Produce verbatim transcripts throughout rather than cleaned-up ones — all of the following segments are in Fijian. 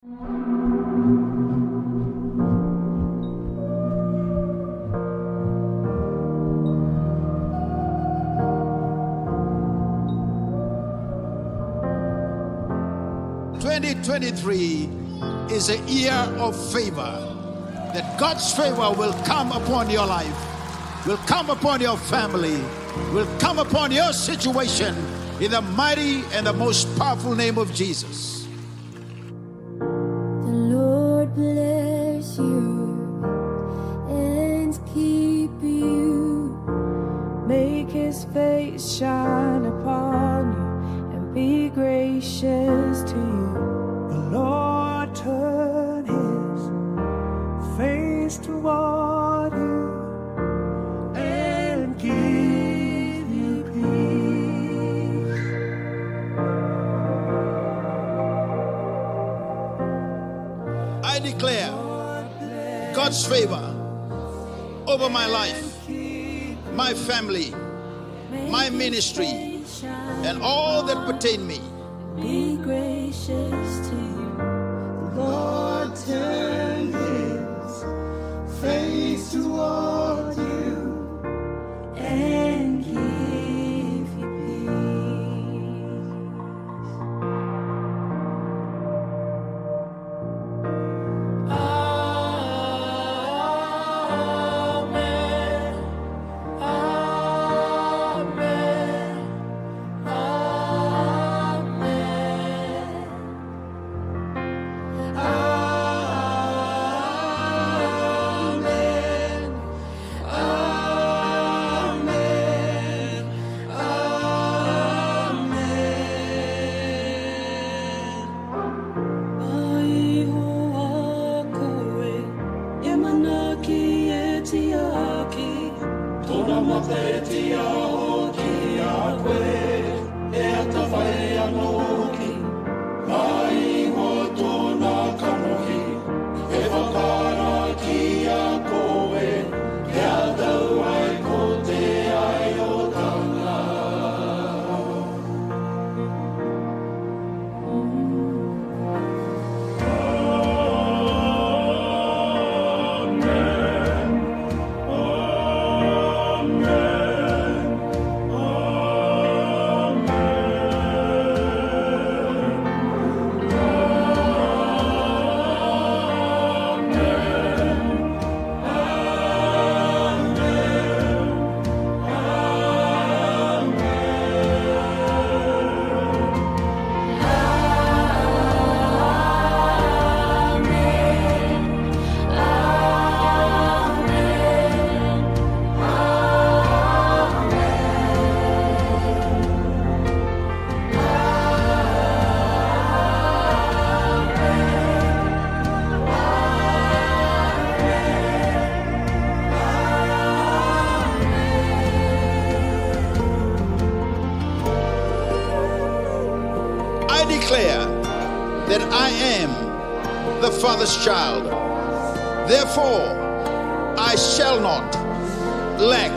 Twenty twenty-three is a year of favor. That God's favor will come upon your life, will come upon your family, will come upon your situation in the mighty and the most powerful name of Jesus. The Lord bless you and keep you. Make his face shine upon you and be gracious to you. The Lord turn his face toward you and give you peace. I declare God's favor over my life, my family, my ministry, and all that pertain me. Be gracious to you. The Lord turn his face toward you and give you peace. Amen. Amen. Amen. Amen. Amen. Amen. Ai ho a koe, e manaki e tiaki. Tona mata e tiaho ki a koe, e a tavai a noki. Ai ho tona kanohi, e vakara ki a koe, e a tau ai ko te ai o tana. I declare that I am the Father's child. Therefore, I shall not lack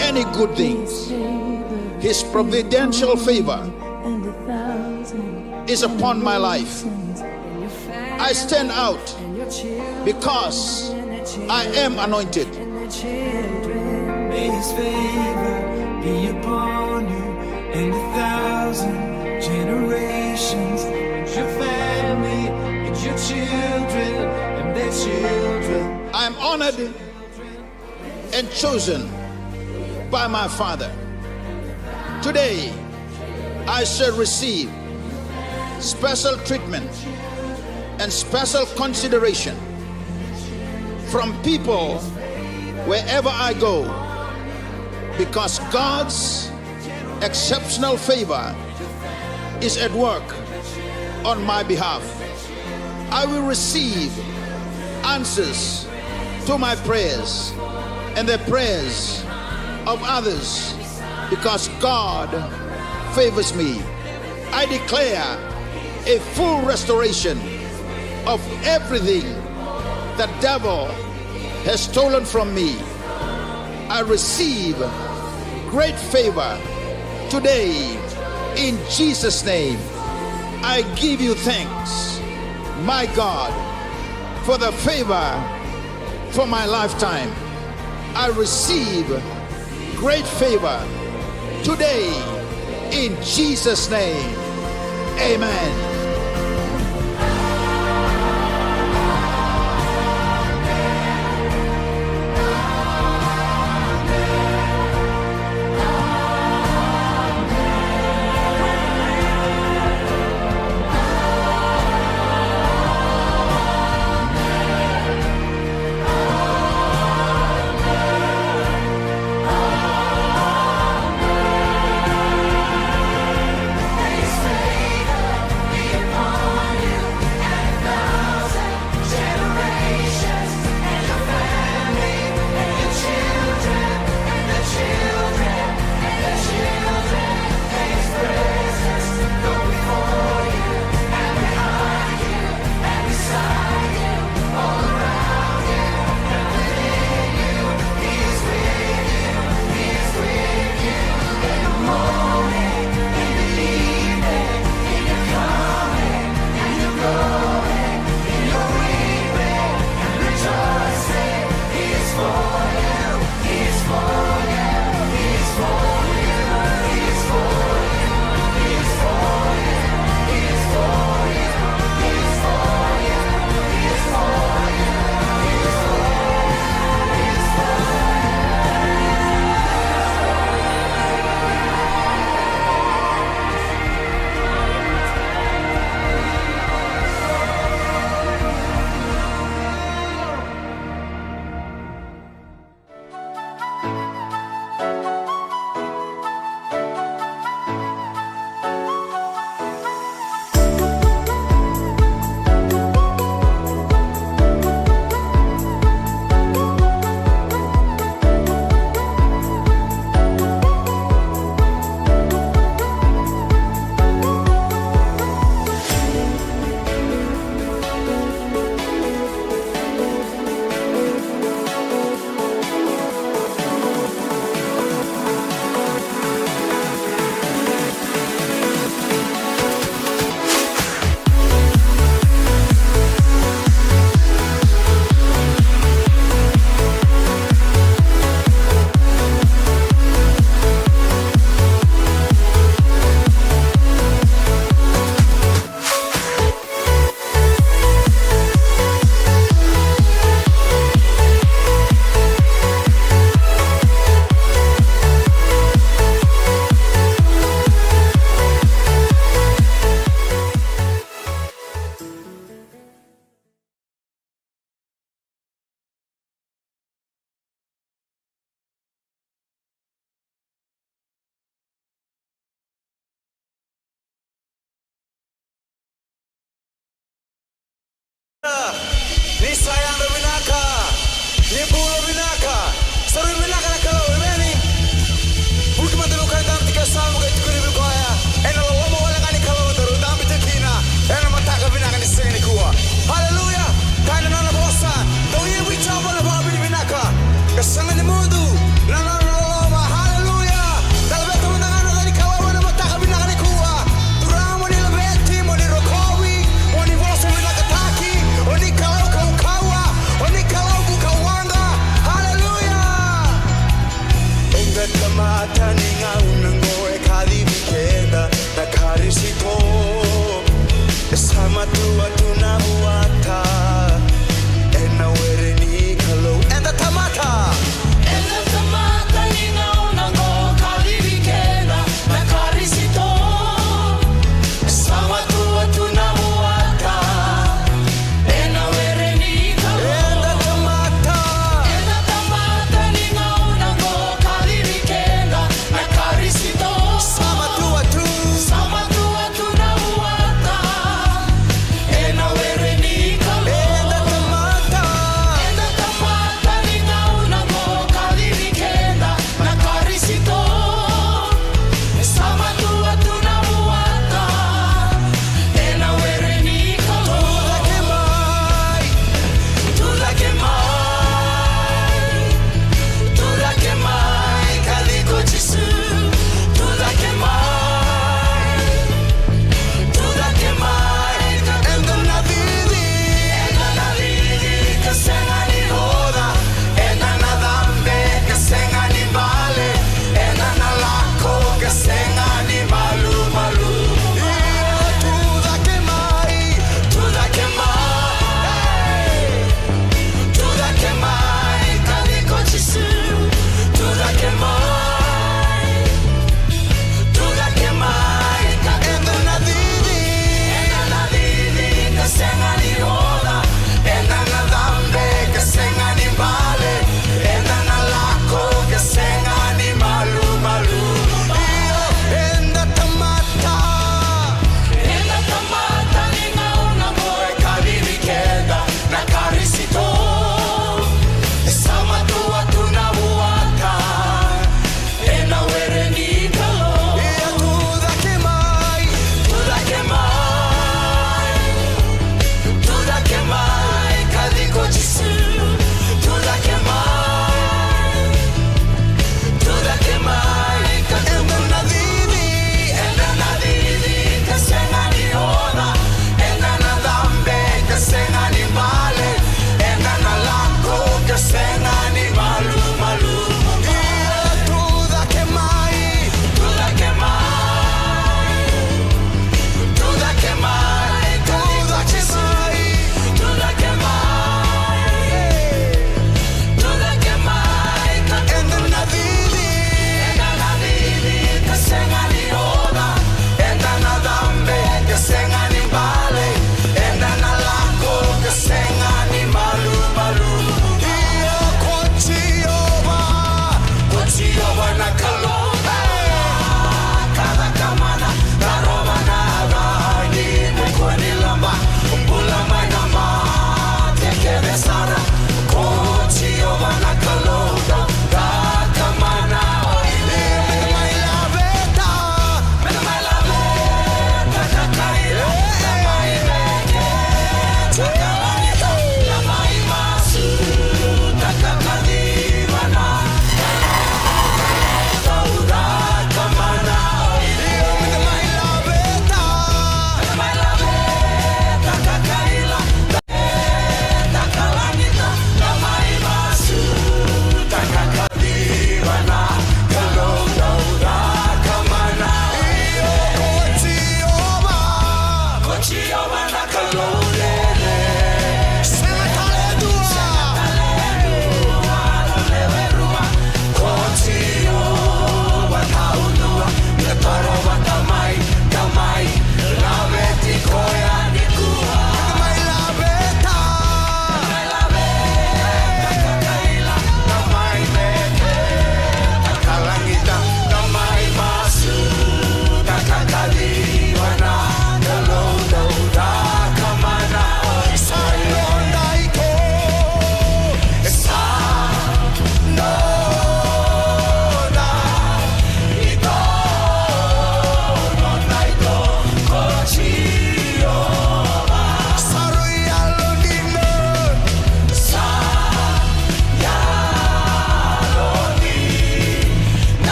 any good things. His providential favor is upon my life. I stand out because I am anointed. May his favor be upon you and a thousand generations, and your family, and your children, and their children. I am honored and chosen by my Father. Today, I shall receive special treatment and special consideration from people wherever I go, because God's exceptional favor is at work on my behalf. I will receive answers to my prayers and the prayers of others, because God favors me. I declare a full restoration of everything the devil has stolen from me. I receive great favor today in Jesus' name. I give you thanks. My God, for the favor for my lifetime. I receive great favor today in Jesus' name. Amen.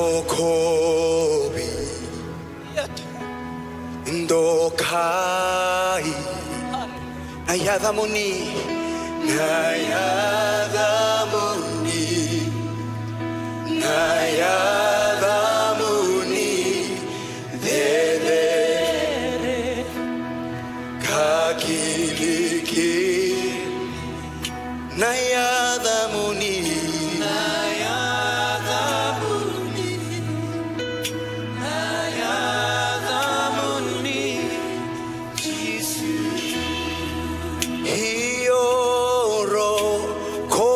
Rokovi, dokai na yacamuni, na yacamuni, na yacamuni cecere ka kilikili. Na yacamuni, na yacamuni, na yacamuni, Jisu. Io roko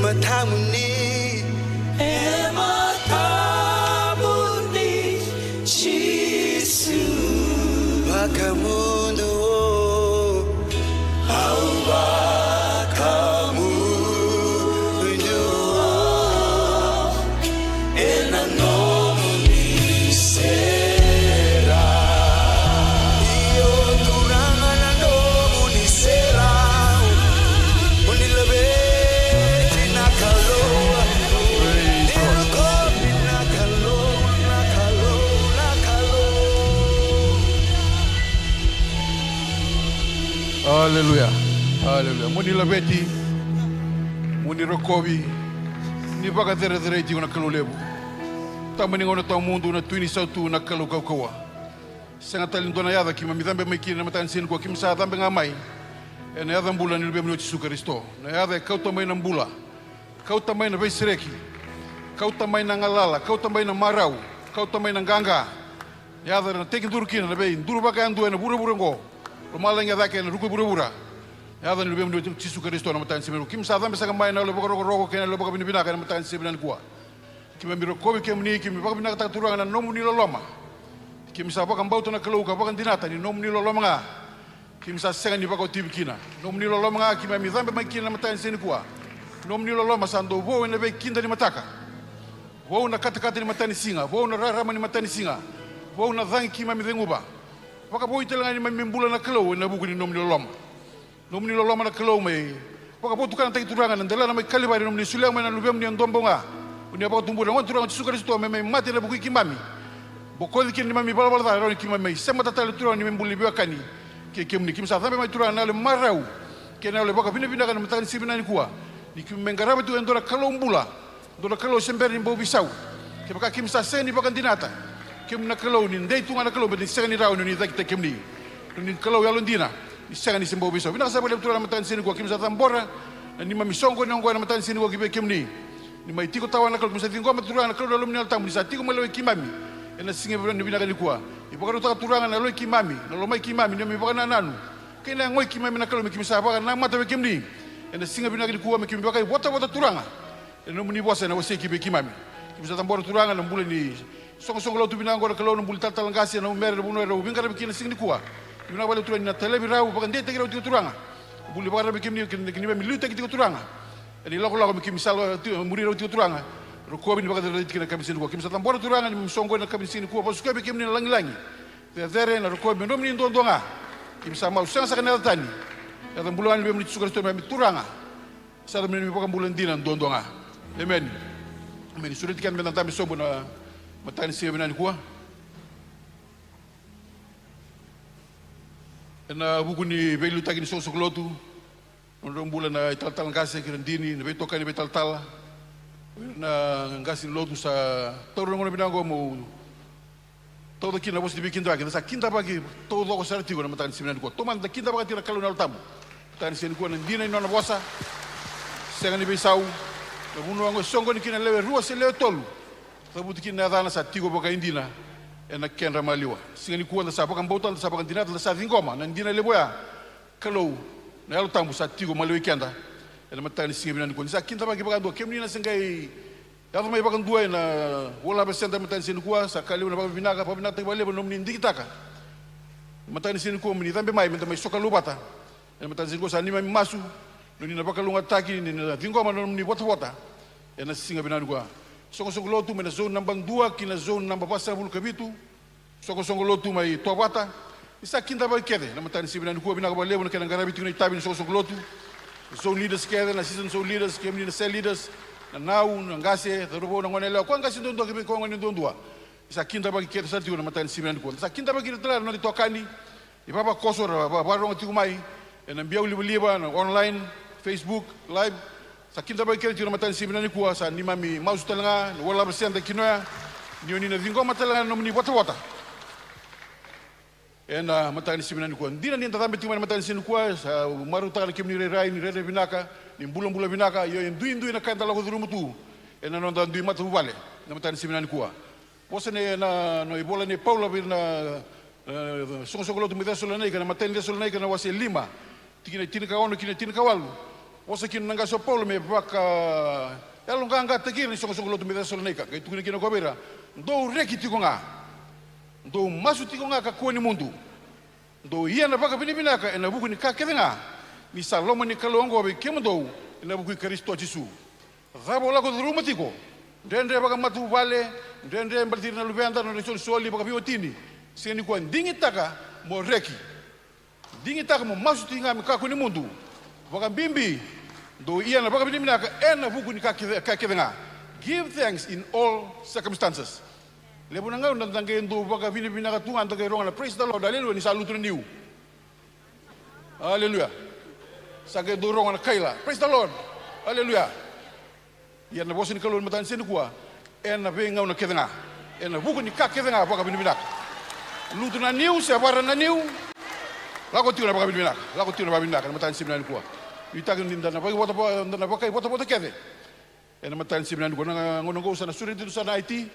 Matamuni, e matamuni Jisu. Vakamudu, au vakamudu ena nomuni serau. Io, Turaga, na nomuni serau. Mo ni laveti, na Kalou. Praise God. Ni rokovi, na Kalou, na Kalou, na Kalou. Aleluya. Aleluya. Mo ni laveti. Mo ni rokovi. Ni vakacerecerei tiko na Kalou levu. Tama ni gauna tawamudu, na Tui ni sautu, na Kalou kaukauwa. Sega tale ni dua na yaca keimami cabe mai kina ena mataka ni siga nikua, keimami sa cabe ga mai ena yaca bula ni Luvemuni o Jisu Karisito. Na yaca e kauta mai na bula, kauta mai na veisereki, kauta mai na galala, kauta mai na marau, kauta mai na qaqa. Na yaca era na tekiduru kina na veiduru vakayadua ena vuravura oqo. Lomalagi e cake ena ruku i vuravura. Na yaca ni Luvemuni o Jisu Karisito, na mataka ni siga nikua. Keimami sa cabe saka mai ena yalo vakarokoroko kei na yalo vakavinavinaka ena mataka ni siga nikua. Keimami rokovi kemuni, keimami vakavinakataka, Turaga, na nomuni loloma. Keimami sa vakabauta, na Kalou, ka vakadinata ni nomuni loloma ga keimami sa sega ni vakaotivi kina. Nomuni loloma ga keimami cabe mai kina ena mataka ni siga nikua. Nomuni loloma sa dau vou ena veikida ni mataka, vou na katakata ni matanisiga, vou na rarama ni matanisiga, vou na cagi keimami ceguva. Vakavoui tale ga neimami bula, na Kalou, ena vuku ni nomuni loloma. Nomuni loloma, na Kalou, me vakavotukanataki, Turaga, na delana mai Kalivari, nomuni solia mai na Luvemuni e dua bau ga. O ni a vakatubura na Gone Turaga o Jisu Karisito me mai mate ena vuku i keimami. Bokoci kina neimami ivalavala ca, rawa ni keimami mai semata tale, Turaga, neimami bula ni veiwekani kei kemuni. Keimami sa cabe mai, Turaga, na yalo e marau kei na yalo e vakavinavinaka ena mataka ni siga vinaka nikua, ni keimami mai qarava tiko e dua na Kalou bula, dua na Kalou se bera ni bau veisau. Kevaka keimami sa sega ni vakadinata, kemuni, na Kalou, ni dei tu ga, na Kalou, baleta ni sega ni rawa ni oni cakitaki kemuni. Ni, na Kalou yalodina, ni sega ni se bau veisau. Vinaka sara vakalevu, Turaga, na mataka ni siga nikua. Keimami sa cabora na neimami soqoni oqo ena mataka ni siga nikua ki vei kemuni. Ni mai tiko tawa, na Kalou, keimami sa ciqoma, Turaga, na Kalou, na yalomuni Yalo Tabu ni sa tiko maliwai keimami ena siga vinaka nikua. Ni vakarautaka, Turaga, na yaloi keimami, na lomai keimami, neimami vakanananu kei na yagoi keimami, na Kalou, me keimami sa vakanamata vei kemuni ena siga vinaka nikua, me keimami vakaivotavota, Turaga, ena nomuni vosa ena wasei ki vei keimami. Keimami sa cabora, Turaga, na bula ni soqosoqo lotu vinaka oqo, na Kalou, na bula ni talatala qase, na numera, na vanua erau veiqaravi kina ena siga nikua. Keimami vinaka vakalevu, Turaga, ni na talevi rau, vakadeitaki rau tiko, Turaga, na bula ni vakararavi kemuni, kei na, kei na neimami liutaki tiko, Turaga, ena ilakolako me keimami sa lai tiko, muri rau tiko, Turaga. Rokovi ni vakadeitaki kina ena yakavi ni siga nikua. Keimami sa cabora, Turaga, neimami soqoni ena yakavi ni siga nikua, vakasukai vei kemuni na lagilagi, cecere, na rokovi me nomuni duadua ga. Keimami sa mau sega saka ena yaca tani, yaca bula ga ni Luvemuni o Jisu Karisito, neimami Turaga. Sa yaco me neimami iVakabula dina duadua ga. Emeni. Emeni. Sureti keda meda dabe sobu ena mataka ni siga vinaka nikua. Ena vuku ni veiliutaki ni soqosoqo lotu, nodrau bula na italatala qase kei ira na dini, na veitokani, veitalatala, na qase ni lotu, sa taura na gauna vinaka oqo meu tauca kina na vosa ni veikidavaki. Da sa kidavaki taucoko sara tiko ena mataka ni siga vinaka nikua. Taumada da kidavaka tiko na Kalou na Yalo Tabu. Mataka ni siga nikua, na dina ni nona vosa, sega ni veisau. Na vanua oqo e soqoni kina na lewe rua se lewe tolu, cavuti kina na yacana, sa tiko vakaidina ena kedra maliwa. Siga nikua da sa vakabauta, da sa vakadinata, da sa ciqoma na dina levu oya. Kalou na Yalo Tabu sa tiko maliwai keda ena mataka ni siga vinaka nikua. Ni sa kidavaki vakadua, kemuni na se qai yaco mai vakadua ena World Harvest Centre ena mataka ni siga nikua, sa ka levu na vakavinavinaka, vakavinavinaka vakalevu ena nomuni digitaka ena mataka ni siga nikua mo ni cabe mai meda mai sokalou vata ena mataka ni siga nikua. Sa neimami masu ni oni na vakalougatataki, ni na ciqoma na nomuni votavota ena siga vinaka nikua. Soqosoqo lotu mai na zone naba dua ki na zone naba vasagavulu ka vitu, soqosoqo lotu mai Tovata, ni sa kidavaki kece ena mataka ni siga vinaka nikua. Vinaka vakalevu na kena qaravi tiko na itavi ni soqosoqo lotu. Zone leaders kece, na assistant zone leaders, kemuni na cell leaders, na nau, na qase, cauravou, na goneyalewa, koya qase duadua kei koya gone duadua, ni sa kidavaki kece sara tiko ena mataka ni siga vinaka nikua. Da sa kidavaki ira tale ga na noda itokani, ivavakoso era va-, vakarorogo tiko mai ena biau livaliva, na online, Facebook live. Sa kidavaki kece tiko ena mataka ni siga vinaka nikua. Sa neimami masu tale ga na World Harvest Centre e Kinoya ni oni na ciqoma tale ga na nomuni votavota ena mataka ni siga vinaka nikua. Dina ni da cabe tiko mai ena mataka ni siga nikua, sa marautaka na kemuni rairai ni rairai vinaka, ni bulabula vinaka, io e duidui na ka eda lako curuma tu ena noda dui matavuvale ena mataka ni siga vinaka nikua. Vosa ni, na, na ivola nei Paula vei ira na, e, soqosoqo lotu mai Cesalonaika, na imatai ni Cesalonaika na wase lima, tikina e tinikaono ki na tinikawalu. Vosa kina na qase o Paula me vaka yaloqaqataki ira na isoqosoqo lotu mai Cesalonaika, qai tukuna kina ko vei ira, dou reki tiko ga, dou masu tiko ga, kakua ni mudu, dou ia na vakavinavinaka ena vuku ni ka kece ga, ni sa loma ni Kalou oqo vei kemudou ena vuku i Karisito Jisu. Cava o lako curuma tiko? Dredre vakamatavuvale, dredre baleti ira na luveda, na nodra isolisoli vakaveiwatini. Siga nikua digitaka mo reki. Digitaka mo masu tiko ga me kakua ni mudu. Vakabibi, dou ia na vakavinavinaka ena vuku ni ka kece, ka kece ga. Give thanks in all circumstances. Levu na gauna da qai dau vakavinavinaka tu ga, da qai rogo na praise the Lord, aleluya, ni sa lutu na niu. Aleluya. Sa qai dau rogo na kaila. Praise the Lord. Aleluya. Ia na vosa ni Kalou ena mataka ni siga nikua, ena veigauna kece ga, ena vuku ni ka kece ga, vakavinavinaka. Lutu na niu se vara na niu, lako tiko na vakavinavinaka, lako tiko na vakavinavinaka ena mataka ni siga nikua. Nuitaki ni da na vakaivotavota, da na vakaivotavota kece ena mataka ni siga nikua. Na gauna oqo sa na sureti tu sara na I T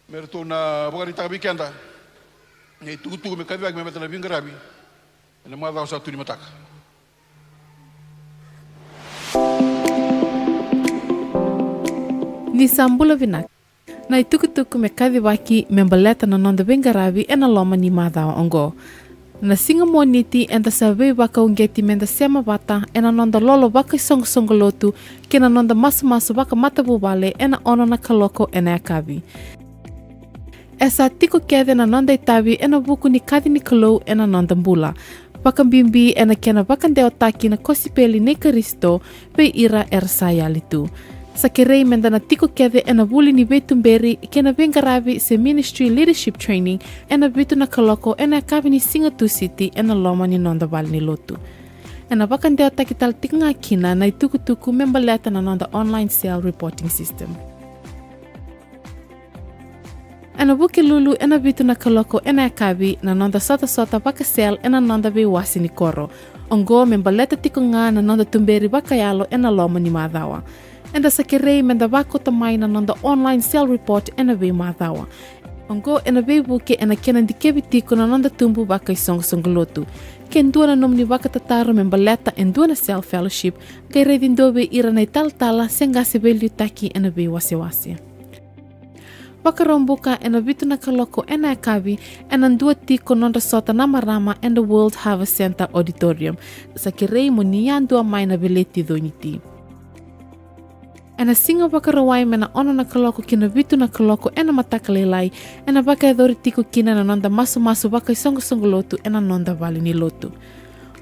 me ratou na vakaraitaka vei keda na itukutuku me kacivaki me baleta na veiqaravi ena macawa sa tu ni mataka. Ni sa bula vinaka. Na itukutuku me kacivaki me baleta na noda veiqaravi ena loma ni macawa oqo. Na siga Moniti eda sa veivakauqeti meda sema vata ena noda lolo vakaisoqosoqo lotu kei na noda masumasu vakamatavuvale ena ono na kaloko ena yakavi. E sa tiko kece na noda itavi ena vuku ni kaci ni Kalou ena noda bula, vakabibi ena kena vakadewataki na kosipeli nei Karisito vei ira era sa yali tu. Sa kerei meda na tiko kece ena vuli ni veituberi kei na veiqaravi se ministry leadership training ena vitu na kaloko ena yakavi ni siga Tusiti ena loma ni noda vale ni lotu. Ena vakadewataki tale tiko ga kina na itukutuku me baleta na noda online cell reporting system. Ena Vukelulu ena vitu na kaloko ena yakavi na noda sotasota vakacell ena noda veiwase ni koro. Oqo me baleta tiko ga na noda tuberi vakayalo ena loma ni macawa. Eda sa kerei meda vakauta mai na noda online cell report ena veimacawa. Oqo ena veivuke ena kena dikevi tiko na noda tubu vakaisoqosoqo lotu. Ke dua na nomuni vakatataro me baleta e dua na cell fellowship, qai raici dua vei ira na italatala se qase veiliutaki ena veiwasewase. Vakaraubuka ena vitu na kaloko ena yakavi, ena dua tiko nodra sota na marama ena World Harvest Centre Auditorium. Sa kerei mo ni yadua mai na veleti Cogiti. Ena siga Vakarauwai mai na ono na kaloko ki na vitu na kaloko ena mataka lailai, ena vakayacori tiko kina na noda masumasu vakaisoqosoqo lotu ena noda vale ni lotu.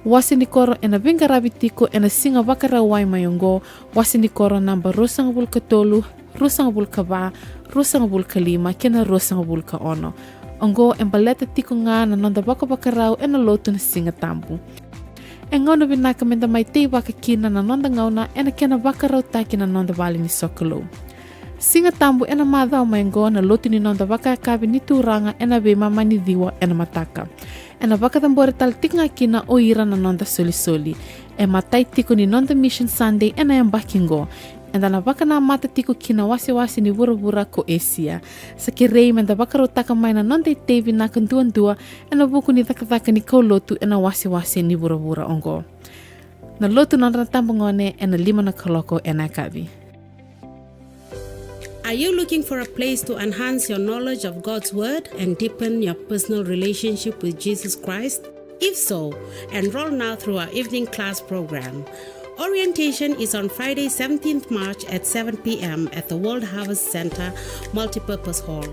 Wase ni koro ena veiqaravi tiko ena siga Vakarauwai mai oqo, wase ni koro naba ruasagavulu ka tolu, ruasagavulu ka va, ruasagavulu ka lima kei na ruasagavulu ka ono. Oqo e baleta tiko ga na noda vakavakarau ena lotu na Siga Tabu. E gauna vinaka meda mai teivaka kina na noda gauna ena kena vakarautaki na noda vale ni sokalou. Siga Tabu ena macawa mai oqo na lotu ni noda vakayakavi ni Turaga ena veimama ni ciwa ena mataka. Ena vakacabori tale tiko ga kina o ira na noda solisoli. E matai tiko ni noda Mission Sunday ena yabaki oqo. Eda na vakanamata tiko ki na wasewase ni vuravura ko Esia. Sa kerei meda vakarautaka mai na noda itei vinaka duadua ena vuku ni cakacaka ni kaulotu ena wasewase ni vuravura oqo. Na lotu nodra na tabagone ena lima na kaloko ena yakavi. Are you looking for a place to enhance your knowledge of God's Word and deepen your personal relationship with Jesus Christ? If so, enroll now through our evening class program. Orientation is on Friday, seventeenth March at seven p.m. at the World Harvest Centre Multipurpose Hall,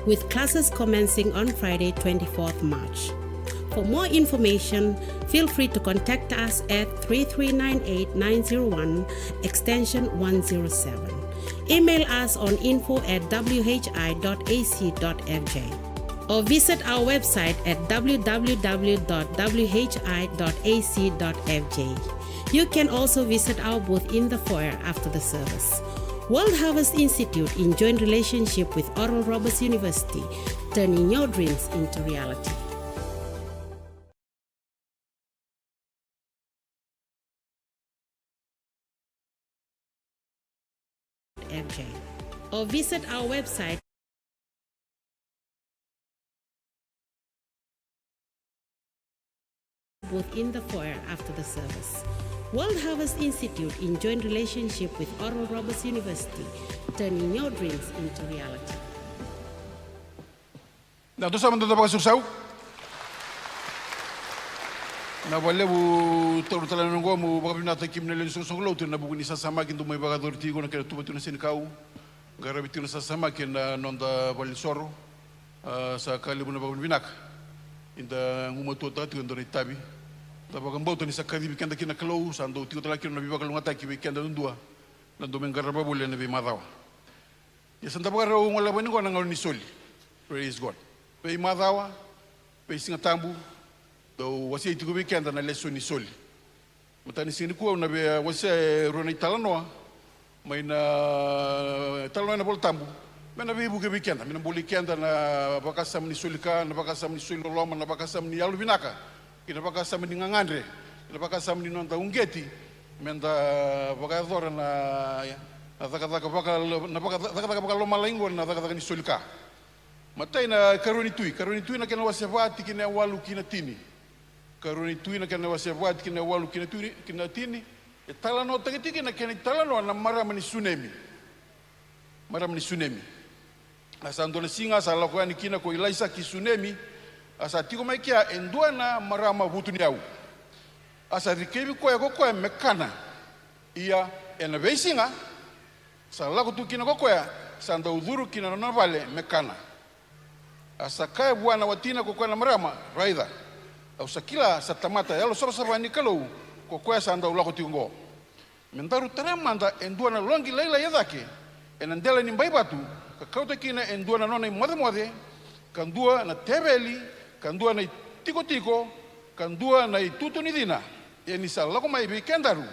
with classes commencing on Friday, twenty-fourth March. For more information, feel free to contact us at three three nine eight nine zero one, extension one zero seven. Email us on info at whi dot ac dot fj, or visit our website at www dot whi dot ac dot fj. You can also visit our booth in the foyer after the service. World Harvest Institute, in joint relationship with Oral Roberts University, turning your dreams into reality. F J. Or visit our website. within the foyer after the service. World Harvest Institute, in joint relationship with Oral Roberts University, turning your dreams into reality. Na tou sa mada da vakasausau. Na vakalevu taura tale na noqu, meu vakavinavinakataki kemuni na lewe ni soqosoqo lotu ena vuku ni sasamaki dou mai vakayacori tiko na kena tuva tiko na senikau, qaravi tiko na sasamaki ena noda valenisoro. A, sa ka levu na vakavinavinaka. Eda gumatuataka tiko e dua na itavi. Da vakabauta ni sa kacivi keda kina na Kalou, sa dau tiko tale ga kina na veivakalougatataki vei keda duadua na dau mai qarava voli ena veimacawa. Ia sa da vakarau goleva yani qo na gauna ni soli. Praise God. Veimacawa, veisigatabu, dau wasei tiko vei keda na lesoni ni soli. Mataka ni siga nikua au na via wasea e rua na italanoa mai na italanoa ena Vola Tabu, me na veivuke vei keda, me na bolei keda na vakasama ni soli ka, na vakasama ni soli loloma, na vakasama ni yalovinaka, kei na vakasama ni gagadre, kei na vakasama ni noda uqeti, me da vakayacora na, na cakacaka vaka, na vaka, cakacaka vakalomalagi qo, na cakacaka ni soli ka. Matai na Karua ni Tui, Karua ni Tui na kena wase va, tikina e walu ki na tini. Karua ni Tui na kena wase va, tikina e walu ki na tui, ki na tini. E talanoataki tiko kina na kena italanoa na marama ni Sunemi. Marama ni Sunemi. A sa dua na siga a sa lako yani kina ko Ilaisa ki Sunemi, a sa tiko mai kea e dua na marama vutuniyau. A sa cikevi koya ko koya me kana. Ia, ena veisiga sa lako tu kina ko koya, sa dau curu ki na nona vale me kana. A sa kaya vua na watina ko koya na marama, raica, au sa kila sa tamata yalosavasava ni Kalou ko koya sa dau lako tiko oqo. Me daru tara mada e dua na loqi lailai e cake ena dela ni bai vatu, ka kauta kina e dua na nona imocemoce, ka dua na teveli, ka dua na itikotiko, ka dua na itutu ni cina, ia ni sa lako mai vei kedaru,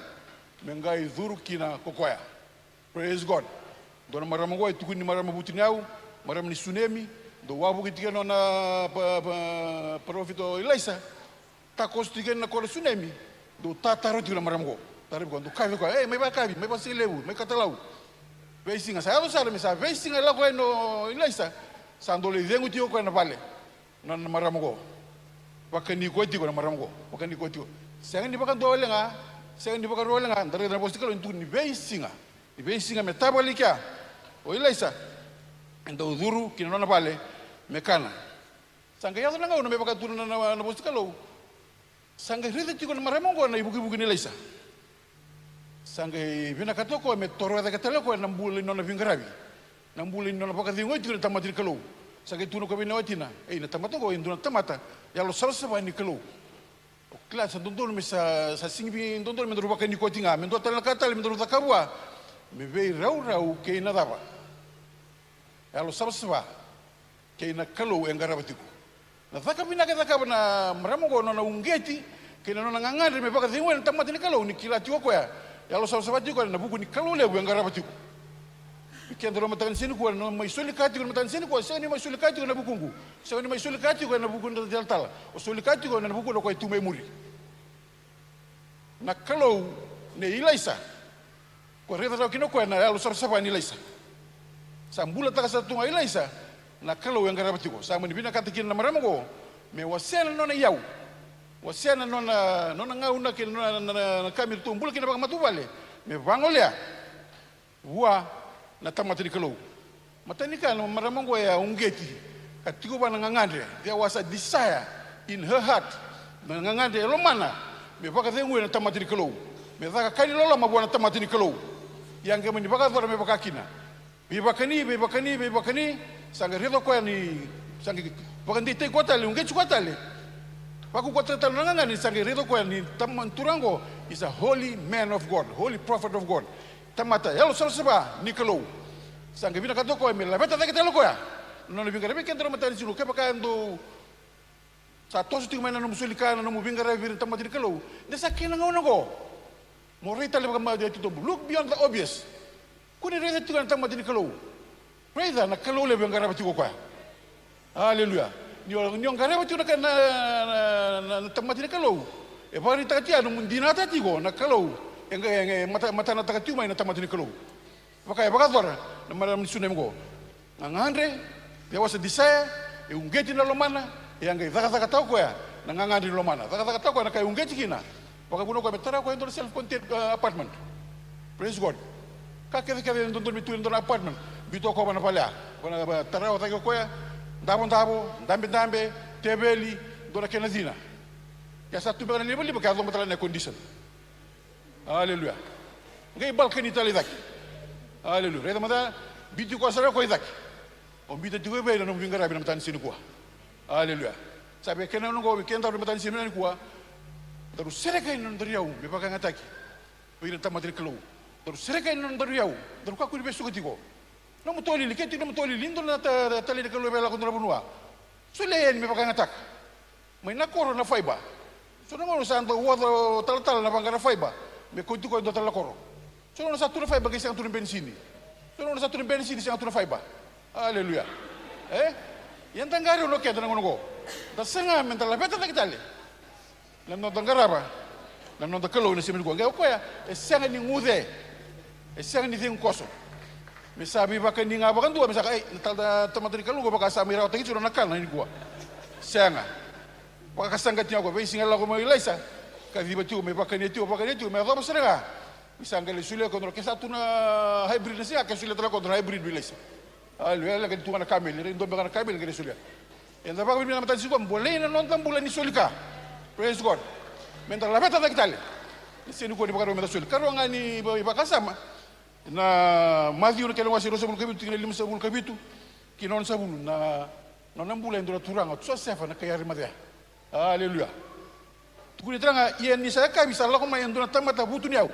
me qai curu kina ko koya. Praise God. Dua na marama oqo e tukuni ni marama vutuniyau, marama ni Sunemi, dau wavoki tiko na nona pa, pa, parofita o Ilaisa, takoso tiko na koro Sunemi, dau tataro tiko na marama oqo. Taro vei koya, dau kaya vei koya, e, mai vakayakavi, mai vakasigalevu, mai katalau. Veisiga, sa yaco sara me sa veisiga e lako yani o Ilaisa, sa dau lai cegu tiko koya na vale. Na, na marama oqo. Vakani koya tiko na marama oqo. Vakani koya tiko. Sega ni vakadua wale ga, sega ni vakarua wale ga, da raica na vosa ni Kalou ni tukuni ni veisiga. Ni veisiga me tavali kea o Ilaisa, e dau curu ki na nona vale me kana. Sa qai yaco na gauna me vaka tu na, na, na vosa ni Kalou. Sa qai raica tiko na marama oqo na ivukivuki ni Ilaisa. Sa qai vinakata o koya me toro cake tale o koya na bula ni nona veiqaravi, na bula ni nona vakacegui tiko na tamata ni Kalou. Sa qai tukuna o koya vei na watina, ei, na tamata oqo e dua na tamata yalosavasava ni Kalou. O kila sa dodonu me sa, sa sigi vei dodonu me daru vakani koya tiko ga, me dua tale na ka tale me daru cakava vua, me veiraurau kei na cava? Yalosavasava kei na Kalou e qarava tiko. Na caka vinaka e cakava na marama oqo, nona uqeti kei na nona gagadre me vakacegui na tamata ni Kalou, ni kila tiko o koya, yalosavasava tiko o koya ena vuku ni Kalou levu e qarava tiko. Vei kedaru mataka ni siga nikua, na mai soli ka tiko na mataka ni siga nikua, sega ni mai soli ka tiko ena vukuqu, sega ni mai soli ka tiko ena vuku ni talatala, o soli ka tiko ena vuku na koya e tu mai muri. Na Kalou nei Ilaisa. Ko raica rawa kina o koya na yalosavasava ni Ilaisa. Sa bulataka sara tu ga o Ilaisa na Kalou e qarava tiko. Sa mani vinakata kina na marama oqo me wasea na nona iyau, wasea na nona, nona gauna kei na nona, na, na, na ka me ratou bula kina vakamatavuvale, me vagolea vua na tamata ni Kalou. Matai ni ka, na marama oqo e a uqeti ka tiko vua na gagadre. There was a desire in her heart. Na gagadre e lomana me vakacegui na tamata ni Kalou, me caka ka ni loloma vua na tamata ni Kalou. Ia qai mani vakayacora me vaka kina. Veivakani, veivakani, veivakani. Sa qai raica o koya ni, sa qai vakadeitaki koya tale, uqeti koya tale. Vakaukauataka tale na gagadre, sa qai raica o koya ni tama, turaga oqo is a holy man of God, holy prophet of God. Tamata yalosavasava ni Kalou. Sa qai vinakata o koya me laveta cake tale o koya na nona veiqaravi. Keda na mataka ni siga, kevaka e dau sa toso tiko mai na nomu soli ka, na nomu veiqaravi vei ira na tamata ni Kalou, de sa kena gauna oqo mo rai tale vakamatei titobu. Look beyond the obvious. Kua ni raica tiko na tamata ni Kalou. Raica na Kalou levu e qarava tiko o koya. Aleluya. Ni o, ni o qarava tiko na ka na, na, na, na tamata ni Kalou, e vakaraitaka tiko ya nomu dinata tiko na Kalou e, e, e mata, matanataka tiko mai na tamata ni Kalou. Vaka e vakayacora na marama ni Sunemi oqo. Gagadre, there was a desire, e uqeti na lomana, e a qai cakacakataka o koya Na gagadre ni lomana. Cakacakataka o koya na ka e uqeti kina. Vakavuna o koya me tara o koya e dua na self contained, uh, apartment. Praise God. Ka kecekece e dodonu me tu ena dua na apartment. Biuta o koya va na vale ya. Va na, va, tara o cake o koya. Davodavo, dabedabe, teveli, dua na kena cina. Ke sa tu beka na livaliva ke yaco mai tale na air condition. Aleluya. Qai balkani tale i cake. Aleluya. Raica mada, biuti koya sara o koya i cake. O biuta tiko i vei na nomu veiqaravi na mataka ni siga nikua? Aleluya. Sa vei kena gauna oqo, vei kedaru na mataka ni siga nikua. Daru sereka na nodaru iyau me vakayagataki vei ira na tamata ni Kalou. Daru sereka na nodaru iyau. Daru kakua ni vesuka tiko. Nomu tolili, ke tiko nomu tolili, dua na ta-, ta-, talai ni Kalou e via lako dua na vanua. Solia yani me vakayagataka. Mai na koro na faiba. So na gauna sa dau oca o talatala na vaqara faiba me kauti koya e dua tale na koro. So na gauna sa tu na faiba qai sega tu na benisini. So na gauna sa tu na benisini, sega tu na faiba. Aleluya. E? Ia da qari o keda na gauna oqo. Da saga me da laveta cake tale na noda qarava na noda Kalou ena siga nikua. Qai o koya e sega ni guce, e sega ni cegu koso. Me sa veivakani ga vakadua, me sa ka, ei, na tala, tamata ni Kalou qo vaka sa mai rawataki tiko na kana nikua. Sega. Vakasaqati ga o koya, veisiga e lako mai o Ilaisa, kaciva tiko, me vakania tiko, vakania tiko, me yacova sara ga. Ni sa qai lai solia o koya dua, ke sa tu na hybrid na siga, ke solia tale o koya dua na hybrid vei Ilaisa. Aleluya. Leqa ni tu ga na kameli, rai dua beka na kameli qai lai solia. Eda vakavinavinaka na mataka ni siga, bolei na noda bula ni soli ka. Praise God. Meda laveta cake tale. Ni sega ni kua ni vakarau meda soli. Karua ga ni va-, vakasama. Na Maciu na kena wase ruasagavulu ka vitu, tikina limasagavulu ka vitu ki na onosagavulu. Na, na nona bula e dua na turaga o Josefa na kai Arimacea. Aleluya. Tukuni tale ga, ia ni sa yakavi sa lako mai e dua na tamata vutuniyau.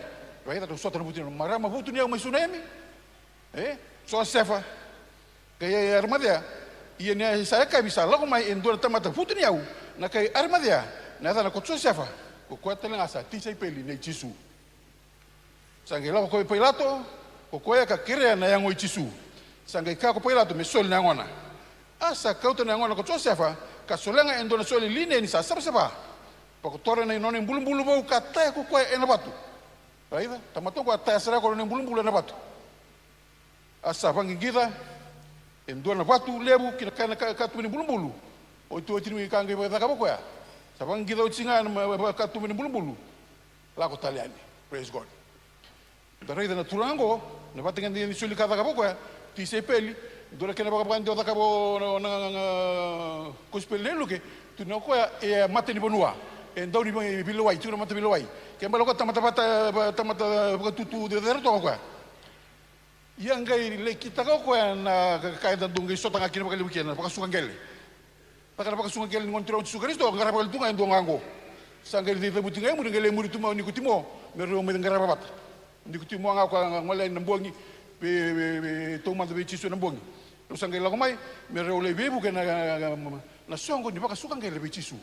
Raica, tou sota na vutuniyau, marama vutuniyau mai Sunemi. E? Josefa. Kai Arimacea. Ia ni sa yakavi sa lako mai e dua na tamata vutuniyau na kai Arimacea, na yacana ko Josefa. Ko koya tale ga sa tisaipeli nei Jisu. Sa qai lako ko Pailato, ko koya ka kerea na yago i Jisu. Sa qai kaya ko Pailato me soli na yagona. A sa kauta na yagona ko Josefa, ka solega e dua na soli lineni sa savasava. Vakotora na nona ibulubulu vou ka taya ko koya ena vatu. Raica, tamata ko koya taya sara ko nona ibulubulu ena vatu. A sa vaqiqica e dua na vatu levu ki na ka, na ka, katuba ni bulubulu. Otioti ni ka qai vakacakava o koya. Sa vaqiqica oti ga na ma-, va-, katuba ni bulubulu. Lako tale yani. Praise God. Da raica na turaga oqo, na vata kei na soli ka cakava o koya, tisaipeli, dua na kena vakavakadua cakava o na, na, na, na kosipeli nei Luke, tukuna o koya e mata ni vanua, e dau ni veilewai, tiko na mata veilewai. Ke bale o koya tamata vata, va-, tamata vakatutu cecere toka o koya. Ia qai lai kitaka o koya na ka, ka eda dau qai sota ga kina vakalevu kina, na vakasuka qele. Taka na vakasuka qele ni Gone Turaga o Jisu Karisito, qarava tale tu ga e dua ga oqo. Sa qai lai cavuti ga e muri, qai lai muri tu mai o Nikotimo, me rau mai qarava vata. Nikotimo ga o koya gole yani na bogi, vei, vei, vei, taumada vei Jisu ena bogi. Rau sa qai lako mai, me rau lai veivuke na, na, na, na soqo ni vakasuka qele vei Jisu.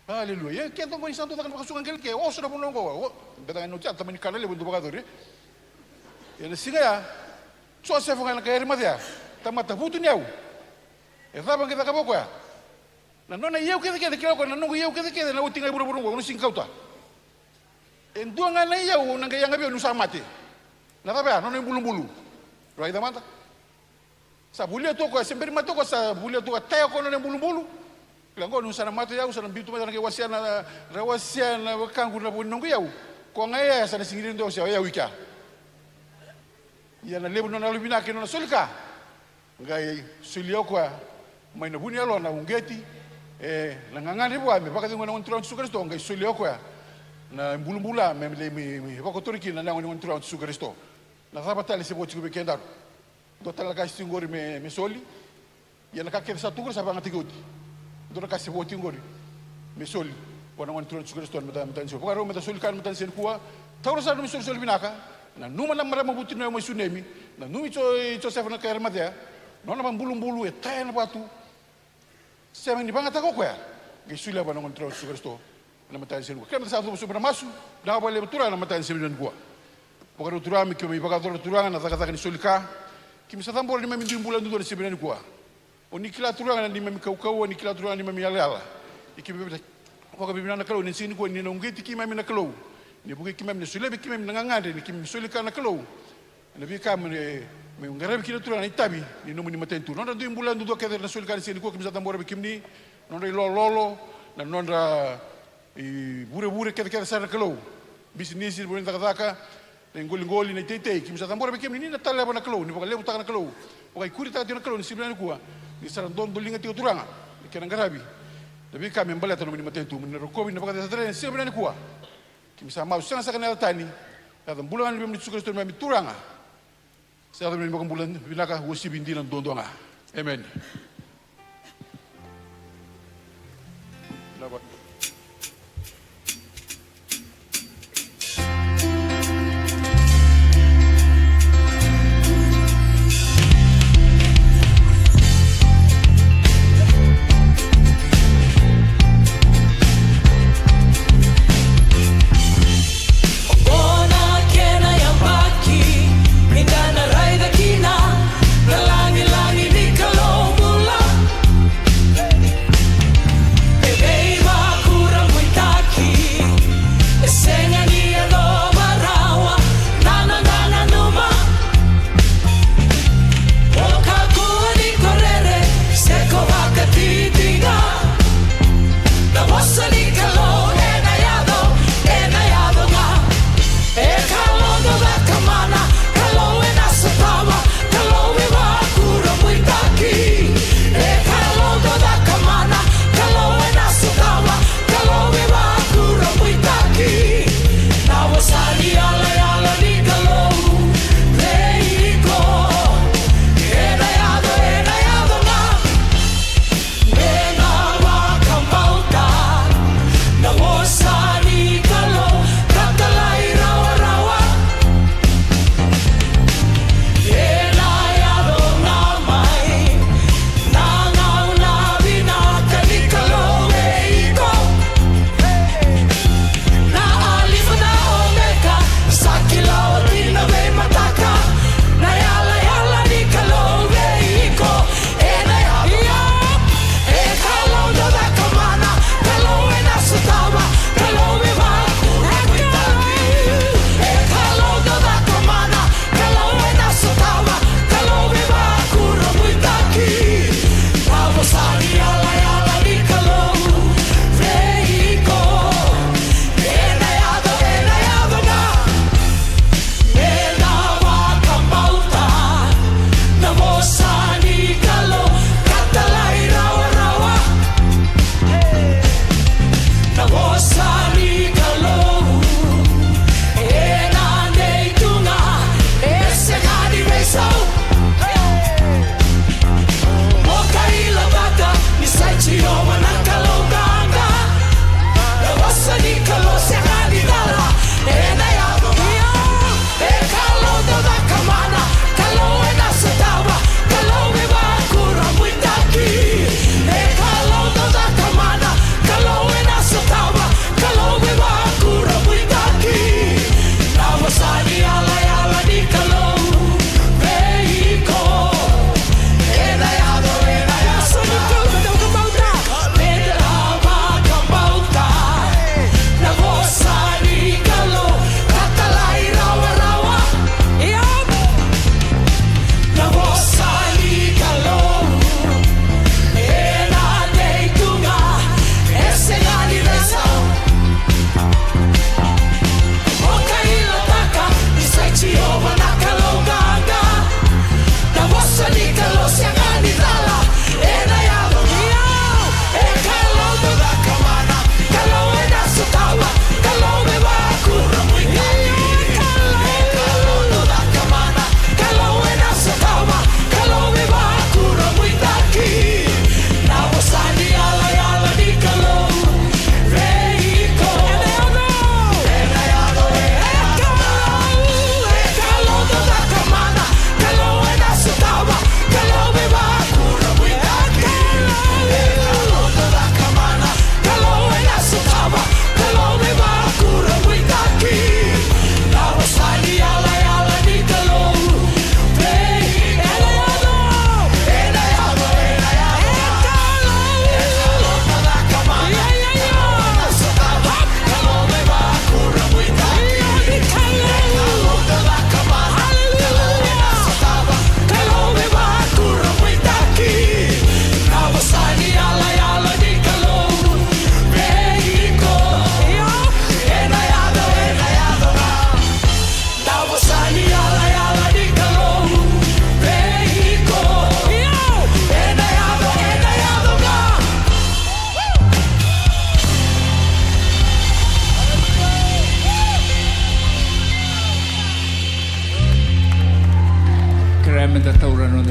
Aleluya. Ia keda oqo ni sa dau caka na vakasuka qele ke oso na vanua oqo. O, beta ga ni oti ya, tamani kana levu e dau vakayacori. Ia na siga ya, Josefa ga na kai Arimacea, tamata vutuniyau. E cava qai cakava o koya? Na nona iyau kecekece, kila o koya na noqu iyau kecekece na oti ga i vuravura oqo, au na sega ni kauta. E dua ga na iyau na qai yaga vei au niu sa mate. Na cava ya? Na nona ibulubulu. Raica mada. Sa volia tu o koya, se bera ni mate o koya, sa volia tu o koya, taya o koya na nona ibulubulu. Kila, qo niu sa na mate o yau, sa na biu tu mai, sa na qai wasea na, ra wasea na wekaqu na vo ni noqu iyau. Koya ga ya sa na sega ni rawa ni dua wasea o yau i kea. Ia na levu ni nona yalovinaka kei na nona soli ka, qai solia o koya mai na vu ni yalona, uqeti, e, na gagadre vua me vakacegua na Gone Turaga o Jisu Karisito, qai solia o koya na ibulubulu me, me, me, me vakotori kina na yago ni Gone Turaga o Jisu Karisito. Na cava tale se vo tiko vei kedaru? Dua tale na ka se tiko qori me, me soli. Ia na ka kece sa tu qori sa vagataki oti. Dua na ka se vo tiko qori me soli. Vua na Gone Turaga o Jisu Karisito na mata, mataka ni siga. Vakarau meda soli ka na mataka ni siga nikua. Taura sara na nomu isolisoli vinaka. Nanuma na marama vutuniyau mai Sunemi. Nanumi Jo-, Josefa na kai Arimacea. Nona ibulubulu e taya ena vatu. Sega ni vagataka o koya. Qai solia vua na Gone Turaga o Jisu Karisito. Na mataka ni siga nikua. Keimami sa cuva sobu ena masu. Vinaka vakalevu Turaga na mataka ni siga nikua. Vakarau Turaga me keimami vakayacora Turaga na cakacaka ni soli ka. Keimami sa cabora neimami dui bula duadua na siga nikua. O ni kila Turaga na neimami kaukauwa, o ni kila Turaga na neimami yalayala. Ia keimami vakavinavinaka na Kalou ni siga nikua ni na uqeti keimami na Kalou. Ni vukei keimami, ni solia vei keimami na gagadre ni keimami soli ka na Kalou. Ena veika me, me qaravi kina Turaga na itavi ni nomuni matanitu. Nodra dui bula duadua kece na soli ka ni siga nikua keimami sa cabora vei kemuni. Nodra ilololo, na nodra ivurevure kecekece sara na Kalou. Bisinisi, na vanua ni cakacaka, na iqoliqoli, na iteitei, keimami sa cabora vei kemuni ni na taleva na Kalou, ni vakalevutaka na Kalou, vakaikuritaka tiko na Kalou ni siga vinaka nikua. Ni sa ra dodoliga tiko, Turaga, na kena qaravi na veika me baleta na nomuni matanitu. Mo ni na rokovi na vakacacataki ena siga vinaka nikua. Keimami sa masu sega saka ena yaca tani, yaca bula ga ni Luvemuni Jisu Karisito, na neimami Turaga. Sa yaco me ni vakabula vinaka, uasivi dina duadua ga. Emeni. Oqo na kena yabaki, ni da na raica kina na lagilagi ni Kalou bula. E veivaka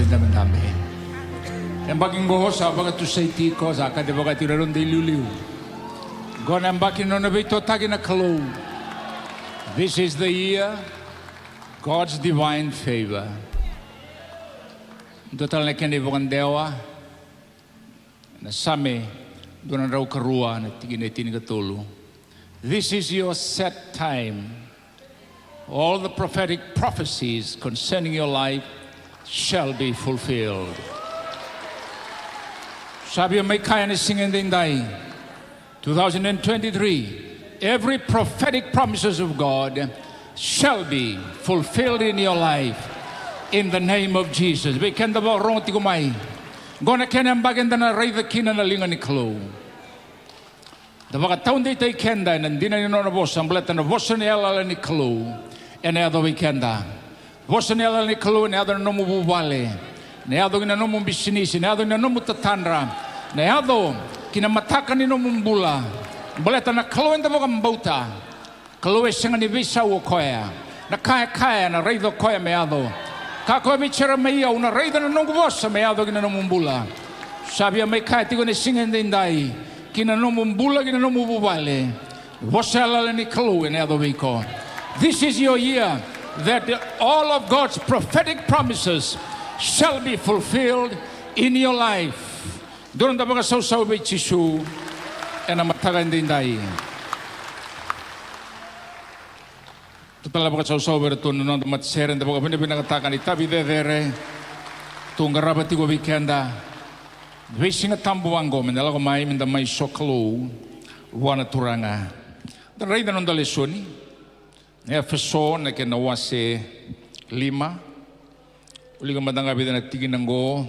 Dabedabe. Yabaki qo sa vakatusai tiko, sa kacivaka tiko na noda iliuliu. Qo na yabaki ni nona veitotaki na Kalou. This is the year God's divine favor. Dua tale na kena ivakadewa. Na Same dua na drau ka rua na tikina e tinikatolu. This is your set time. All the prophetic prophecies concerning your life shall be fulfilled. Sa via mai kaya na siga edaidai, two thousand and twenty-three, every prophetic promises of God shall be fulfilled in your life in the name of Jesus. Vei keda vakarorogo tiko mai, qo na kena yabaki eda na raica kina na liga ni Kalou. Da vakataudeitaki keda ena dina ni nona vosa, baleta na vosa ni yalayala ni Kalou ena yaco vei keda. Vosa ni yalayala ni Kalou ena yaco ena nomu vuvale, ena yaco ki na nomu bisinisi, ena yaco ki na nomu tatadra, ena yaco ki na mataka ni nomu bula. Baleta na Kalou eda vakabauta, Kalou e sega ni veisau o koya. Na ka e kaya na raica o koya me yaco. Kaya o koya vei Jeremaia, au na raica na noqu vosa me yaco ki na nomu bula. Sa via mai kaya tiko ena siga edaidai, ki na nomu bula, ki na nomu vuvale, vosa yalayala ni Kalou ena yaco vei iko. This is your year that all of God's prophetic promises shall be fulfilled in your life. Dua na noda vakasausau vei Jisu ena mataka edaidai. Dua tale na vakasausau vei iratou na noda matasere, eda vakavinavinakataka na itavi cecere tu qarava tiko vei keda. Veisiga tabu vaqo meda lako mai, meda mai sokalou vua na Turaga. Da raica na noda lesoni, na Efeso na kena wase lima. Wilika mada ga vica na tikina qo,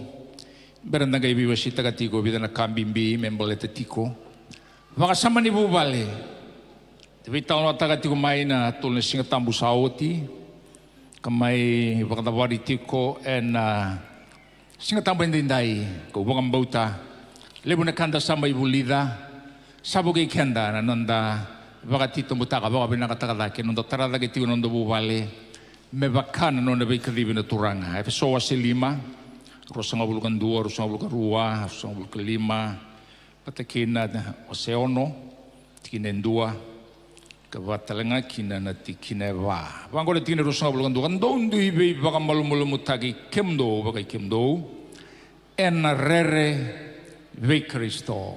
bera da qai veiwaseitaka tiko vica na ka bibi me baleta tiko vakasama ni vuvale. Da veitalanoataka tiko mai na tolu na Siga Tabu sa oti, ka mai vakacavari tiko ena Siga Tabu edaidai. Kau vakabauta levu na ka da sa mai vulica sa vukei keda na noda vakatitobutaka, vakavinakataka cake na noda tara cake tiko na noda vuvale me vaka na nona veikacivi na Turaga. Efeso wase lima, ruasagavulu ka dua, ruasagavulu ka rua, ruasagavulu ka lima, vata kina wase ono, tikina e dua, ka vaka tale ga kina na tikina e va. Vaqo na tikina e ruasagavulu ka dua: Ka dou dui veivakamalumalumutaki kemudou vakai kemudou ena rere vei Karisito.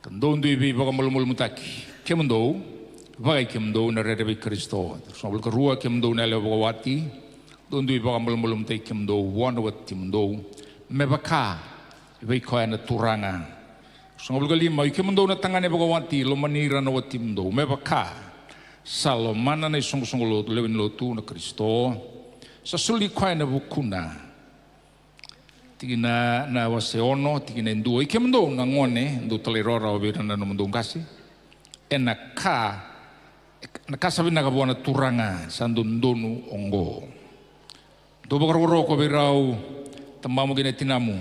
Ka dou dui veivakamalumalumutaki kemudou vakai kemudou ena rere vei Karisito. Ruasagavulu ka rua: Kemudou na yalewa vakawati, dou dui vakamalumalumutaki kemudou vua na watimudou, me vaka vei koya na Turaga. Ruasagavulu ka lima: Oi kemudou na tagane vakawati, lomani ira na watimudou, me vaka sa lomana na isoqosoqo lotu, lewe ni lotu na Karisito, sa soli koya ena vukuna. Tikina, na wase ono, tikina e dua: Oi kemudou na gone, dou talairawarawa vei ira na nomudou qase ena ka, na ka sa vinaka vua na Turaga. Sa dodonu oqo. Dou vakarokoroko vei rau tabamu kei na tinamu,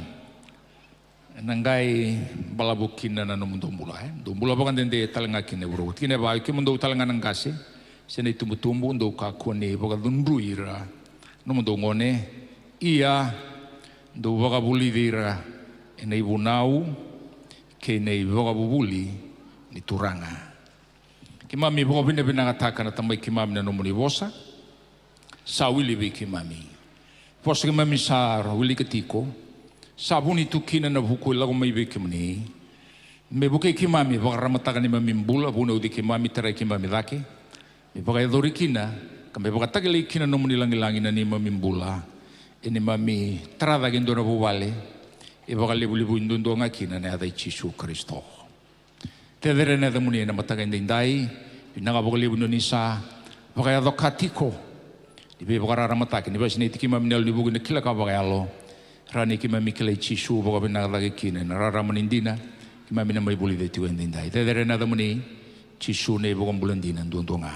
ena qai balavu kina na nomudou bula, e? Dou bula vakadede tale ga kina e vuravura. Tikina e va: Oi kemudou tale ga na qase, se na itubutubu, dou kakua ni vakacudrui ira na nomudou gone, ia dou vakavulici ira ena ivunau kei na ivakavuvuli ni Turaga. Keimami vakavinavinakataka na Tamai keimami na nomuni vosa sa wili vei keimami. Vosa keimami sa wilika tiko, sa vuni tu kina na vuku e lako mai vei kemuni, me vukei keimami vakararamataka neimami bula, vunauci keimami, tarai keimami cake, me vakayacori kina ka me vakatakilai kina na nomuni lagilagi na neimami bula. E neimami tara cake e dua na vuvale e vakalevulevui duadua ga kina ena yaca i Jisu Karisito. Cecere na yacamuni ena mataka edaidai. Vinaka vakalevu ni oni sa vakayaco ka tiko ni veivakararamataki, ni vakasinaiti keimami na yalo ni vuku, na kila ka vakayalo. Rawa ni keimami kilai Jisu vakavinaka cake kina ena rarama ni dina keimami na mai vulica tiko edaidai. Cecere na yacamuni, Jisu na iVakabula dina duadua ga.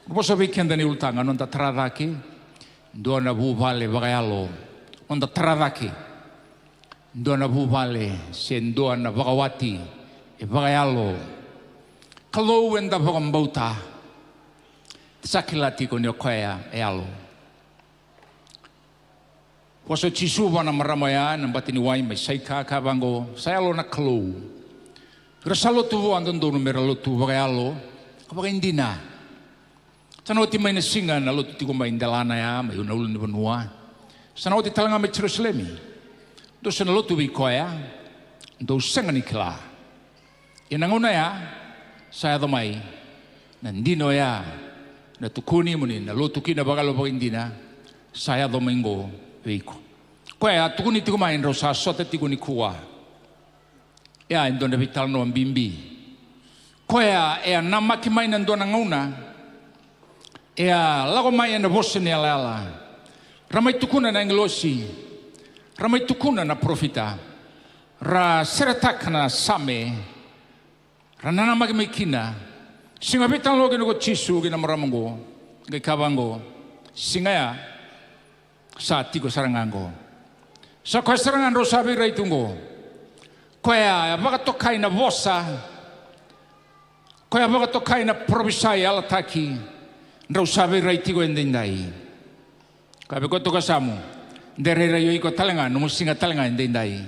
Au vosa vei keda ena ulutaga, noda tara cake dua na vuvale vakayalo. Noda tara cake dua na vuvale se dua na vakawati e vakayalo. Kalou eda vakabauta, sa kila tiko ni o koya e yalo. Vosa o Jisu vua na marama oya ena bati ni wai mai Saika, kaya vaqo: Sa yalo na Kalou. Ira sa lotu vua dodonu me ra lotu vakayalo ka vakaidina. Sa na oti mai na siga na lotu tiko mai delana ya, mai na ulunivanua. Sa na oti tale ga mai Jerusalemi. Dou sa na lotu vei koya dou sega ni kila. Ia na gauna ya sa yaco mai na dina oya na tukuni mo ni na lotu kina vakayalo vakaidina. Sa yaco mai qo vei iko. Koya a tukuni tiko mai, drau sa sota tiko nikua. E a e dua na veitalanoa bibi. Koya e a namaki mai na dua na gauna, e a lako mai ena vosa ni yalayala. Ra mai tukuna na agilosi, ra mai tukuna na parofita, ra seretaka na Same, ra nanamaki mai kina. Sega ni veitalanoa kina ko Jisu kei na marama oqo, qai kaya vaqo: Siga ya sa tiko sara ga oqo. Sa koya sara ga drau sa veirai tu oqo. Koya e vakatokai na vosa, koya e vakatokai na parofisai yalataki, drau sa veirai tiko edaidai. Koya vei koya toka yasamu, de rairai o iko tale ga nomu siga tale ga edaidai,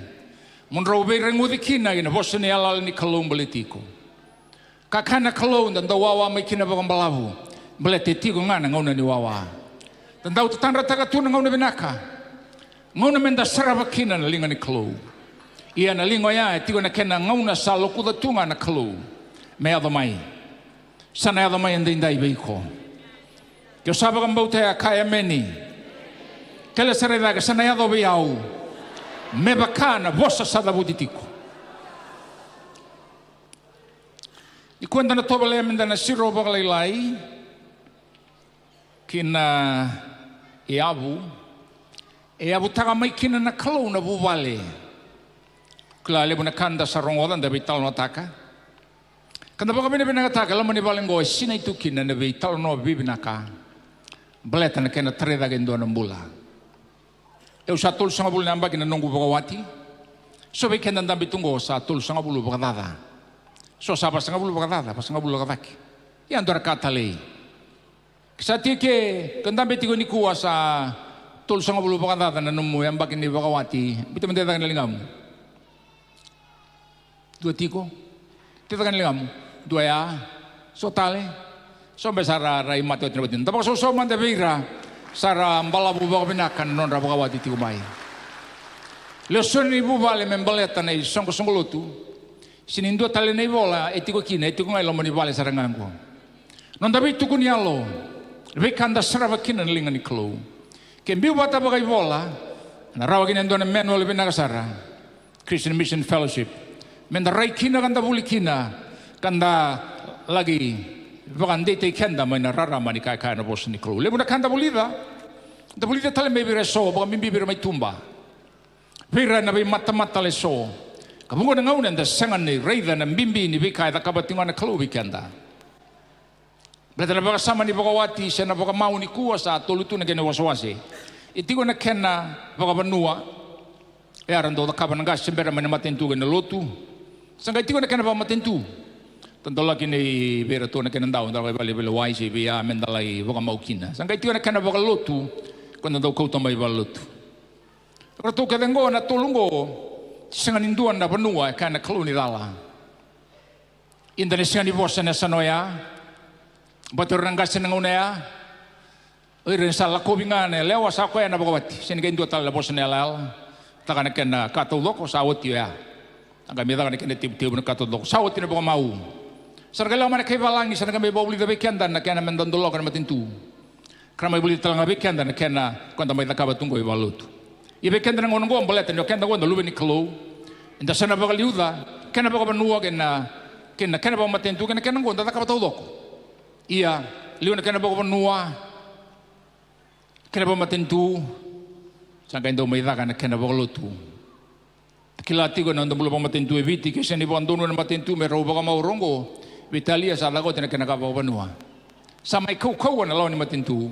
mo drau veiraiguci kina ki na vosa ni yalayala ni Kalou baleti iko. Ka kaya na Kalou, da dau wawa mai kina vakabalavu, baleta e tiko ga na gauna ni wawa. Da dau tatadrataka tu na gauna vinaka, gauna me da sarava kina na liga ni Kalou. Ia na liga oya e tiko na kena gauna sa lokuca tu ga na Kalou me yaco mai. Sa na yaco mai edaidai vei iko. Ke o sa vakabauta ya, kaya emeni. Kele sara i cake: Sa na yaco vei au me vaka na vosa sa cavuti tiko. Nikua eda na tovolea me da na siro vakalailai ki na yavu e yavutaka mai kina na Kalou na vuvale. Kila levu na ka da sa rogoca, da veitalanoataka, ka da vakavinavinakataka. E loma ni vale oqo e sinai tu kina na veitalanoa vivinaka baleta na kena tarai cake e dua na bula. Au sa tolusagavulu na yabaki na noqu vakawati. So vei keda dabe tu oqo sa tolusagavulu vakacaca. So sa vasagavulu vakacaca, vasagavulu vakacake. Ia dua na ka talei. Ke sa tiko ke, ke dabe tiko nikua sa tolusagavulu vakacaca na nomu yabaki ni vakawati, biuta mada e cake na ligamu. Dua tiko. Tiko e cake na ligamu. Dua ya. So tale. So beka sa ra, ra imate oti na vati. Da vakasausau mada vei ira sa ra balavu vakavinaka na nodra vakawati tiko mai. Lesoni ni vuvale me baleta na isoqosoqo lotu. Sega ni dua tale na ivola e tiko kina, e tiko ga e loma ni vale sara ga oqo. Noda veitukuni yalo, veika da sarava kina na liga ni Kalou. Ke biu vata vakaivola, na rawa kina e dua na manual vinaka sara, Christian Mission Fellowship, me da rai kina ka da vuli kina, ka da laki vakadeitaki keda mai na rarama ni ka e kaya na vosa ni Kalou. Levu na ka da vulica, da vulica tale mai vei ira eso, vakabibi vei ira mai tuba, vei ira na veimatamata eso. Ka vuqa na gauna eda sega ni raica na bibi ni veika e cakava tiko ga na Kalou vei keda. Baleta na vakasama ni vakawati se na vakamau nikua sa tolu tu na kena iwasewase. E tiko na kena vakavanua, e a ra dau cakava na qase bera mai na matanitu kei na lotu. Sa qai tiko na kena vakamatanitu. Da dau laki nei vei iratou na kena dau, da laki vale, vale wai se vei a me da lai vakamau kina. Sa qai tiko na kena vakalotu, ko da dau kauta mai valelotu. Ratou kece oqo na tolu oqo, sega ni dua na vanua e kaya na Kalou ni cala. Ia da na sega ni vosa ena yasana oya. Baleta o ira na qase na gauna ya, o ira ni sa lakovi ga na yalewa, sa koya na vakawati. Sega ni qai dua tale na vosa na yalayala. Caka na kena ka taucoko, sa oti oya. Sa qai mai caka na kena tevutevu na ka taucoko, sa oti na vakamau. Sa na qai lako mai na kai valagi, sa na qai mai vakavulica vei keda na kena me da doloka na matanitu. Ka ra mai vulica tale ga vei keda na kena ko da mai cakava tu oqo i valelotu. Ia vei keda na gauna oqo, baleta ni o keda oqo da luve ni Kalou, eda sa na vakaliuca kena vakavanua kei na, kei na kena vakamatanitu kei na kena oqo da cakava taucoko. Ia, liu na kena vakavanua, kena vakamatanitu, sa qai dau mai caka na kena vakalotu. Kila tiko na noda bula vakamatanitu e Viti, ke sega ni vakadonui na matanitu me rau vakamau oqo, veitalia sa caka oti na kena ka vakavanua. Sa mai kaukauwa na lawa ni matanitu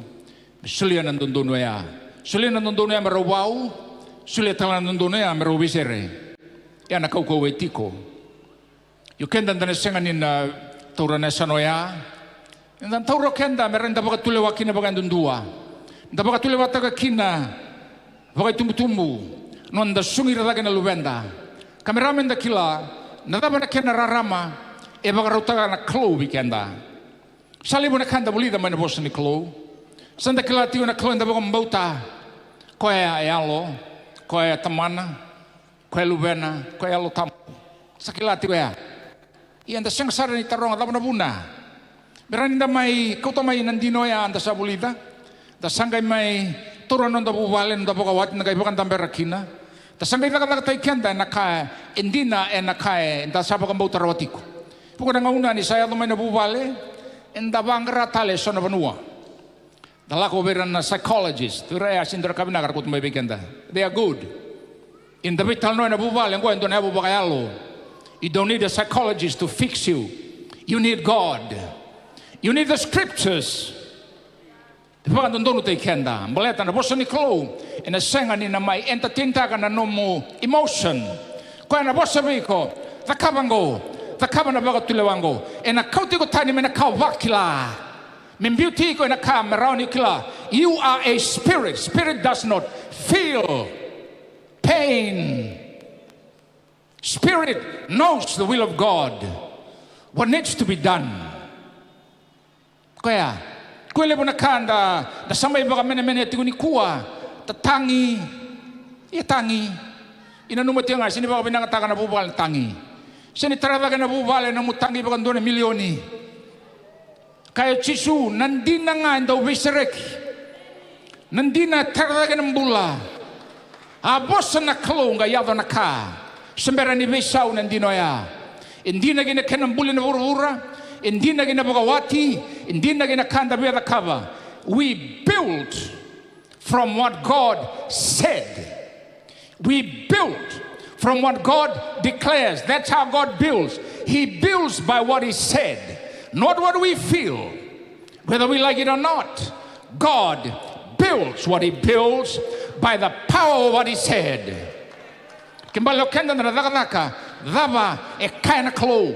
me solia na dodonu oya. Solia na dodonu oya me rau vau, solia tale na dodonu oya me rau veisere. Ia na kaukauwa e tiko. Io, keda da na sega ni na taura na yasana oya. Da na taura o keda me rawa ni da vakatulewa kina vakayadudua. Da vakatulewataka kina vakaitubutubu, noda sugi ira cake na luveda. Ka me rawa meda kila na cava na kena rarama e vakarautaka na Kalou vei keda. Sa levu na ka eda vulica mai na vosa ni Kalou. Sa da kila tiko na Kalou eda vakabauta, koya e Yalo, koya e Tamana, koya e Luvena, koya e Yalo Tabu. Sa kila tiko ya. Ia da sega sara ni taroga cava na vuna. Me rawa ni da mai kauta mai na dina oya da sa vulica. Da sa qai mai taura na noda vuvale, na noda vakawati, da qai vakadabera kina. Da sa qai cakacakataki keda ena ka e dina, ena ka eda sa vakabauta rawa tiko. Vuqa na gauna ni sa yaco mai na vuvale, eda vaqara tale eso na vanua. Da lako vei ira na psychologist, vei ira e a sega ni dua na ka vinaka era kauta mai vei keda. They are good. Ia da veitalanoa ena vuvale, oqo e dua na yavu vakayalo. You don't need a psychologist to fix you. You need God. You need the scriptures. E vakadodonutaki keda, baleta na vosa ni Kalou ena sega ni na mai entertaintaka na nomu emotion. Koya na vosa vei iko, cakava oqo, cakava na vakatulewa oqo. Ena kauta iko tani mai na ka o vakila. Me biuti iko ena ka me rawa ni kila. You are a spirit. Spirit does not feel pain. Spirit knows the will of God. What needs to be done. Koya. Koya levu na ka da, da sa mai vakamenemenea tiko nikua. Da tagi. Ia tagi. Ina nanuma tiko ga, sega ni vakavinakataka na vuvale na tagi. Sega ni tara cake na vuvale na nomu tagi vakadua na milioni. Kaya o Jisu, na dina ga e dau veisereki. Na dina e tara cake na bula. A vosa na Kalou qai yaco na ka. Se bera ni veisau na dina oya. E dina ki na kena buli na vuravura. E dina ki na vakawati. E dina ki na ka da via cakava. We build from what God said. We build from what God declares. That's how God builds. He builds by what He said, not what we feel. Whether we like it or not, God builds what He builds by the power of what He said. Ke bale o keda da na cakacaka, cava e kaya na Kalou.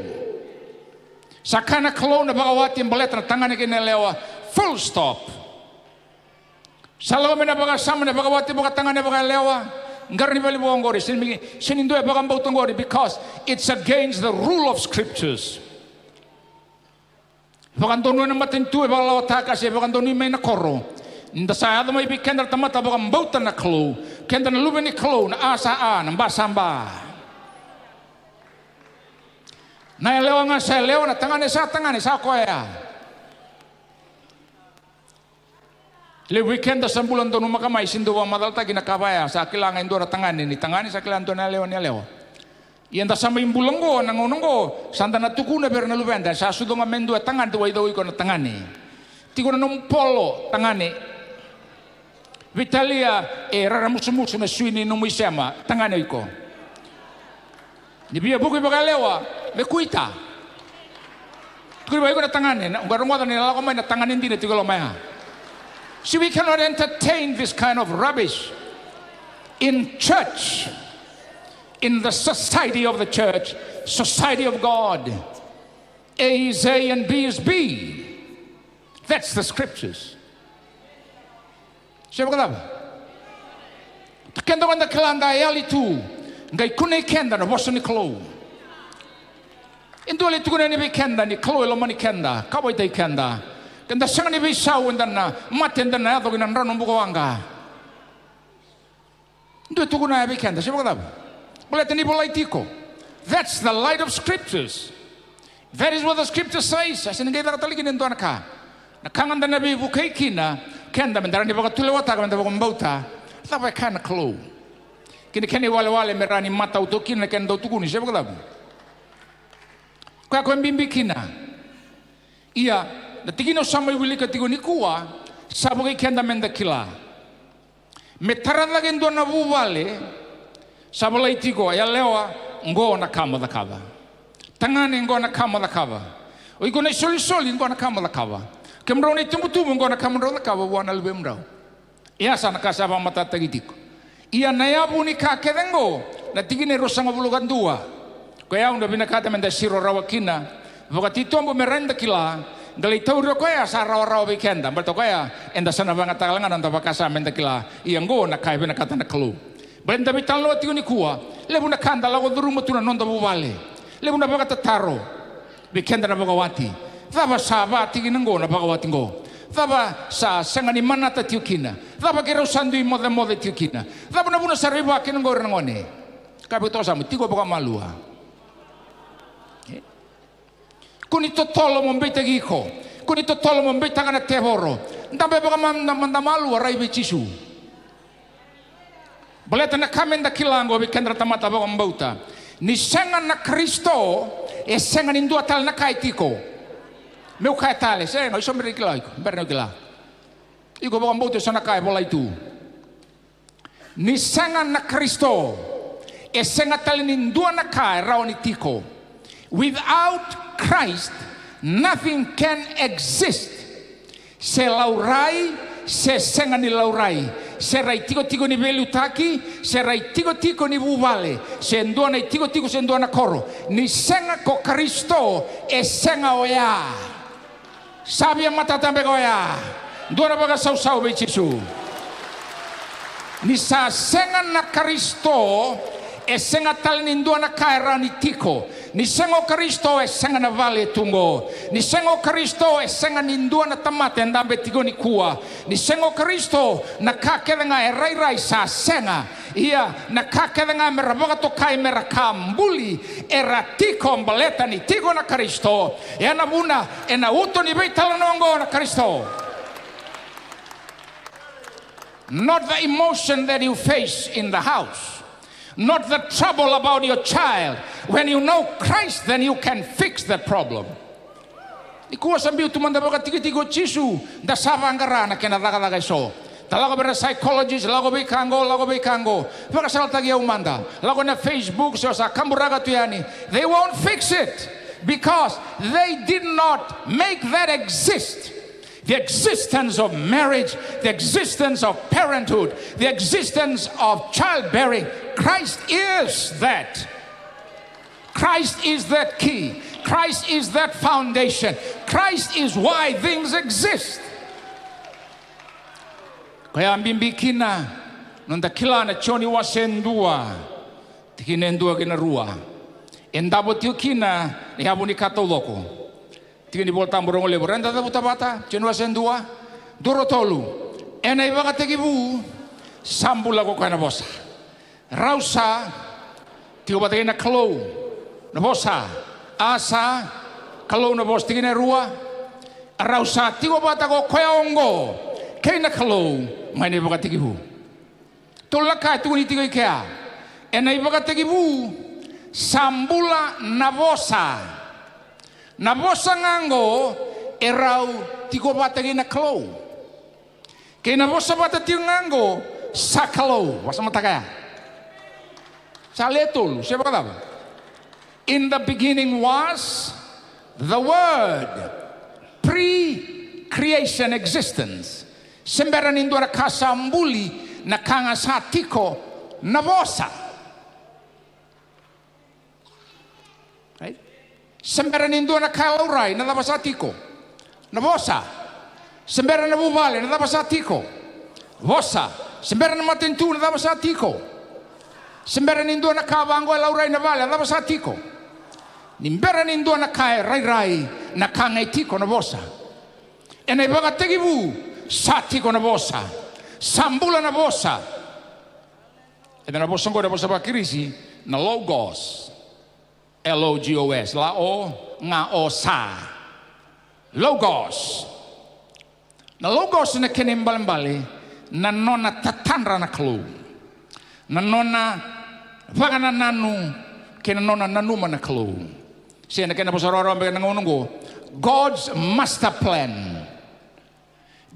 Sa kaya na Kalou na vakawati e baleta na tagane kei na yalewa, full stop. Sa lako mai na vakasama na vakawati vakatagane vakayalewa. Qara ni vale vou oqori, sega ni, sega ni dua e vakabauta oqori, because it's against the rule of scriptures. Vakadonui na matanitu e vakalawataka se vakadonui mai na koro. Ni da sa yaco mai vei keda na tamata vakabauta na Kalou, keda na luve ni Kalou, na A sa A, na B sa B. Na yalewa ga sa yalewa, na tagane sa tagane, sa koya. Levu vei keda sa bula donumaka mai, sega ni dau vakamacalataki na ka vaya, sa kila ga e dua na tagane ni tagane, sa kila e dua na yalewa ni yalewa. Ia da sa mai bula oqo, na gauna oqo, sa da na tukuna vei ira na luveda, sa sucu ga mai e dua e tagane, dau wai cau iko na tagane. Tiko na nomu polo, tagane. Veitalia e raramusumusu na sui ni nomu isema, tagane o iko. Ni via vuki vakayalewa, me kuita. Tukuni vei iko na tagane, na, qai rogoca ni na lako mai na tagane dina tiko e loma ya. See, we cannot entertain this kind of rubbish in church, in the society of the church, society of God. A is A and B is B. That's the scriptures. Se vakacava? Keda qo da kila da yali tu, qai kunei keda na vosa ni Kalou. E dua lai tukuna yani vei keda ni Kalou e lomani keda, kauwaitaki keda. Keda sega ni veisau, eda na mate, eda na yaco ki na drau na bukawaqa. Dua e tukuna ya vei keda, se vakacava? Baleta ni volai tiko. That's the light of scriptures. That is what the scripture says. Sa sega ni qai caka tale kina e dua na ka. Na ka ga da na veivukei kina, keda me da rawa ni vakatulewataka, me da vakabauta. Cava e kaya na Kalou? Kei na kena iwalewale me rawa ni matau toka kina na kena dau tukuni, se vakacava? Koya ko e bibi kina. Ia, na tikina au sa mai wilika tiko nikua, sa vukei keda me da kila. Me tara cake e dua na vuvale, sa volai tiko, yalewa, qo na ka mo cakava. Tagane, qo na ka mo cakava. O iko na isolisoli, qo na ka mo cakava. Kemudrau na itubutubu, qo na ka mo drau cakava vua na luvemudrau. Ia sa na ka sa vakamatatataki tiko. Ia na yavu ni ka kece qo, na tikina e ruasagavulu ka dua. Ko yau na vinakata me da siro rawa kina, vakatitobu me rawa ni da kila, Da lai tauri o koya sa rawarawa vei keda, baleta o koya eda sa na vakayagataka ga na noda vakasama, eda kila. Ia oqo na ka e vinakata na Kalou. Baleta da veitalanoa tiko nikua, levu na ka da lako curuma tu na noda vuvale. Levu na vakatataro vei keda na vakawati. Cava sa vakatikina oqo na vakawati oqo? Cava sa sega ni manata tiko kina? Cava keirau sa dui mocemoce tiko kina? Cava na vuna sa raiva kina oqo ira na gone? Ka vei toka sa mo tiko vakamalua. Kua ni totolo mo beitaki iko. Kua ni totolo mo beitaka na tevoro. Dabe vaka mada, mada malua, rai vei Jisu. Baleta na ka meda kila oqo vei keda na tamata vakabauta, ni sega na Karisito, e sega ni dua tale na ka e tiko. Meu kaya tale, sega, o iko bera ni kila, o iko bera ni kila. Iko vakabauta eso na ka e volai tu. Ni sega na Karisito, e sega tale ni dua na ka e rawa ni tiko. Without Christ, nothing can exist. Se laurai, se sega ni laurai, se rai tikotiko ni veiliutaki, se rai tikotiko ni vuvale, se dua na itikotiko, se dua na koro, ni sega ko Karisito, e sega oya. Sa via matata beka oya. Dua na vakasausau vei Jisu. Ni sa sega na Karisito, e sega tale ni dua na ka e rawa ni tiko. Ni sega o Karisito, e sega na vale e tu oqo. Ni sega o Karisito, e sega ni dua na tamata e dabe tiko nikua. Ni sega o Karisito, na ka kece ga e rairai sa sega. Ia na ka kece ga me ra vakatokai me ra ka buli, era tiko baleta ni tiko na Karisito. E na vuna e na uto ni veitalanoa oqo na Karisito. Not the emotion that you face in the house. Not the trouble about your child. When you know Christ, then you can fix that problem. Nikua sa biu tu mada vakatikitiki o Jisu, da sa vaqara na kena cakacaka eso. Da lako vei ira na psychologist, lako vei ka qo, lako vei ka qo. Vakasalataki au mada. Lako na Facebook, se o sa kaburaka tu yani. They won't fix it because they did not make that exist. The existence of marriage, the existence of parenthood, the existence of childbearing, Christ is that. Christ is that key. Christ is that foundation. Christ is why things exist. Koya bibi kina, noda kila na Joni wase dua, tikina e dua kei na rua. E davo tiko kina na yavu ni ka taucoko. Tikina ni Vola Tabu rogo levu, reda cavuta vata, Joni wase dua, dua, rua, tolu. Ena ivakatekivu sa bula ko koya na Vosa. Rau sa tiko vata kei na Kalou na Vosa. A sa Kalou na Vosa, tikina e rua. A rau sa tiko vata ko koya oqo kei na Kalou mai na ivakatekivu. Tolu na ka e tukuni tiko i kea. Ena ivakatekivu sa bula na Vosa. Na Vosa ga oqo e rau tiko vata kei na Kalou. Kei na Vosa vata tiko ga oqo sa Kalou. Vakasamataka ya. Sa le tolu, se vakacava? In the beginning was the Word. Pre-creation existence. Se bera ni dua na ka sa buli, na ka ga sa tiko na Vosa. Right? Se bera ni dua na ka e laurai, na cava sa tiko? Na Vosa. Se bera na vuvale, na cava sa tiko? Vosa. Se bera na matanitu, na cava sa tiko? Se bera ni dua na ka vaqo e laurai na vale, na cava sa tiko? Ni bera ni dua na ka e rairai, na ka ga e tiko na Vosa. Ena ivakatekivu sa tiko na Vosa. Sa bula na Vosa. Eda na vosa oqo na vosa vaKirisi na Logos. L O G O S, la o ga o sa. Logos. Na Logos na kena ibalebale na nona tatadra na Kalou. Na nona vakanananu kei na nona nanuma na Kalou. Se na kena vosa rawarawa beka na gauna oqo, God's master plan.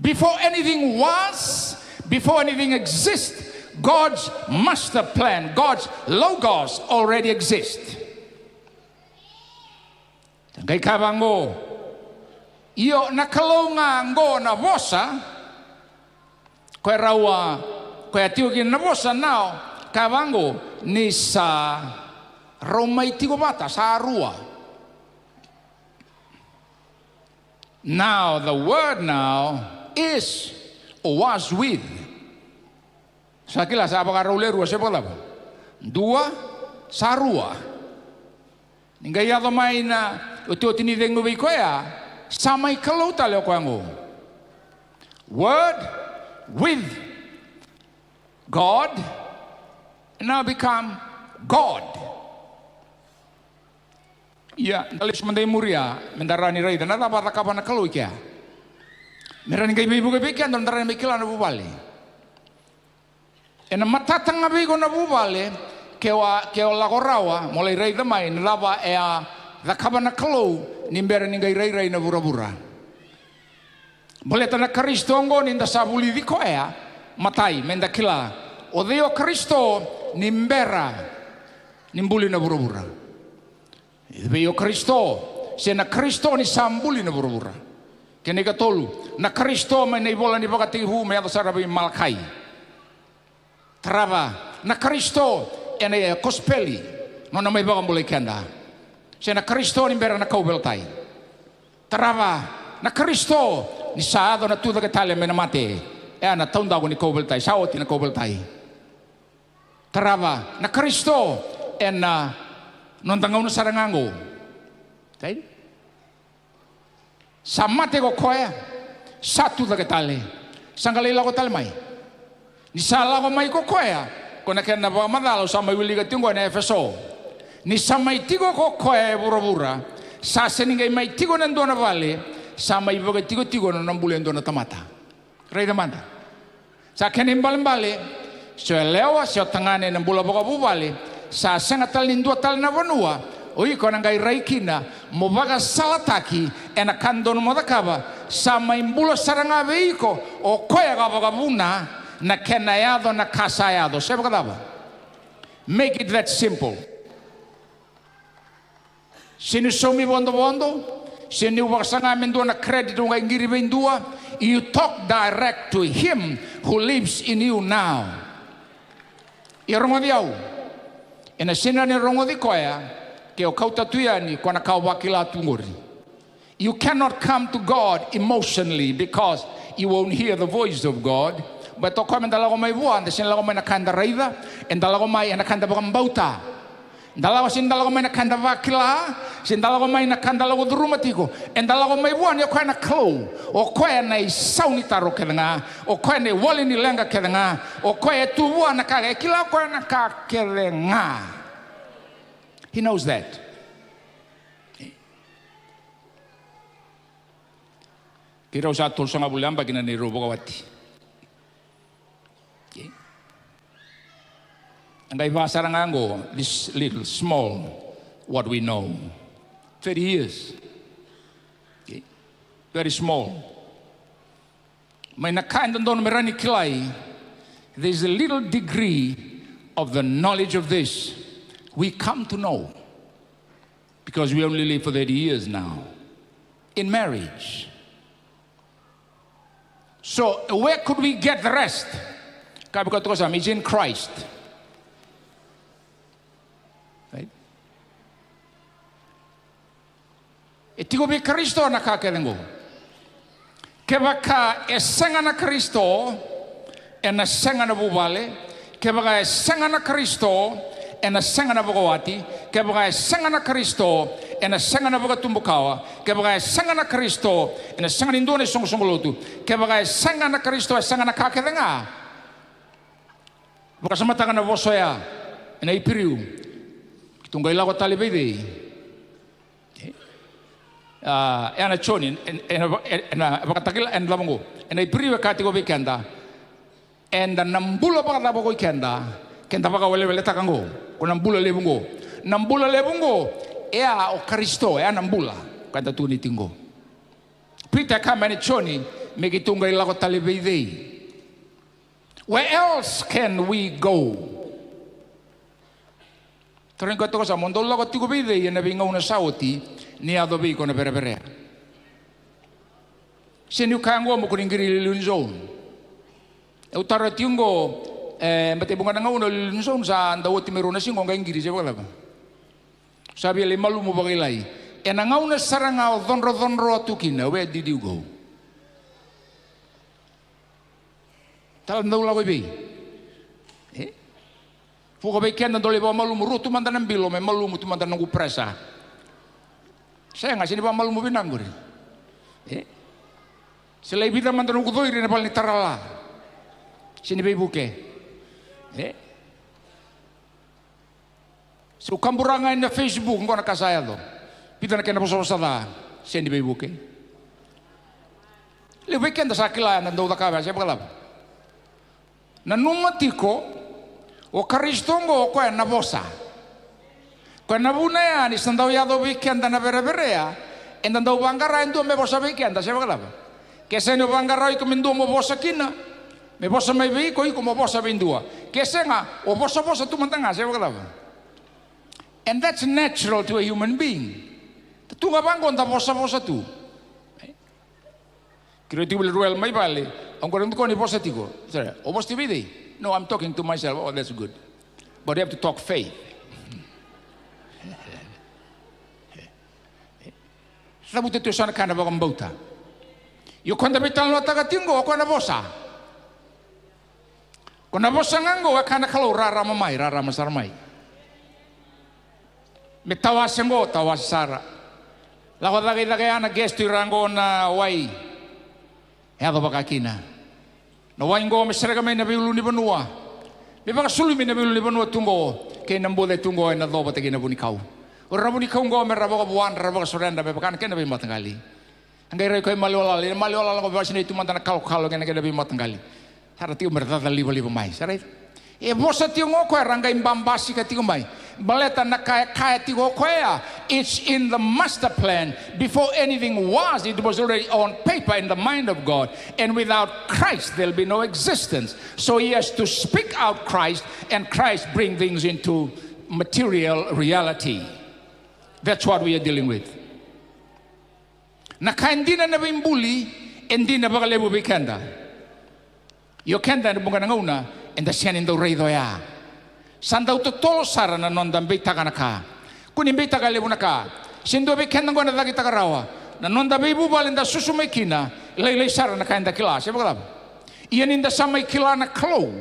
Before anything was, before anything exists, God's master plan, God's Logos already exists. Qai kaya vaqo, io na Kalou ga qo na Vosa, koya rau a, koya tiko kina na Vosa nao, kaya vaqo, ni sa rau mai tiko vata, sa rua. Now, the word now is or was with. Sa kila sa vakarau le rua se vakacava? Dua, sa rua. Ni qai yaco mai na otioti ni cegu vei koya, sa mai Kalou tale o koya qo. Word with God, and now become God. Ia, da lesu mada i muri ya, me da rawa ni raica na cava a cakava na Kalou i kea. Me rawa ni qai veivuke vei keda, da rawa ni mai kila na vuvale. Ena matata ga vei iko na vuvale, ke o, ke o lako rawa, mo lai raica mai na cava e a cakava na Kalou, ni bera ni qai rairai na vuravura. Baleta na Karisito oqo ni da sa vulici koya, matai, me da kila. O cei o Karisito ni bera ni buli na vuravura? I vei o Karisito, se na Karisito ni sa buli na vuravura? Kena ikatolu, na Karisito mai na ivola ni Vakatekivu me yaco sara vei Malakai. Tarava, na Karisito ena kosipeli, nona mai vakabulai keda. Se na Karisito ni bera na kauveilatai. Tarava, na Karisito ni sa yaco na tucake tale mai na mate, e a na taudaku ni kauveilatai, sa oti na kauveilatai. Tarava, na Karisito ena noda gauna sara ga qo. Okay? Sa mate ko koya, sa tucake tale, sa qai lai lako tale mai. Ni sa lako mai ko koya, ko na kena vakamacala au sa mai wilika tiko qo ena Efeso. Ni sa mai tiko ko koya e vuravura, sa sega ni qai mai tiko ena dua na vale, sa mai vakatikotiko na nona bula e dua na tamata. Raica mada. Sa kena ibalebale, se o yalewa, se o tagane ena bula vakavuvale, sa sega tale ni dua tale na vanua o iko na qai rai kina mo vakasalataki ena ka dodonu mo cakava, sa mai bula sara ga vei iko o koya ka vakavuna na kena yaco na ka sa yaco. Se vakacava? Make it that simple. Se ni saumi vodovodo, se ni vakasaga me dua na credit o qai qiri vei dua, you talk direct to him who lives in you now. Ia rogoci au, ena sega ni rogoci koya ke o kauta tu yani ko na ka o vakila tu qori. You cannot come to God emotionally because you won't hear the voice of God. But o koya me da lako mai vua, da sega ni lako mai na ka eda raica, eda lako mai ena ka eda vakabauta. Da lako, se da lako mai na ka da vakila, se da lako mai na ka da lako curuma tiko. Eda lako mai vua ni o koya na Kalou, o koya na isau ni taro kece ga, o koya na iwali ni leqa kece ga, o koya e tu vua na ka, e kila o koya na ka kece ga. He knows that. Keirau sa tolusagavulu na yabaki na neirau vakawati. Okay. A qai vaka sara ga qo, this little small, what we know. Thirty years. Okay. Very small. Mai na ka e dodonu me rawa ni kilai, there's a little degree of the knowledge of this. We come to know. Because we only live for thirty years now. In marriage. So where could we get the rest? Ka vei koya toka sa, it's in Christ. Right? E tiko vei Karisito na ka kece qo. Kevaka e sega na Karisito, ena sega na vuvale. Kevaka e sega na Karisito, ena sega na vakawati. Kevaka e sega na Karisito, ena sega na vakatubukawa. Kevaka e sega na Karisito, ena sega ni dua na isoqosoqo lotu. Kevaka e sega na Karisito, e sega na ka kece ga. Vakasamataka na vosa oya ena Iperiu. Keitou qai lako tale vei cei? A, ena Joni, ena, ena, ena Vakatakila, ena cava qo? Ena Iperiu e kaya tiko vei keda, eda na bula vakacava ko i keda, keda vakaweleweletaka qo, ko na bula levu qo. Na bula levu qo, e a o Karisito, e a na bula, ka da tukuni tiko qo. Pita e kaya mai ena Joni, me keitou qai lako tale vei cei? Where else can we go? Tarogi koya toka sa, mo dou lako tiko vei cei ena veigauna sa oti ni yaco vei iko na vereverea? Se niu kaya qo mo kua ni qiri iliuliu ni zone. Au taro tiko qo, e, bete vuqa na gauna iliuliu ni zone sa dau oti me rua na siga o qai qiri se vakacava. Sa via lai malumu vakailai. Ena gauna sara ga o codrocodroa tu kina, where did you go? Tala dau lako i vei? E? Vuka vei keda dau lai vakamalumu, rua tu mada na bilo me malumu tu mada na noqu pressure. Sega, sega ni vakamalumu vinaka qori. E? Se lai vica mada na noqu coiri ena vale ni tarala. Sega ni veivuke. E? Se u kabura ga ena Facebook qo na ka sa yaco. Vica na kena vosavosa ca, sega ni veivuke. Levu vei keda sa kila eda dau cakava ya, se vakacava? Nanuma tiko, o Karisito oqo o koya na vosa. Koya na vuna ya ni sa dau yaco vei keda na verevere ya, eda dau vaqara e dua me vosa vei keda, se vakacava? Ke sega ni o vaqara o iko me dua mo vosa kina, me vosa mai vei iko, iko mo vosa vei dua. Ke sega, o vosavosa tu mada ga, se vakacava? And that's natural to a human being. Da tu ga vaqo da vosavosa tu. Keirau tiko vale, Ruel mai vale, au qai tukuna ni vosa tiko. Sara, o vosa tiko vei cei? No, I'm talking to myself. Oh, that's good. But you have to talk faith. Cavuta tu eso na ka na vakabauta. Io, ko da veitalanoataka tiko qo, o koya na vosa. Ko na vosa ga qo, e kaya na Kalou, rarama mai, rarama sara mai. Me tawase qo, tawase sara. Lako cake i cake ya na guest ira qo na wai. E yaco vaka kina. Na wai qo me sereka mai na veiulunivanua. Me vakasulumi na veiulunivanua tu qo. Kei na buca tu qo ena co vata kei na vunikau. O ira na vunikau qo me ra vakavuadra, ra vakasoredra, me vaka na kena veimataqali. A qai rai koya i maliwa lala, ina maliwa lala qo, vakasinai tu mada na kalokalo kei na kena veimataqali. Sa ra tiko me ra cacalivaliva mai, sa raica? E vosa tiko qo o koya, ra qai babasika tiko mai. Baleta na ka e kaya tiko o koya, it's in the master plan. Before anything was, it was already on paper in the mind of God. And without Christ, there'll be no existence. So he has to speak out Christ, and Christ bring things into material reality. That's what we are dealing with. Na ka e dina na veibuli, e dina vakalevu vei keda. Io keda ena vuqa na gauna, eda sega ni dau raica oya. Sa dau totolo sara na noda beitaka na ka. Kua ni beitaka e levu na ka. Se dua vei keda qo ena cakitaka rawa. Na noda veivuvale da susu mai kina, lailai sara na ka eda kila, se vakacava? Ia ni da sa mai kila na Kalou,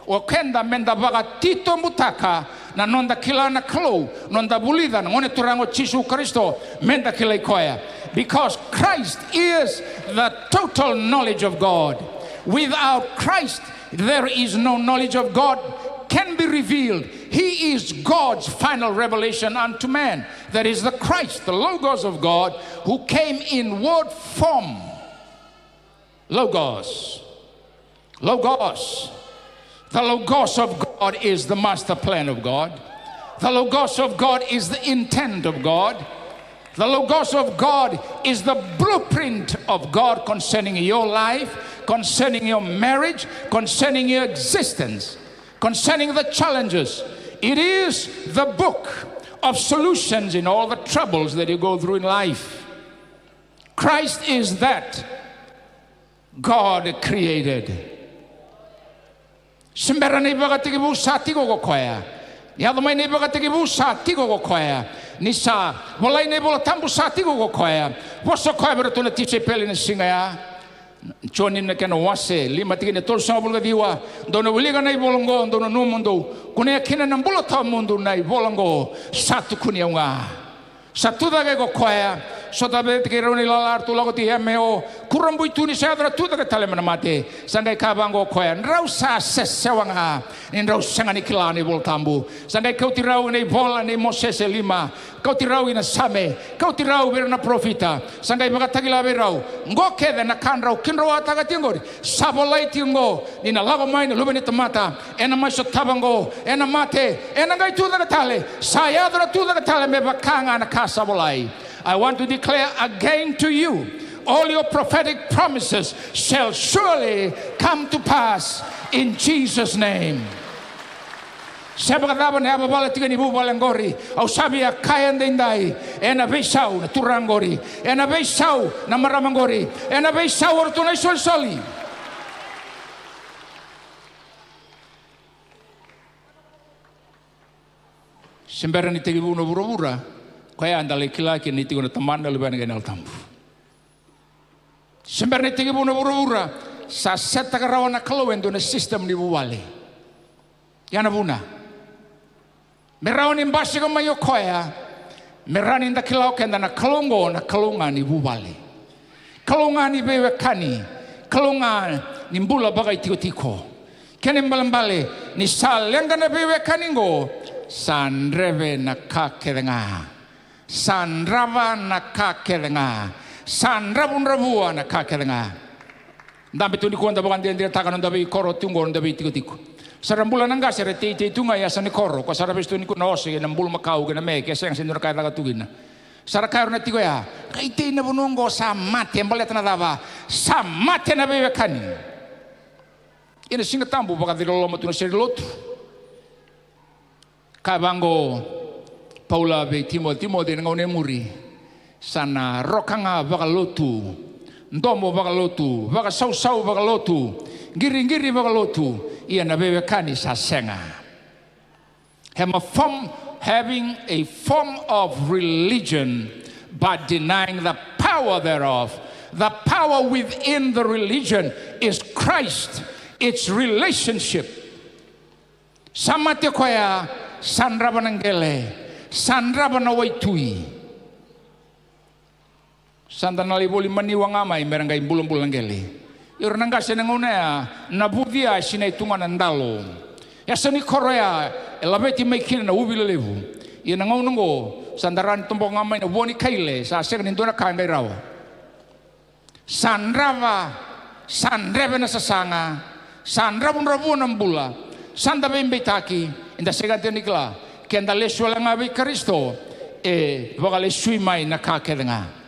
o keda me da vakatitobutaka na noda kila na Kalou, noda vulica na Gone Turaga o Jisu Karisito, me da kilai koya. Because Christ is the total knowledge of God. Without Christ, there is no knowledge of God can be revealed. He is God's final revelation unto man. That is the Christ, the Logos of God, who came in word form. Logos. Logos. The Logos of God is the master plan of God. The Logos of God is the intent of God. The Logos of God is the blueprint of God concerning your life, concerning your marriage, concerning your existence, concerning the challenges. It is the book of solutions in all the troubles that you go through in life. Christ is that God created. Se bera na ivakatekivu sa tiko ko koya. Ni yaco mai na ivakatekivu sa tiko ko koya. Ni sa volai na iVola Tabu sa tiko ko koya. Vosa koya vei iratou na tisaipeli na siga ya. Joni na kena wase lima tikina e tolusagavulu ka ciwa. Dou na wilika na ivola oqo, dou nanuma, dou kunea kina na bula tawamudu na ivola oqo. Sa tukuni au ga. Sa tucake ko koya, sota vei kei rau na ilala, ratou lako ki Emeo, kurabui tu ni sa yaco na tucake tale mai na mate. Sa qai kaya vaqo o koya, drau sa sesewa ga ni drau sega ni kila na iVola Tabu. Sa qai kauti rau ina ivola nei Mosese e lima, kauti rau ina Same, kauti rau vei ira na parofita. Sa qai vakatakila vei rau, qo kece na ka drau kidroataka tiko qori. Sa volai tiko qo ni na lako mai na Luve ni tamata, ena mai sotava qo, ena mate, ena qai tucake tale. Sa yaco na tucake tale me vaka ga na ka sa volai. I want to declare again to you, all your prophetic promises shall surely come to pass in Jesus' name. Se vakacava na yavavala tiko ni vuvale qori, au sa via kaya edaidai, ena veisau na turaga qori, ena veisau na marama qori, ena veisau o ratou na isolisoli. Se bera ni tekivu na vuravura, Koya eda lai kila kina ni tiko na Tamana, na Luvena kei na Yalo Tabu. Se bera ni tekivu na vuravura, sa setaka rawa na Kalou e dua na system ni vuvale. Ia na vuna, me rawa ni basika mai o koya, me rawa ni da kila o keda na Kalou oqo na Kalou ga ni vuvale. Kalou ga ni veiwekani. Kalou ga ni bula vakaitikotiko. Kena ibalebale, ni sa leqa na veiwekani oqo, sa dreve na ka kece ga. Sa drava na ka kece ga. Sa dravudravua na ka kece ga. Dabe tu nikua da vakadinadinataka na noda veikoro tu oqo, na noda veitikotiko. Sa ra bula na qase, ra teitei tu ga e yasa ni koro. Ko sa ra vesu tu nikua na ose kei na bulumakau kei na me, ke sega, se dua na ka e caka tu kina. Sa ra kaya o ira na tiko ya, qai tei na vanua oqo sa mate, baleta na cava? Sa mate na veiwekani. Ia na Siga Tabu, vakaciloloma tu na sere lotu. Kaya vaqo Paula vei Timoci, Timoci, na gauna e muri, sa na roka ga vakalotu, domo vakalotu, vakasausau vakalotu, qiriqiri vakalotu, ia na veiwekani sa sega. Have a form, having a form of religion, but denying the power thereof. The power within the religion is Christ, its relationship. Sa mate koya, sa drava na qele, sa drava na waitui. Sa da na lai voli maniwa ga mai me ra qai bulabula na qele. Ia o ira na qase na gauna ya, na vuci ya e sinai tu ga na dalo. Yasa ni koro ya e laveti mai kina na uvi lelevu. Ia na gauna oqo sa da rawa ni toboka ga mai na vua ni kaile, sa sega ni dua na ka e qai rawa. Sa drava, sa dreve na sasaga, sa dravudravua na bula, sa da veibeitaki. Eda sega tiko ni kila, ke da lesu wale ga vei Karisito, e vakalesui mai na ka kece ga.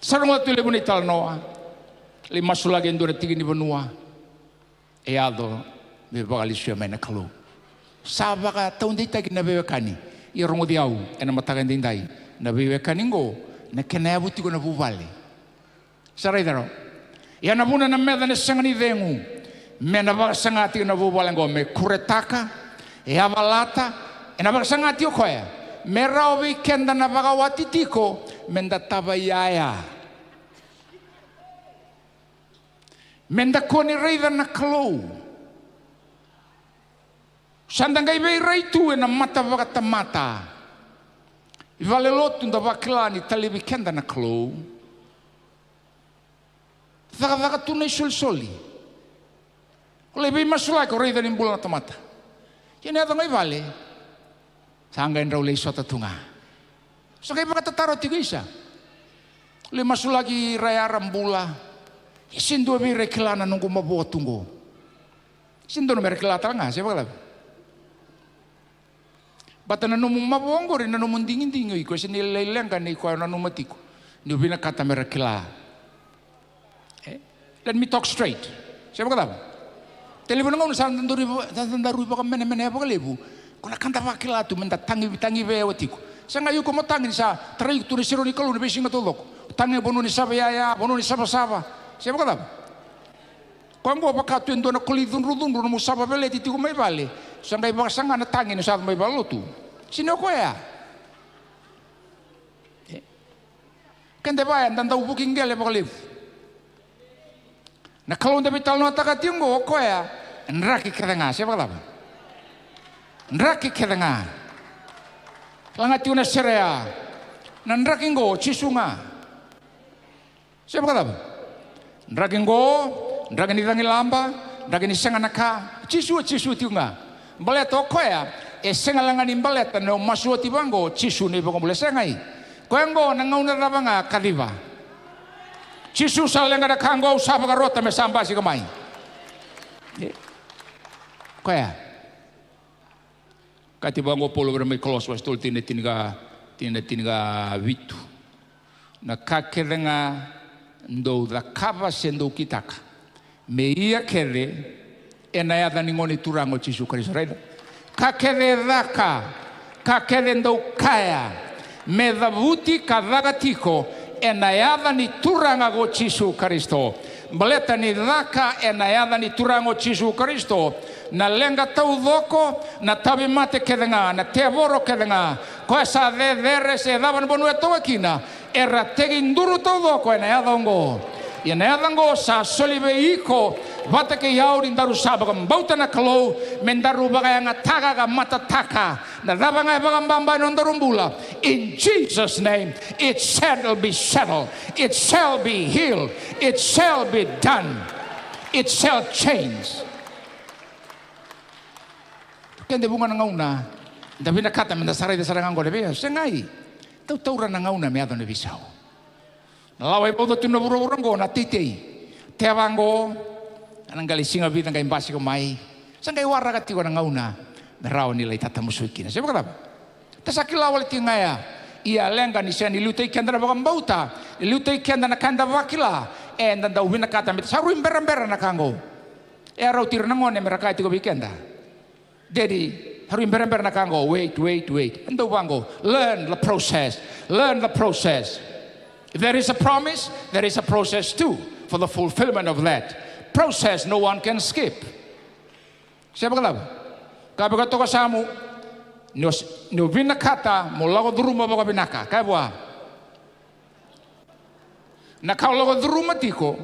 Sa rogoca tu e levu na italanoa, lai masulaki e dua na tiki ni vanua. E yaco me vakalesuya mai na Kalou. Sa vakataudeitaki na veiwekani. Ia rogoci au ena mataka edaidai, na veiwekani oqo na kena yavu tiko na vuvale. Sa raica rawa. Ia na vuna na meca na sega ni cegu, me na vakasaga tiko na vuvale oqo me kuretaka, e yavalata, ena vakasaga tiko o koya me rawa vei keda na vakawati tiko, me da tava iyaya. Me da kua ni raica na Kalou. Sa da qai veirai tu ena mata vakatamata. I vale lotu da vakila ni talevi keda na Kalou. Cakacaka tu na isolisoli. Ko lai veimasulaki, ko raica ni bula na tamata. Ia na yaco ga i vale, sa qai drau lai sota tu ga. Sa qai vakatataro tiko, isa. Lai masulaki ira, era bula. Ia se dua vei ira e kila na noqu mavoa tu qo? Se dua me ra kila tale ga, se vakacava? Baleta na nomu mavoa oqori, na nomu digidigi o iko, e sega ni lai leqa nei koya o nanuma tiko. Niu vinakata me ra kila. E? Let me talk straight. Se vakacava? Tale vei na gauna sa da rui, sa da rui vakamenemenea vakalevu. Ko na ka da vakila tu me da tagi, tagi vei au tiko. Sa qai iko mo tagi ni sa tarai tu na siro ni Kalou na veisiga taucoko. Tagi e vanua ni sava iyaya, vanua ni savasava. Se vakacava? Koya oqo vaka tu e dua na koli cudrucudru, nomu sava veleti tiko mai vale. Sa qai vakasaga na tagi ni sa yaco mai vale lotu. Sega ni o koya. E. Keda vaya da dau vuki qele vakalevu. Na Kalou da veitalanoataka tiko oqo o koya, draki kece ga, se vakacava? Draki kece ga. Kila ga tiko na sere ya. Na draki oqo o Jisu ga. Se vakacava? Draki oqo, draki ni cagilaba, draki ni sega na ka. Jisu, Jisu tiko ga. Baleta o koya e sega la ga ni baleta na nomu masu oti vaqo, Jisu na iVakabula, sega i. Koya oqo na gauna cava ga, kaciva. Jisu sa leqa na ka oqo, au sa vakarota me sa basika mai. E. Koya. Kaya tiko vaqo o Paula vei ira mai Kolosa wase tolu, tikina e tini ka, tikina e tini ka vitu. Na ka kece ga dou cakava se dou kitaka, me ia kece ena yaca ni Gone Turaga o Jisu Karisito. Raica. Ka kece e caka, ka kece dou kaya, me cavuti ka caka tiko ena yaca ni Turaga ko Jisu Karisito. Baleta ni caka ena yaca ni Turaga o Jisu Karisito, na leqa taucoko, na tauvimate kece ga, na tevoro kece ga, koya sa cecere se cava na vanua e toka kina, era tekiduru taucoko ena yaca oqo. Ia na yaca oqo sa soli vei iko vata kei au ni daru sa vakabauta na Kalou, me daru vakayagataka ka matataka na cava ga e vakababa ena nodaru bula. In Jesus' name, it shall be settled. It shall be healed. It shall be done. It shall change. Keda vuqa na gauna da vinakata me da sa raica sara ga oqo na vei, segai. Tautaura na gauna me yaco na veisau. Na lawa e vauca tu na vuravura oqo na teitei. Teva oqo, na qai lai siga vica qai basika mai. Sa qai waraka tiko na gauna me rawa ni lai tatamusuki kina. Se vakacava? Da sa kila wale tiko ga ya. Ia leqa ni sega ni liutaki keda na vakabauta, ni liutaki keda na ka eda vakila, eda dau vinakata me da sa rui berabera na ka oqo. E a rauti ira na gone me ra kaya tiko vei keda, Daddy, sa rui berabera na ka oqo. Wait, wait, wait. E dau vaqo. Learn the process. Learn the process. If there is a promise, there is a process too for the fulfillment of that process. No one can skip. Se vakacava? Ka vaka toka samu, ni o s-, ni o vinakata mo lako curuma vakavinaka. Kaya vua. Na ka o lako curuma tiko,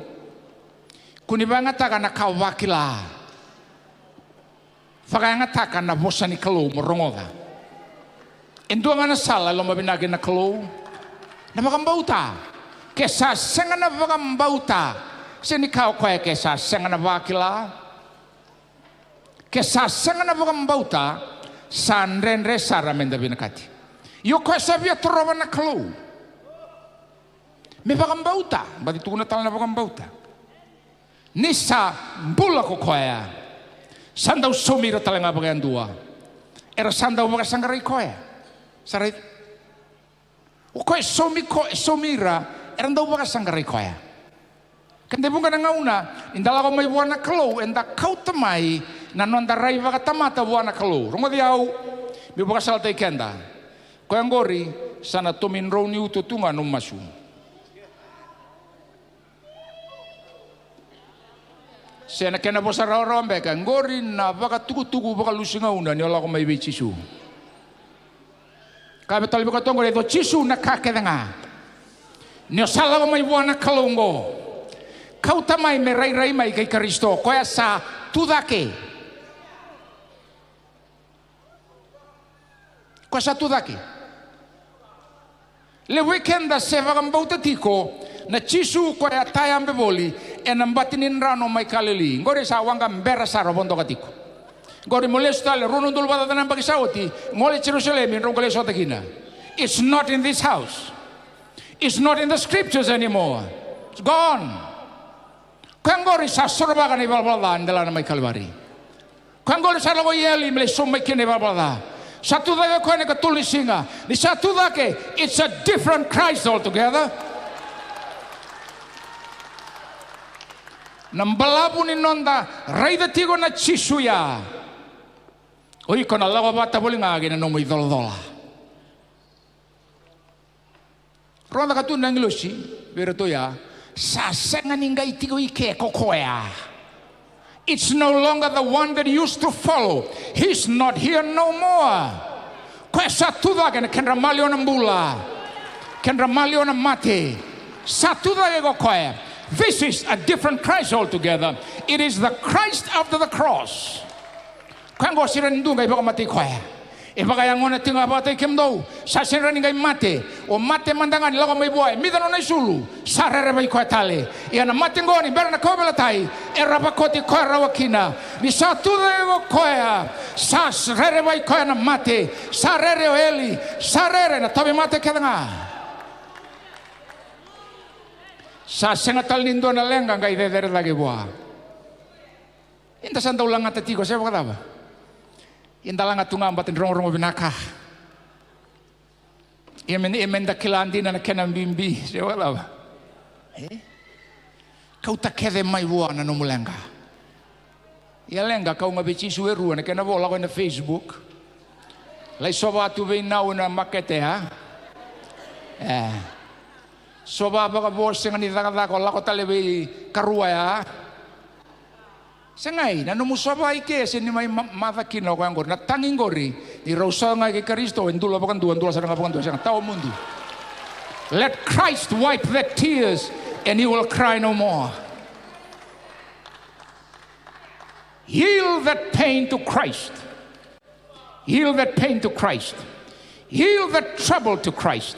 kua ni vakayagataka na ka o vakila. Vakayagataka na vosa ni Kalou mo rogoca. E dua ga na sala e lomavinaka na Kalou, na vakabauta. Ke sa sega na vakabauta, se ni ka o koya ke sa sega na vakila. Ke sa sega na vakabauta, sa dredre sara me da vinakati. Io, koya sa via torova na Kalou. Me vakabauta, baci tukuna tale na vakabauta. Ni sa bula ko koya, sa dau saumi ira tale ga vakayadua. Era sa dau vakasaqarai koya. Sa raica? O koya e saumi ko, e saumi ira, era dau vakasaqarai koya. Keda vuqa na gauna, ni da lako mai vua na Kalou, eda kauta mai na noda rai vakatamata vua na Kalou. Rogoci au, meu vakasalataki keda. Koya oqori, sa na tomi drau ni uto tu ga nomu masu. Se na kena vosa rawarawa beka, qori na vakatukutuku vakalusi gauna ni o lako mai vei Jisu. Ka vei tale vei koya toka qori, e co Jisu na ka kece ga. Ni o sa lako mai vua na Kalou oqo, kauta mai me rairai mai kei Karisito, koya sa tu cake. Koya sa tu cake. Levu vei keda se vakabauta tiko na Jisu koya tayabe voli ena bati ni drano mai Kalili. Qori sa waqa bera sara, vodoka tiko. Qori mo lesu tale rua na udolu vakacaca na yabaki sa oti, gole Jerusalemi, drau qai lesu sota kina. It's not in this house. It's not in the scriptures anymore. It's gone. Koya qori sa sorovaka na ivalavala ca ni delana mai Kalivari. Koya qori sa lako i eli me lai sauma mai kina na ivalavala ca. Sa tu cake o koya na ikatolu ni siga. Ni sa tu cake, it's a different Christ altogether. Na balavu ni noda raica tiko na Jisu ya. O iko na lako vata voli ga kei na nomu icolacola. Rogoca ka tu na agilosi vei iratou ya, sa sega ni qai tiko i ke ko koya. It's no longer the one that you used to follow. He's not here no more. Koya sa tu cake na kedra maliwa na bula, kedra maliwa na mate. Sa tu cake ko koya. This is a different Christ altogether. It is the Christ after the cross. Koya qo sega ni dua qai vakamatei koya. E vakayagona tiko ga vakataki kemudou. Sa sega ni qai mate. O mate mada ga ni lako mai vua, e mica nona isulu, sa rerevaki koya tale. Ia na mate qo ni bera na kauveilatai, era vakoti koya rawa kina. Ni sa tu cake ko koya, sa s-, rerevaki koya na mate. Sa rere o eli, sa rere na tauvimate kece ga. Sa sega tale ni dua na leqa qai cecere cake vua. Eda sa dau lagata tiko, se vakacava? Eda laga tu ga baleta ni rogorogo vinaka. Ia me, ia me da kila dina na kena bibi, se vakacava? E? Kauta kece mai vua na nomu leqa. Ia leqa kau ga vei Jisu e rua, na kena vo lako ena Facebook. Lai sova tu vei nau ena makete, a? E. Sova vakavo, sega ni cakacaka, o lako tale vei karua ya. Segai, na nomu sova i ke, se ni mai ma-, maca kina o koya qori. Na tagi qori, ni rau sova ga kei Karisito, e dula vakadua, dula sara ga vakadua, sega, tawa mudu. Let Christ wipe the tears and you will cry no more. Yield that pain to Christ. Yield that pain to Christ. Yield that trouble to Christ.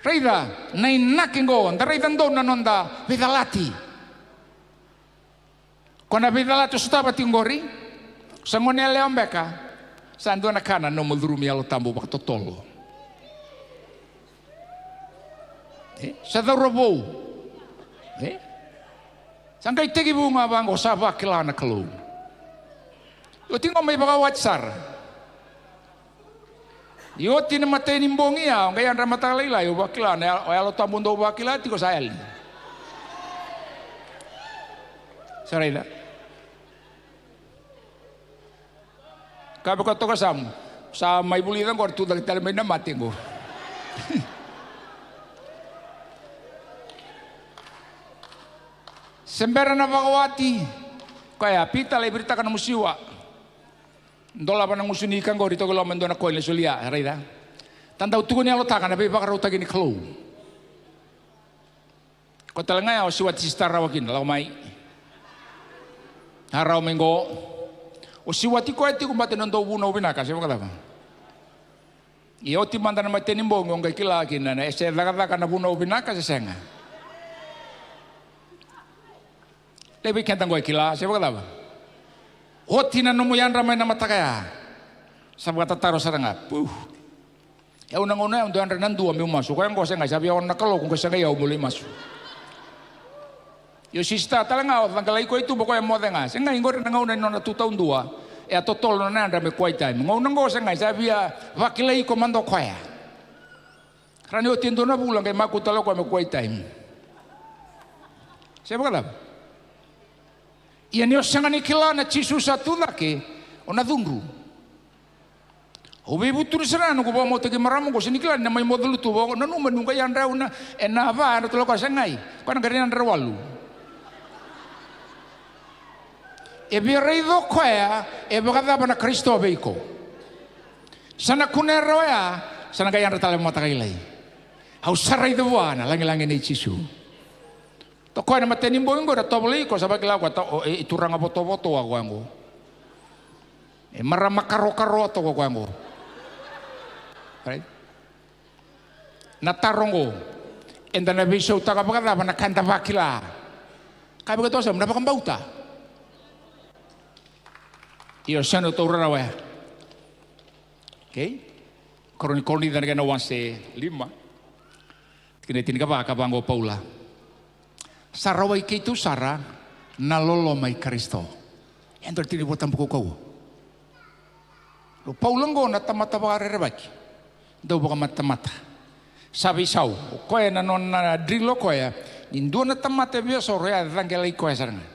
Raica na inaki qo, da raica donu na noda veicalati. Ko na veicalati o sotava tiko qori, sa gone yalewa beka, sa dua na ka na nomu curumi Yalo Tabu vakatotolo. E? Sa cauravou. E? Sa qai tekivu ga vaqo, sa vakila na Kalou. Oti qo mai vakawati sara. Ni oti na imatai ni bogi ya, o qai yadra mataka lailai, o vakila na ya-, o Yalo Tabu dau vakila tiko sa yali. Sa raica. Ka vei koya toka sa, sa mai vulica qo, tu cake tale mai na mate qo. Se bera na vakawati. Koya, Pita, lai viritaka na musiwa. Dolava na gusu ni ika qori toka i loma, e dua na koya lai solia, raica. Ta dau tukuni yalotaka na veivakarautaki ni Kalou. Ko tale ga ya o siwati sista rawa kina, lako mai. A rawa mai qo. O siwati koya tiko mate na dau vunau vinaka, se vakacava? Ia oti mada na imatai ni bogi, o qai kila kina, na, e se cakacaka na vunau vinaka se sega. Levu vei keda qo e kila, se vakacava? Oti na nomu yadra mai na mataka ya. Sa vakatataro sara ga. Puh. E au na gauna ya, au dau yadra na dua meu masu. Koya qo segai, sa via ono na kaloko qo, segai au meu lai masu. Io, sista tale ga, o caqelai koya i tuba, koya moce ga. Segai, qori na gauna ni nona tu taudua. E a totolo na yadra me quiet time. Gauna qo segai, sa via vakilai iko mada o koya. Ra ni oti e dua na vula, qai maku tale o koya me quiet time. Se vakacava? Ia ni o sega ni kila na Jisu sa tu cake, o na cudru. Au veivutuni sara na noqu vakamautaki marama oqo, se ni kila ni na mai moce lutu vaqo, nanuma niu qai yadra au na, ena va, yadra tale o koya, segai. Koya na qai yadra walu. E via raica o koya e vakacava na Karisito vei iko. Sa na kunea rawa ya, sa na qai yadra tale mataka lailai. Au sa raica vua na lagilagi nei Jisu. Toka o koya na imatai ni bogi qo, na tovolei iko, sa vakila o koya, ta-, o, e, e turaga votovoto o koya qo. E marama karokaroa toka o koya qo. Right? Na taro qo, eda na veisautaka vakacava na ka eda vakila? Ka vei keda toka, sa na vakabauta. Io, sa na taura rawa ya. Okay? Karua ni Korinica na kena wase lima. Tikina e tinikava, kaya vaqo o Paula: Sa rawai keitou sara na loloma i Karisito. E dua na tikina ni Vola Tabu kaukauwa. O Paula oqo na tamata vakarerevaki, dau vakamatamata. Sa veisau. O koya na nona drill o koya, ni dua na tamata e via soro, e a caqelai koya sara ga.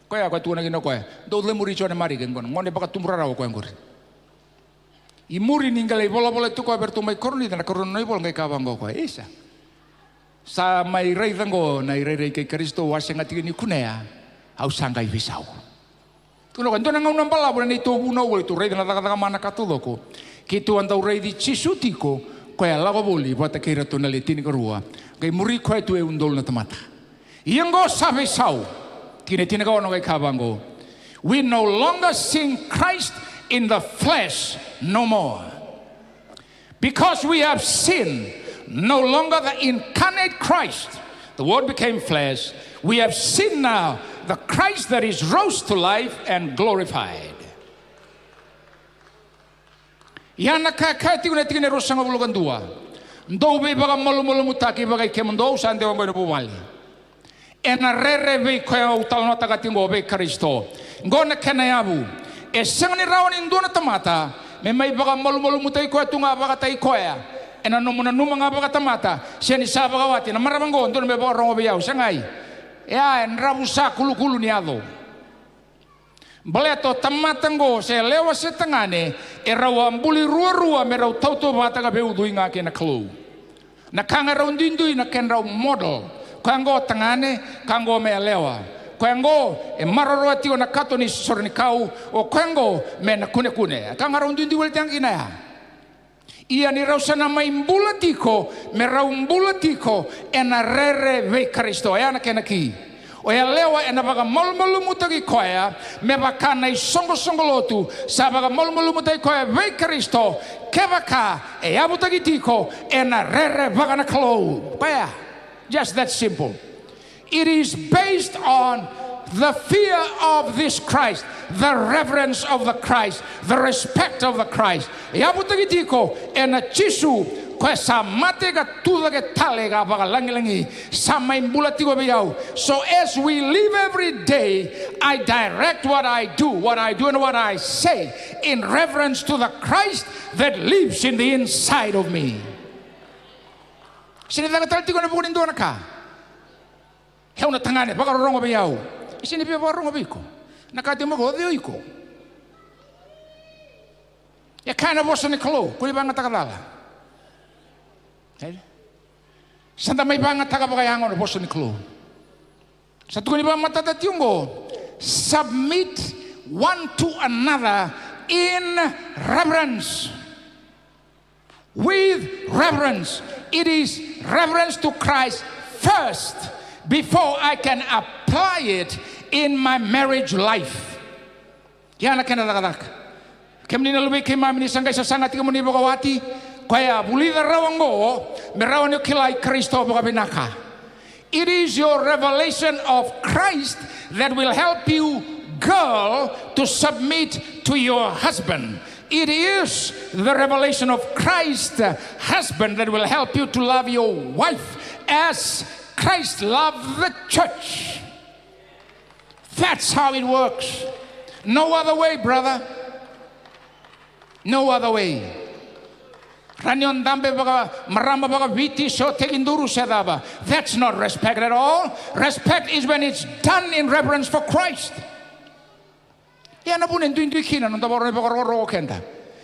Koya, koya tukuna kina o koya, dou cemuri Jone Marika, qo na gone vakatubu rarawa o koya qori. I muri ni qai lai volavola tu o koya vei iratou mai Korinica, na karua ni nona ivola, qai kaya vaqo o koya, isa, sa mai raica oqo na irairai kei Karisito, au a sega tiko ni kunea, au sa qai veisau. Tukuna o koya, dua na gauna balavu na neitou vunau, voli tou raica na cakacaka mana ka taucoko. Keitou a dau raici Jisu tiko, koya a lako voli vata kei iratou na le tinikarua. Qai muri koya tu e udolu na tamata. Ia oqo sa veisau. Tikina e tinikaono qai kaya vaqo: We no longer seeing Christ in the flesh no more. Because we have seen no longer the incarnate Christ, the Word became flesh, we have seen now the Christ that is rose to life and glorified. Ia na ka e kaya tiko na tikina e ruasagavulu ka dua: Dou veivakamalumalumutaki vakai kemudou, sa dewa oqo ena vuvale. Ena rere vei koya au talanoataka tiko oqo, vei Karisito. Oqo na kena yavu. E sega ni rawa ni dua na tamata me mai vakamalumalumutaki koya tu ga vakataki koya ena nomu nanuma ga vakatamata, se ni sa vakawati. Na marama oqo, dodonu me vakarorogo vei au, segai. E a, e dravusa kulukulu ni yaco. Baleta o tamata oqo, se yalewa se tagane, e rau a buli ruarua me rau tautauvata ka veiucui ga kei na Kalou. Na ka ga rau duidui na kedrau model. Koya oqo tagane, ka oqo me yalewa. Koya oqo e maroroya tiko na kato ni sore ni kau, o koya oqo me na kunekune. Ka ga rau duidui wale tiko ga kina ya. Ia ni rau sa na mai bula tiko, me rau bula tiko ena rere vei Karisito. Oya na kena ki. O yalewa ena vakamalumalumutaki koya me vaka na isoqosoqo lotu sa vakamalumalumutaki koya vei Karisito, kevaka e yavutaki tiko ena rere vaka na Kalou. Koya. Just that simple. It is based on the fear of this Christ, the reverence of the Christ, the respect of the Christ. E yavutaki tiko ena Jisu, koya sa mate ka tucake tale ka vakalagilagi, sa mai bula tiko vei au. So as we live every day, I direct what I do, what I do and what I say in reverence to the Christ that lives in the inside of me. Sega ni caka tale tiko ena vuku ni dua na ka. Au na tagane, vakarorogo vei au. E sega ni via vakarorogo vei iko. Na ka tiko mai ko, o cei o iko? E kaya na vosa ni Kalou, ko ni vagataka cala. E? Sa da mai vagataka vakayago na vosa ni Kalou. Sa tukuni vakamatata tiko oqo, submit one to another in reverence. With reverence. It is reverence to Christ first before I can apply it in my marriage life. Ia na kena cakacaka. Kemuni na luvei keimami ni sa qai sasaga tiko mo ni vakawati, koya vulica rawa oqo me rawa ni o kila i Karisito vakavinaka. It is your revelation of Christ that will help you, girl, to submit to your husband. It is the revelation of Christ, uh, husband, that will help you to love your wife as Christ loved the church. That's how it works. No other way, brother. No other way. Rawa ni o dabe vakamarama vakaviti se o tekiduru se cava. That's not respect at all. Respect is when it's done in reverence for Christ. Ia na vuna e duidui kina na noda vakarorogo keda.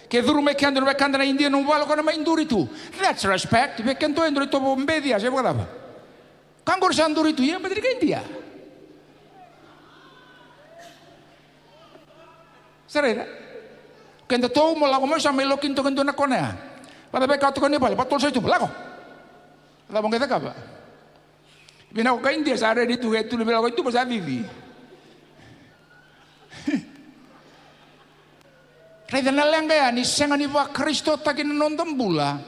Ke curu mai keda na wekada na Idia na vale ko na mai duri tu. That's respect. Vei keda e duri tu vo beci a se vakacava. Ka qori sa duri tu ia, baleta ni ka Idia. Sa raica. Keda tou mo lako mai sa mai loki ni toka dua na kona ya. Vata vei ka toka ni vale, vatolo sa i tuba, lako. Cava qai cakava? Vinaka ko ka Idia sa redi tu, e tu ni vei lako i tuba sa cici. Raica na leqa ya ni sega ni vakarisitotaki na noda bula.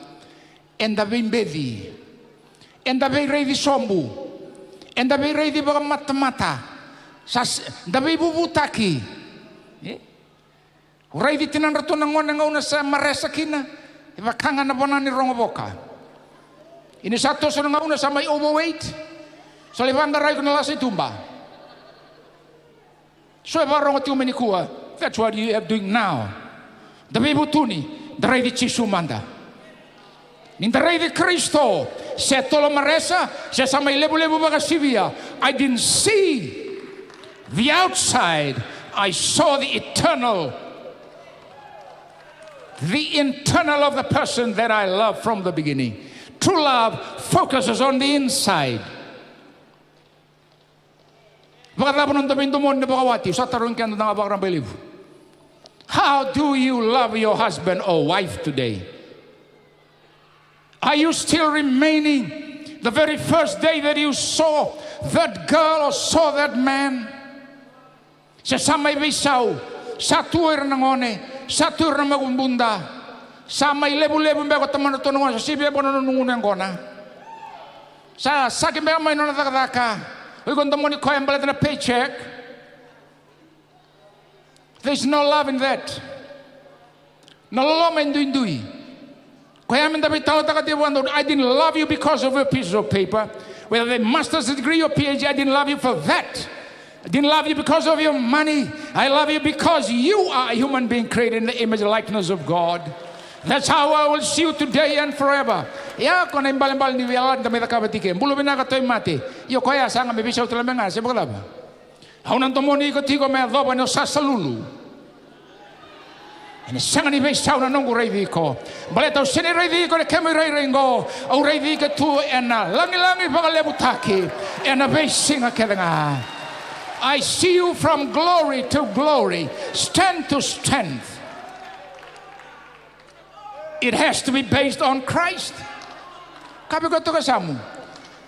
Eda veibeci. Eda veiraici sobu. Eda veiraici vakamatamata. Sa s-, da veivuvutaki. E? Raici tinadratou na gone gauna sa maresa kina. E vaka ga na vana ni rogo voka. Ia ni sa toso na gauna sa mai overweight. Sa lai vaqara iko na lasa i tuba. So e vakarogo tiko mai nikua. That's what you have doing now. Da veivutuni, da raici Jisu mada. Ni da raici Karisito, se tolo maresa, se sa mai levulevu vakasivia. I didn't see the outside, I saw the eternal. The internal of the person that I love from the beginning. True love focuses on the inside. Vakacava na noda veidomoni na vakawati, sa tarogi keda na vakaraba e levu. How do you love your husband or wife today? Are you still remaining the very first day that you saw that girl or saw that man? Se sa mai veisau, sa tu ira na gone, sa tu ira na makubuda, sa mai levulevu beka o tamana tu na gone, sa sivia beka na nona gunu yaqona. Sa saki beka mai nona cakacaka. O iko domoni koya baleta na paycheck. There's no love in that. Na loloma e duidui. Koya me da veitalanoataka tiko vakadodonu. I didn't love you because of your pieces of paper. Whether the master's degree or P H D, I didn't love you for that. I didn't love you because of your money. I love you because you are a human being created in the image and likeness of God. That's how I will see you today and forever. Ia, ko na ibalebale ni veiyalayalati da mai cakava tiko. Bula vinaka tauvimate. Io, koya sa ga me veisau tale mai ga, se vakacava? Au na domoni iko tiko me yacova ni o sa salulu. Ena sega ni veisau na noqu raici iko. Baleta au sega ni raici iko ena kemu irairai qo. Au raici iko tu ena lagilagi vakalevutaki ena veisiga kece ga. I see you from glory to glory, strength to strength. It has to be based on Christ. Ka vei koya toka samu,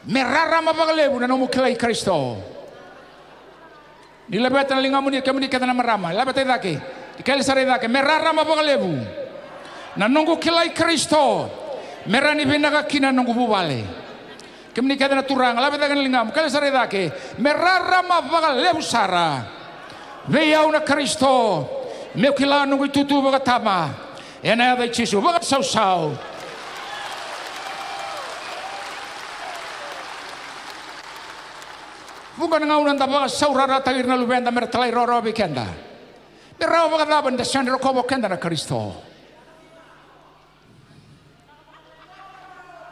me rarama vakalevu na nomu kilai Karisito. Ni laveta na ligamuni, kemuni kece na marama, laveta i cake. Ni kele sara i cake, me rarama vakalevu na noqu kilai Karisito, me rawa ni vinaka kina na noqu vuvale. Kemuni kece na turaga, laveta i cake na ligamu, kele sara i cake. Me rarama vakalevu sara vei au na Karisito, meu kila noqu itutu vakatama. Ena yaca i Jisu, vakasausau. Vuqa na gauna da vakasaurarataki ira na luveda me ra talairawarawa vei keda. Me rawa vakacava ni da sega ni rokova o keda na Karisito?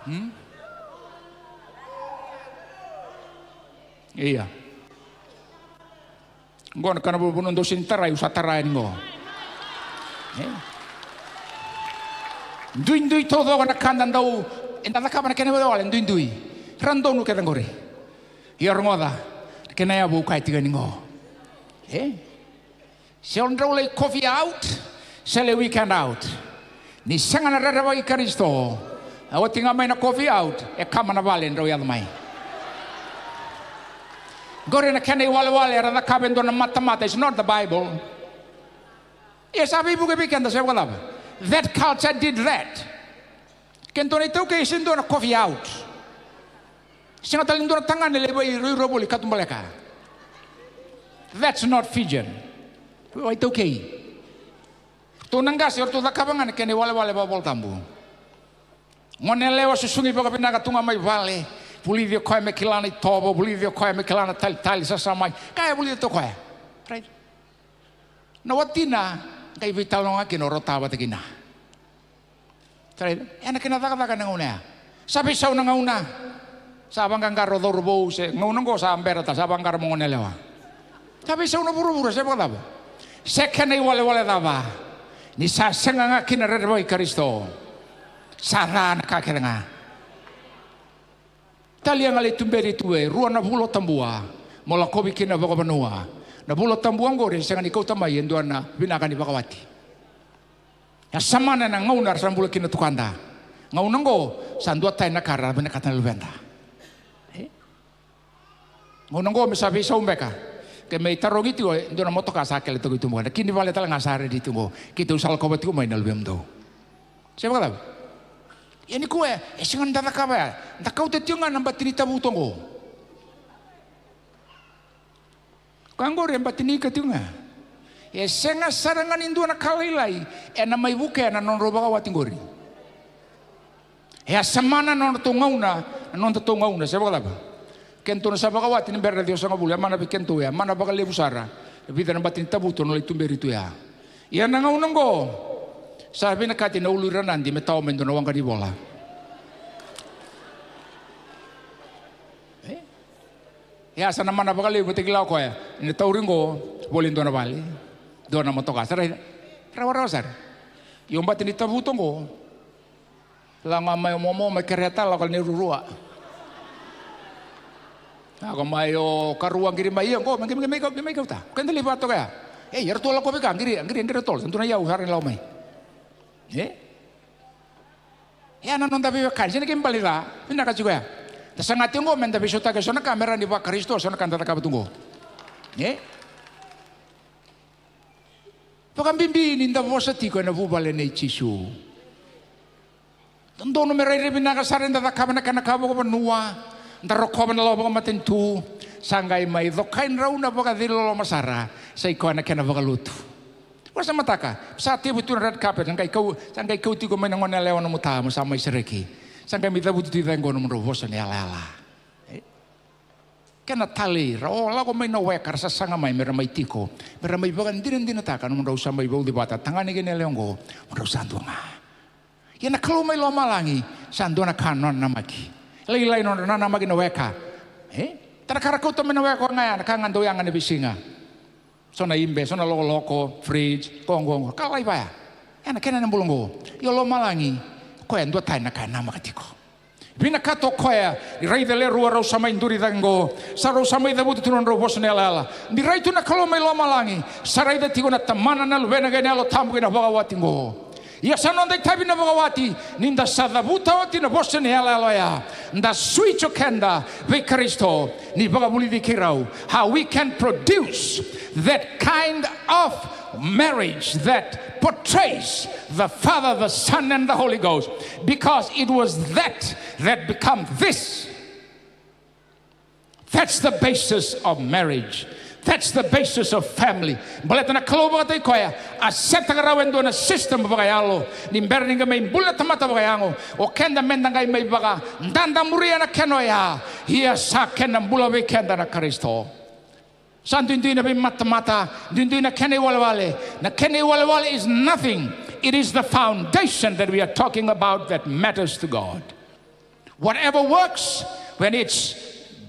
Hmm? Ia. Qo na ka na vunavuna dou sega ni tarai, au sa tara yani qo. E? Duidui taucoko na ka da dau, eda cakava na kena iwalewale, duidui. Ra donu kece qori. Ia rogoca, na kena yavu au kaya tiko yani qo. E? Se o drau lai coffee out, se lai weekend out. Ni sega na rerevaki Karisito, a oti ga mai na coffee out, e kama na vale drau yaco mai. Qori na kena iwalewale era cakava e dua na matamata, it's not the Bible. Ia sa veivuke vei keda se vakacava? That culture did that. Kena dua na iTaukei se dua na coffee out. Sega tale ni dua na tagane lai vairuirua voli katubaleka. That's not Fijian. Vakaitaukei. Ratou na qase, ratou cakava ga na kena iwalewale vakaivolatabu. Gone yalewa susugi vakavinaka tu ga mai vale. Vulici o koya me kila na itovo, vulici o koya me kila na talitali, sasamai. Kaya vulici tu o koya. Right? Na watina qai veitalanoa ga kina, o rota vata kina. Sa raica, e na kena cakacaka na gauna ya. Sa veisau na gauna. Sa vaqaqara o cauravou se gauna oqo sa bera tale, sa vaqara mo gone yalewa. Sa veisau na vuravura se vakacava? Se kena iwalewale cava? Ni sa sega ga kina rerevaki Karisito. Sa ca na ka kece ga. Talia ga lai tuberi tu e rua na vula o Tabua, mo lakovi kina vakavanua. Na vula o Tabua oqori e sega ni kauta mai e dua na vinaka ni vakawati. E a samana na gauna era sa bula kina na tukada. Gauna oqo sa duatani na ka era vinakata na luveda. E? Gauna oqo me sa veisau beka. Ke me itarogi tiko e dua na motoka sa kele toka i tuba, na kini vale tale ga sa redi tiko. Keitou sa lakova tiko mai na luvemudou. Se vakacava? Ia nikua e sega ni da cakava ya. Da kauta tiko ga na bati ni tavuto oqo. Koya oqori e bati ni ika tiko ga. E sega sara ga ni dua na ka lailai ena mai vukea na nodrau vakawati oqori. E a samana na nodratou gauna, na nodatou gauna, se vakacava? Kedatou na sa vakawati ni bera na ciwasagavulu, e a mana vei kedatou, e a mana vakalevu sara. E vica na bati ni tavuto na lai tuberi tu ya. Ia na gauna oqo sa vinakati na ulu i Ranadi me tawa mai dua na waqa ni vola. E? Ia sa na mana vakalevu me tekila o koya ni na tauri oqo, voli dua na vale, dua na motoka, sa raica. Rawarawa sara. Io, bati ni tavuto oqo. Lako ga mai o momo mai kerea tale, lako na rurua. Lako mai o karua, qiri mai ia oqo, me qiri mai kau, qiri mai kauta. Keda lai vakatoka ya. Ei, eratou lako vei ka, qiri, qiri, qiri tolo, sa dua na iyau sara ni lako mai. E? E a na noda veiwekani, sega ni kena ibale ca, vinaka tiko ya. Da saga tiko oqo me da veisautaka eso na ka me rawa ni vaKarisito eso na ka da cakava tu oqo. E? Vakabibi ni da vosa tiko ena vuvale nei Jisu. Dodonu me rairai vinaka sara ni da cakava na kena ka vakavanua, da rokova na lawa vakamatanitu, sa qai mai cokai drau na vakaciloloma sara, sa i koya na kena vakalotu. Vakasamataka, sa tevu tu na red carpet, sa qai kau, sa qai kau tiko mai na gone yalewa nomu ta, mo sa mai sereki. Sa qai mai cavuti tu i cake oqo nomudrau vosa ni yalayala. E? Kena talei, ra o lako mai na weka, ra sasaga mai, me ra mai tiko, me ra mai vakadinadinataka, nomudrau sa mai vauci vata, tagane kei na yalewa oqo, mudrau sa dua ga. Ia na Kalou mai lomalagi, sa dua na ka nona namaki. Lailai nona namaki na weka. E? Tara ka ra kauta mai na weka, o ga ya, na ka ga dau yaga na veisiga. So na ibe, so na lokoloko, fridge, koqo, koqo, ka lai vaya. Ena kena na bula oqo, io lomalagi, koya dua tani na ka e namaka tiko. Vinakata o koya ni raica le rua rau sa mai duri cake oqo, sa rau sa mai cavuta tu na nodrau vosa na yalayala. Ni rai tu na Kalou mai lomalagi, sa raica tiko na Tamana, na Luvena kei na Yalo Tabu kei na vakawati oqo. Ia sa noda itavi na vakawati ni da sa cavuta oti na vosa ni yalayala oya, da switch o keda vei Karisito ni vakavulici keirau. How we can produce that kind of marriage that portrays the Father, the Son, and the Holy Ghost, because it was that that become this. That's the basis of marriage. That's the basis of family. Baleta na Kalou vakataki koya a setaka rawa e dua na system vakayalo ni bera ni qai mai buli na tamata vakayago, o keda meda qai mai vakadadamuria na kena oya. Ia sa kena bula vei keda na Karisito. Sa duidui na veimatamata, duidui na kena iwalewale. Na kena iwalewale is nothing. It is the foundation that we are talking about that matters to God. Whatever works, when it's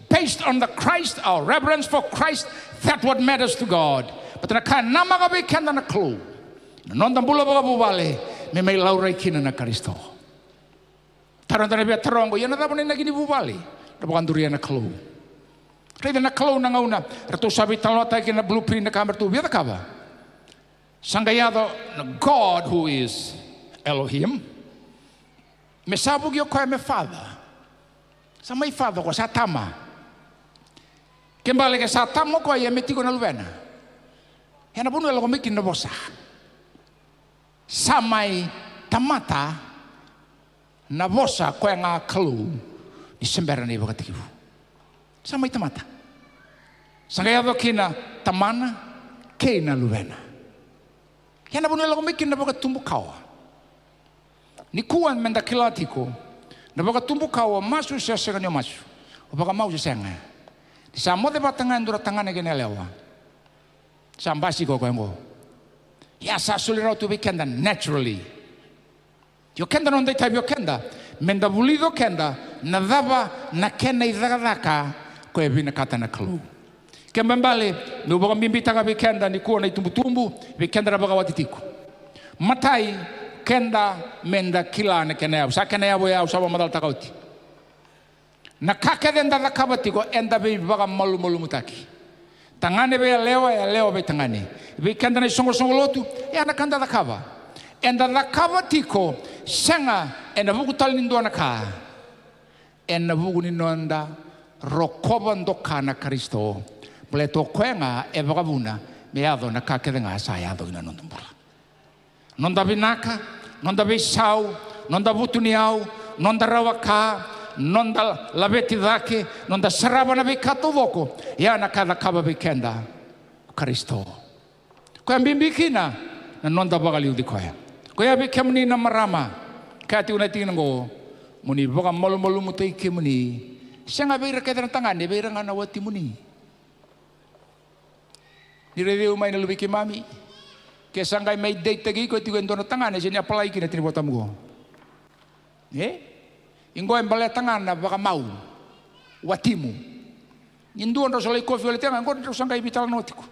based on the Christ, our reverence for Christ, that what matters to God. But na ka e namaka vei keda na Kalou, na noda bula vakavuvale, me mai laurai kina na Karisito. Taro eda na via taro oqo, ia na cava na inaki ni vuvale? Na vakaduria na Kalou. Raica na Kalou na gauna ratou sa veitalanoataki na blueprint na ka me ratou via cakava. Sa qai yaco na God who is Elohim. Me sa vuki o koya me father. Sa mai father o koya, sa tama. Ke bale ke sa tama o koya, ia me tiko na luvena. Ia na vanua e lako mai kina na vosa. Sa mai tamata na vosa koya ga Kalou ni se bera na ivakatekivu. Sa mai tamata. Sa qai yaco kina Tamana kei na Luvena. Ia na vanua e lako mai kina na vakatubu kawa. Nikua meda kila tiko na vakatubu kawa, o masu se o sega ni o masu, o vakamau se sega. Ni sa moce vata ga e dua na tagane kei na yalewa, sa basika o koya oqo. Ia sa soli rawa tu vei keda naturally. Io keda na noda itavi o keda meda vulica o keda na cava na kena icakacaka ko e vinakata na Kalou. Kena ibalebale, meu vakabibitaka vei keda nikua na itubutubu, vei keda na vakawati tiko. Matai, keda meda kila na kena yavu. Sa kena yavu ya au sa vakamacalataka oti. Na ka kece eda cakava tiko, eda veivakamalumalumutaki. Tagane vei yalewa, yalewa vei tagane. Vei keda na isoqosoqo lotu, ya na ka eda cakava. Eda cakava tiko, sega ena vuku tale ni dua na ka, ena vuku ni noda rokova doka na Karisito. Baleta o koya ga e vakavuna me yaco na ka kece ga sa yaco ina noda bula. Noda vinaka, noda veisau, noda vutuniyau, noda rawa ka, noda laveti cake, noda sarava na veika taucoko, ya na ka e cakava vei keda o Karisito. Koya bibi kina na noda vakaliuci koya. Koya vei kemuni na marama, kaya tiko na tikina oqo, mo ni vakamalumalumutaki kemuni. Sega vei ira kece na tagane, vei ira ga na watimuni. Ni raici au mai na luvei keimami. Ke sa qai mai deitaki iko tiko e dua na tagane, se ni apalai kina tini vata muko. E? Iqo e baleta ga na vakamau. Watimu. Ni dua drau sa lai kofi wale tiko ga, iqo drau sa qai veitalanoa tiko.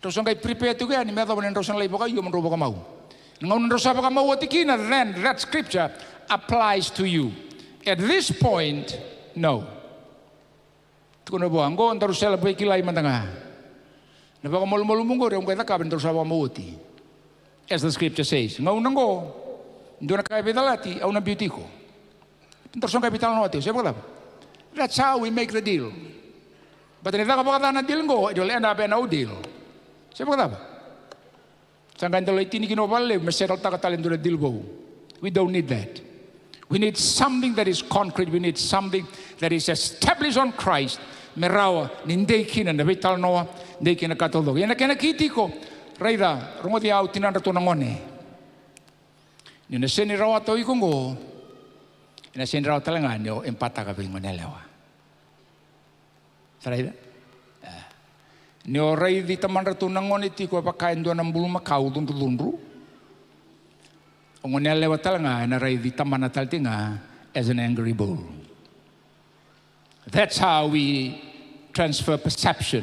Drau sa qai prepare tiko yani me yacova ni drau sa na lai vakaio mo drau vakamau. Na gauna drau sa vakamau oti kina, then that scripture applies to you. At this point, no. Tukuna vua, oqo daru celebrate kilai mada ga. Na vakamalumalumu oqori au qai cakava ni daru sa vakamau oti. As the scripture says. Gauna oqo, dua na ka e veicalati, au na biuti iko. Daru sa qai veitalanoa tiko, se vakacava? That's how we make the deal. But ni caka vakaca na deal oqo, it will end up in our deal. Se vakacava? Sa qai da lai tini kina o valelevu me settle taka tale e dua na deal vou. We don't need that. We need something that is concrete. We need something that is established on Christ. Me rawa ni dei kina na veitalanoa, dei kina ka taucoko. Ia na kena ki tiko, raica, rogoci au, tinadratou na gone. Ni na sega ni rawata o iko oqo, ena sega ni rawa tale ga ni o empataka vei gone yalewa. Sa raica? E. Ni o raici tamadratou na gone tiko e vaka e dua na bulumakau cudrucudru, o gone yalewa tale ga ena raici tamana tale tiko ga as an angry bull. That's how we transfer perception.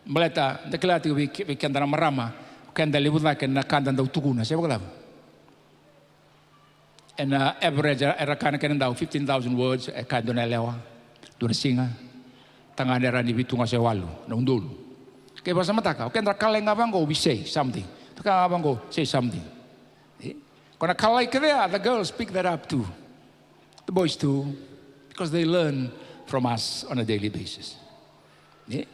Baleta da kila tiko vei, vei keda na marama, o keda levu cake na ka da dau tukuna, se vakacava? Ena average era kaya na kena dau fifteen thousand words e kaya e dua na yalewa, dua na siga. Tagane e rawa ni vitu ga se walu na udolu. Ke vakasamataka, o keda ra kalai ga vaqo, we say something. Ra kalai ga vaqo, say something. E? Ko na kalai kece ya, the girls pick that up too. The boys too. Because they learn from us on a daily basis. E?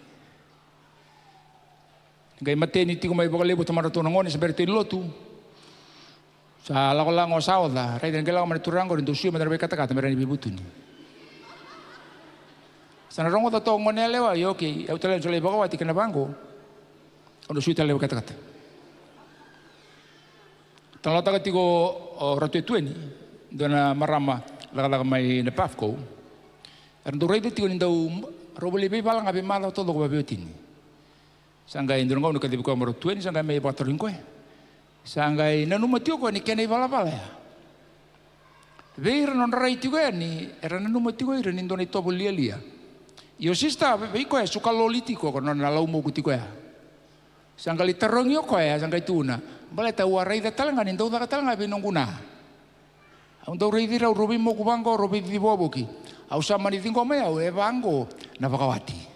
Qai mateni tiko mai vakalevu o tamadratou na gone, sa bera tu e lotu. Sa lako lago sa oca, raica ni qai lako mai na turaga qori, dou sui mada na veikatakata me rawa ni veivutuni. Sa na rogoca toka o gone yalewa, io, okay, au tale na soli vakawati kei na vaqo. Au na sui tale na veikatakata. Talanoataka tiko o Ratu e Tueni, dua na marama cakacaka mai na Pafco. Era dau raica tiko ni dau, rau volai veivala ga veimacawa taucoko vakaveitini. Sa qai dua na gauna kacivi koya mai o Ratu e Tueni, sa qai mai vakatarogi koya. Sa qai nanuma tiko o koya ni kena ivalavala ya. Vei ira nodra rai tiko yani, era nanuma tiko ira ni dua na itovo lialia. Io sista, vei koya e suka loli tiko, ko nona laumoku tiko ya. Sa qai lai tarogi o koya, sa qai tukuna, baleta au a raica tale ga ni dau caka tale ga vei noqu na. Au dau raici rau, rau veimoku vaqo, rau veicici vakavoki. Au sa mani ciqoma o au, e vaqo na vakawati.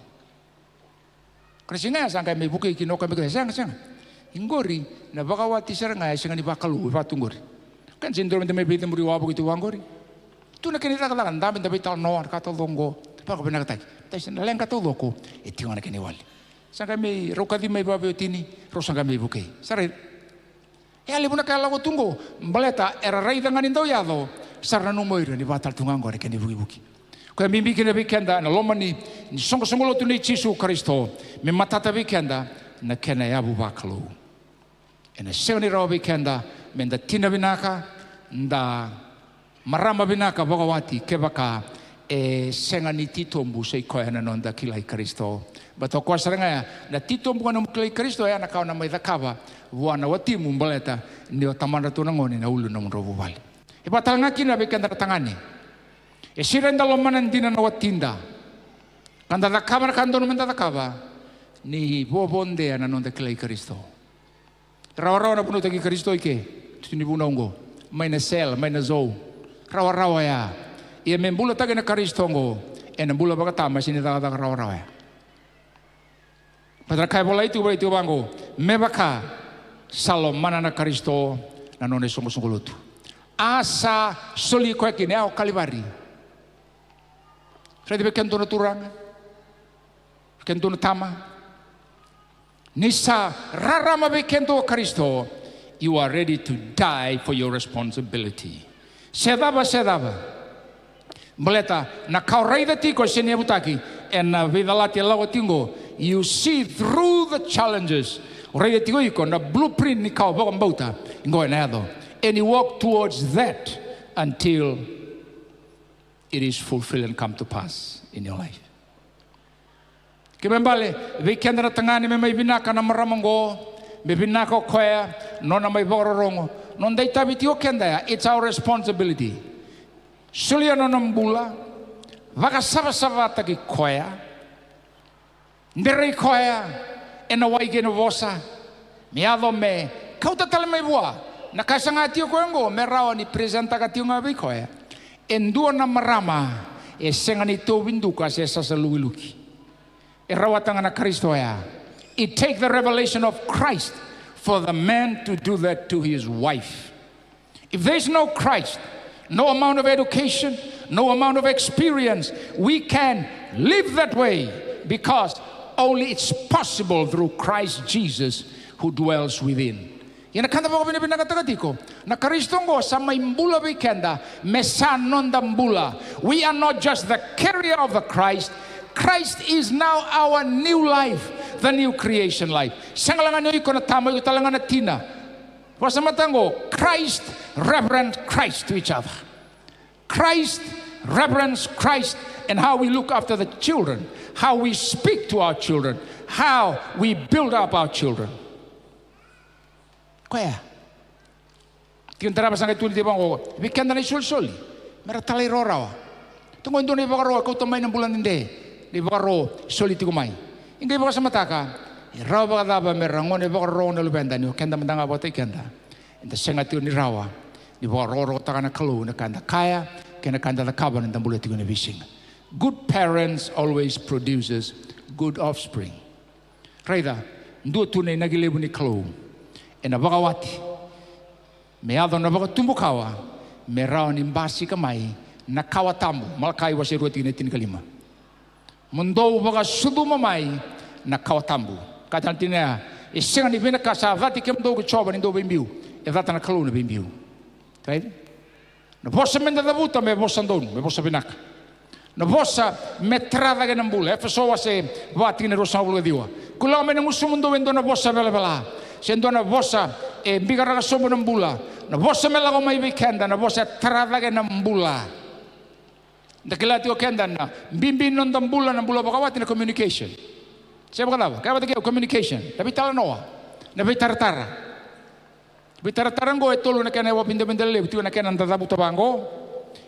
Ka na siga ya sa qai mai vukei kina o koya me kece, sega, sega. Iqori na vakawati sara ga e sega ni vakalou, e vatu qori. Ka na sega ni dodonu meda mai veicemuri wavoki tu vaqori. Tu na kena icakacaka, dabe, da veitalanoa, na ka taucoko oqo. Vakavinakataki. Tasi na leqa taucoko e tiko ga na kena iwali. Sa qai mai rau kacivi mai vakaveitini, rau sa qai mai vukei. Sa rai. E a levu na ka e lako tu oqo, baleta era raica ga ni dau yaco, sa ra nanuma o ira ni vaka tale tu ga oqo na kena ivukivuki. Koya e bibi kina vei keda ena loma ni, ni soqosoqo lotu nei Jisu Karisito, me matata vei keda na kena yavu vakalou. Ena sega ni rawa vei keda meda tina vinaka, da marama vinaka vakawati kevaka e sega ni titobu sa i koya na noda kilai Karisito. Baleta o koya sara ga ya, na titobu ga ni nomu kilai Karisito, ya na ka o na mai cakava vua na watimu, baleta ni o tamadratou na gone na ulu ni nomudrau vuvale. E vaka tale ga kina vei keda na tagane. E sega ni da lomana dina na watida, ka da cakava na ka dodonu meda cakava, ni vovodea na noda kilai Karisito. Rawarawa na vunautaki Karisito i ke, tu ni vunau oqo, mai na sel, mai na zou. Rawarawa ya. Ia me bulataki na Karisito oqo, ena bula vakatama, sega ni cakacaka rawarawa ya. Baleta na ka e volai tu, volai tu vaqo, me vaka sa lomana na Karisito na nona isoqosoqo lotu. A sa soli koya kina, ya o Kalivari. Raica vei kemudou na turaga, vei kemudou na tama. Ni sa rarama vei kemudou o Karisito, you are ready to die for your responsibility. Se cava, se cava. Baleta na ka o raica tiko, e sega ni yavutaki ena veicalati e lako tiko. You see through the challenges. O raica tiko iko na blueprint ni ka o vakabauta. Qo ena yaco. And you walk towards that until it is fulfilled and come to pass in your life. Kena ibalebale, vei keda na tagane me mai vinaka na marama oqo, me vinaka o koya, nona mai vakarorogo. Noda itavi tiko o keda ya, it's our responsibility. Solia nona bula, vakasavasavataki koya, derei koya ena wai kei na vosa, me yaco me kauta tale mai vua na ka e saga tiko koya oqo, me rawa ni presentaka tiko ga vei koya e dua na marama e sega ni tauvi duka se sasa lukiluki. E rawata ga na Karisito oya. It take the revelation of Christ for the man to do that to his wife. If there is no Christ, no amount of education, no amount of experience, we can live that way, because only it's possible through Christ Jesus who dwells within. Ia na ka da vakavinavinakataka tiko, na Karisito oqo sa mai bula vei keda, me sa noda bula. We are not just the carrier of the Christ. Christ is now our new life, the new creation life. Sega la ga ni o iko na tama, o iko tale ga na tina. Vakasamataka oqo, Christ, reverend Christ to each other. Christ, reverence Christ, and how we look after the children, how we speak to our children, how we build up our children. Koya. Tiko ni tarava sa qai tukuni tiko vaqo, vei keda na isolisoli, me ra talairawarawa. Tiko qo e dua na ivakaro e kauta mai na bula dede, na ivakaro e soli tiko mai. E qai vakasamataka, e rawa vakacava me ra gone vakarorogo na luveda ni o keda mada ga vakataki keda. Eda sega tiko ni rawa Ni vakarokorokotaka na Kalou na ka da kaya kei na ka da cakava na da bula tiko ena veisiga. Good parents always produces good offspring. Raica, dua tu na inaki levu ni Kalou ena vakawati me yaco na vakatubukawa, me rawa ni basika mai na kawa tabu. Malakai wase rua tikina e tinikalima. Mo dou vakasucuma mai na kawa tabu. Kaya tale na tikina ya, e sega ni vinaka, sa cati kemudou ko Jiova ni dou veibiu. E cata na Kalou na veibiu. Right? Na vosa me da cavuta me vosa donu, me vosa vinaka. Na vosa me tara cake na bula. Efeso wase va tikina e ruasagavulu ka ciwa. Kua ni lako mai na gusumudou e dua na vosa velavela, se dua na vosa e bikaraka sobu na bula. Na vosa me lako mai vei keda, na vosa e tara cake na bula. Da kila tiko keda na bibi ni noda bula, na bula vakawati, na communication. Se vakacava? Kaya vata kei au, communication. Na veitalanoa. Na veitaratara. Veitaratara oqo e tolu na kena vakaidabedabe levu. Tiko na kena da cavuta vaqo,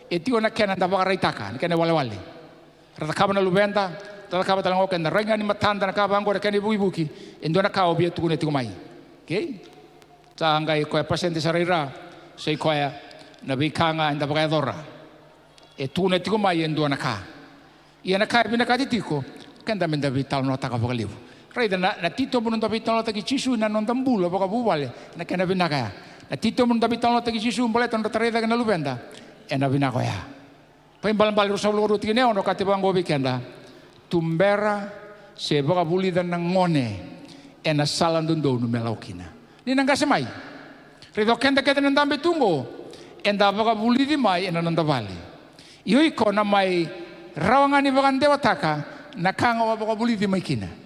e tiko na kena da vakaraitaka, na kena iwalewale. Ra cakava na luveda, da cakava tale ga o keda. Rai ga ni matada na ka vaqo, na kena ivukivuki, e dua na ka o via tukuna tiko mai. Okay? Sa qai koya pasede sara i ra, sa i koya na veika ga eda vakayacora. E tukuna tiko mai e dua na ka. Ia na ka e vinakati tiko, keda me da veitalanoataka vakalevu. Raica na, na titobu noda veitalanoataki Jisu ena noda bula vakavuvale, na kena vinaka ya. Na titobu noda veitalanoataki Jisu baleta nodra tarai cake na luveda, ena vinaka oya. Vakaibalebale ruasagavulu ka rua tikina e ono, kaya vaqo vei keda, tubera se vakavulica na gone ena sala dodonu me lako kina. Ni na qase mai. Raica o keda kece na dabe tu oqo, eda vakavulici mai ena noda vale. Io iko na mai rawa ga ni vakadewataka na ka ga o a vakavulici mai kina.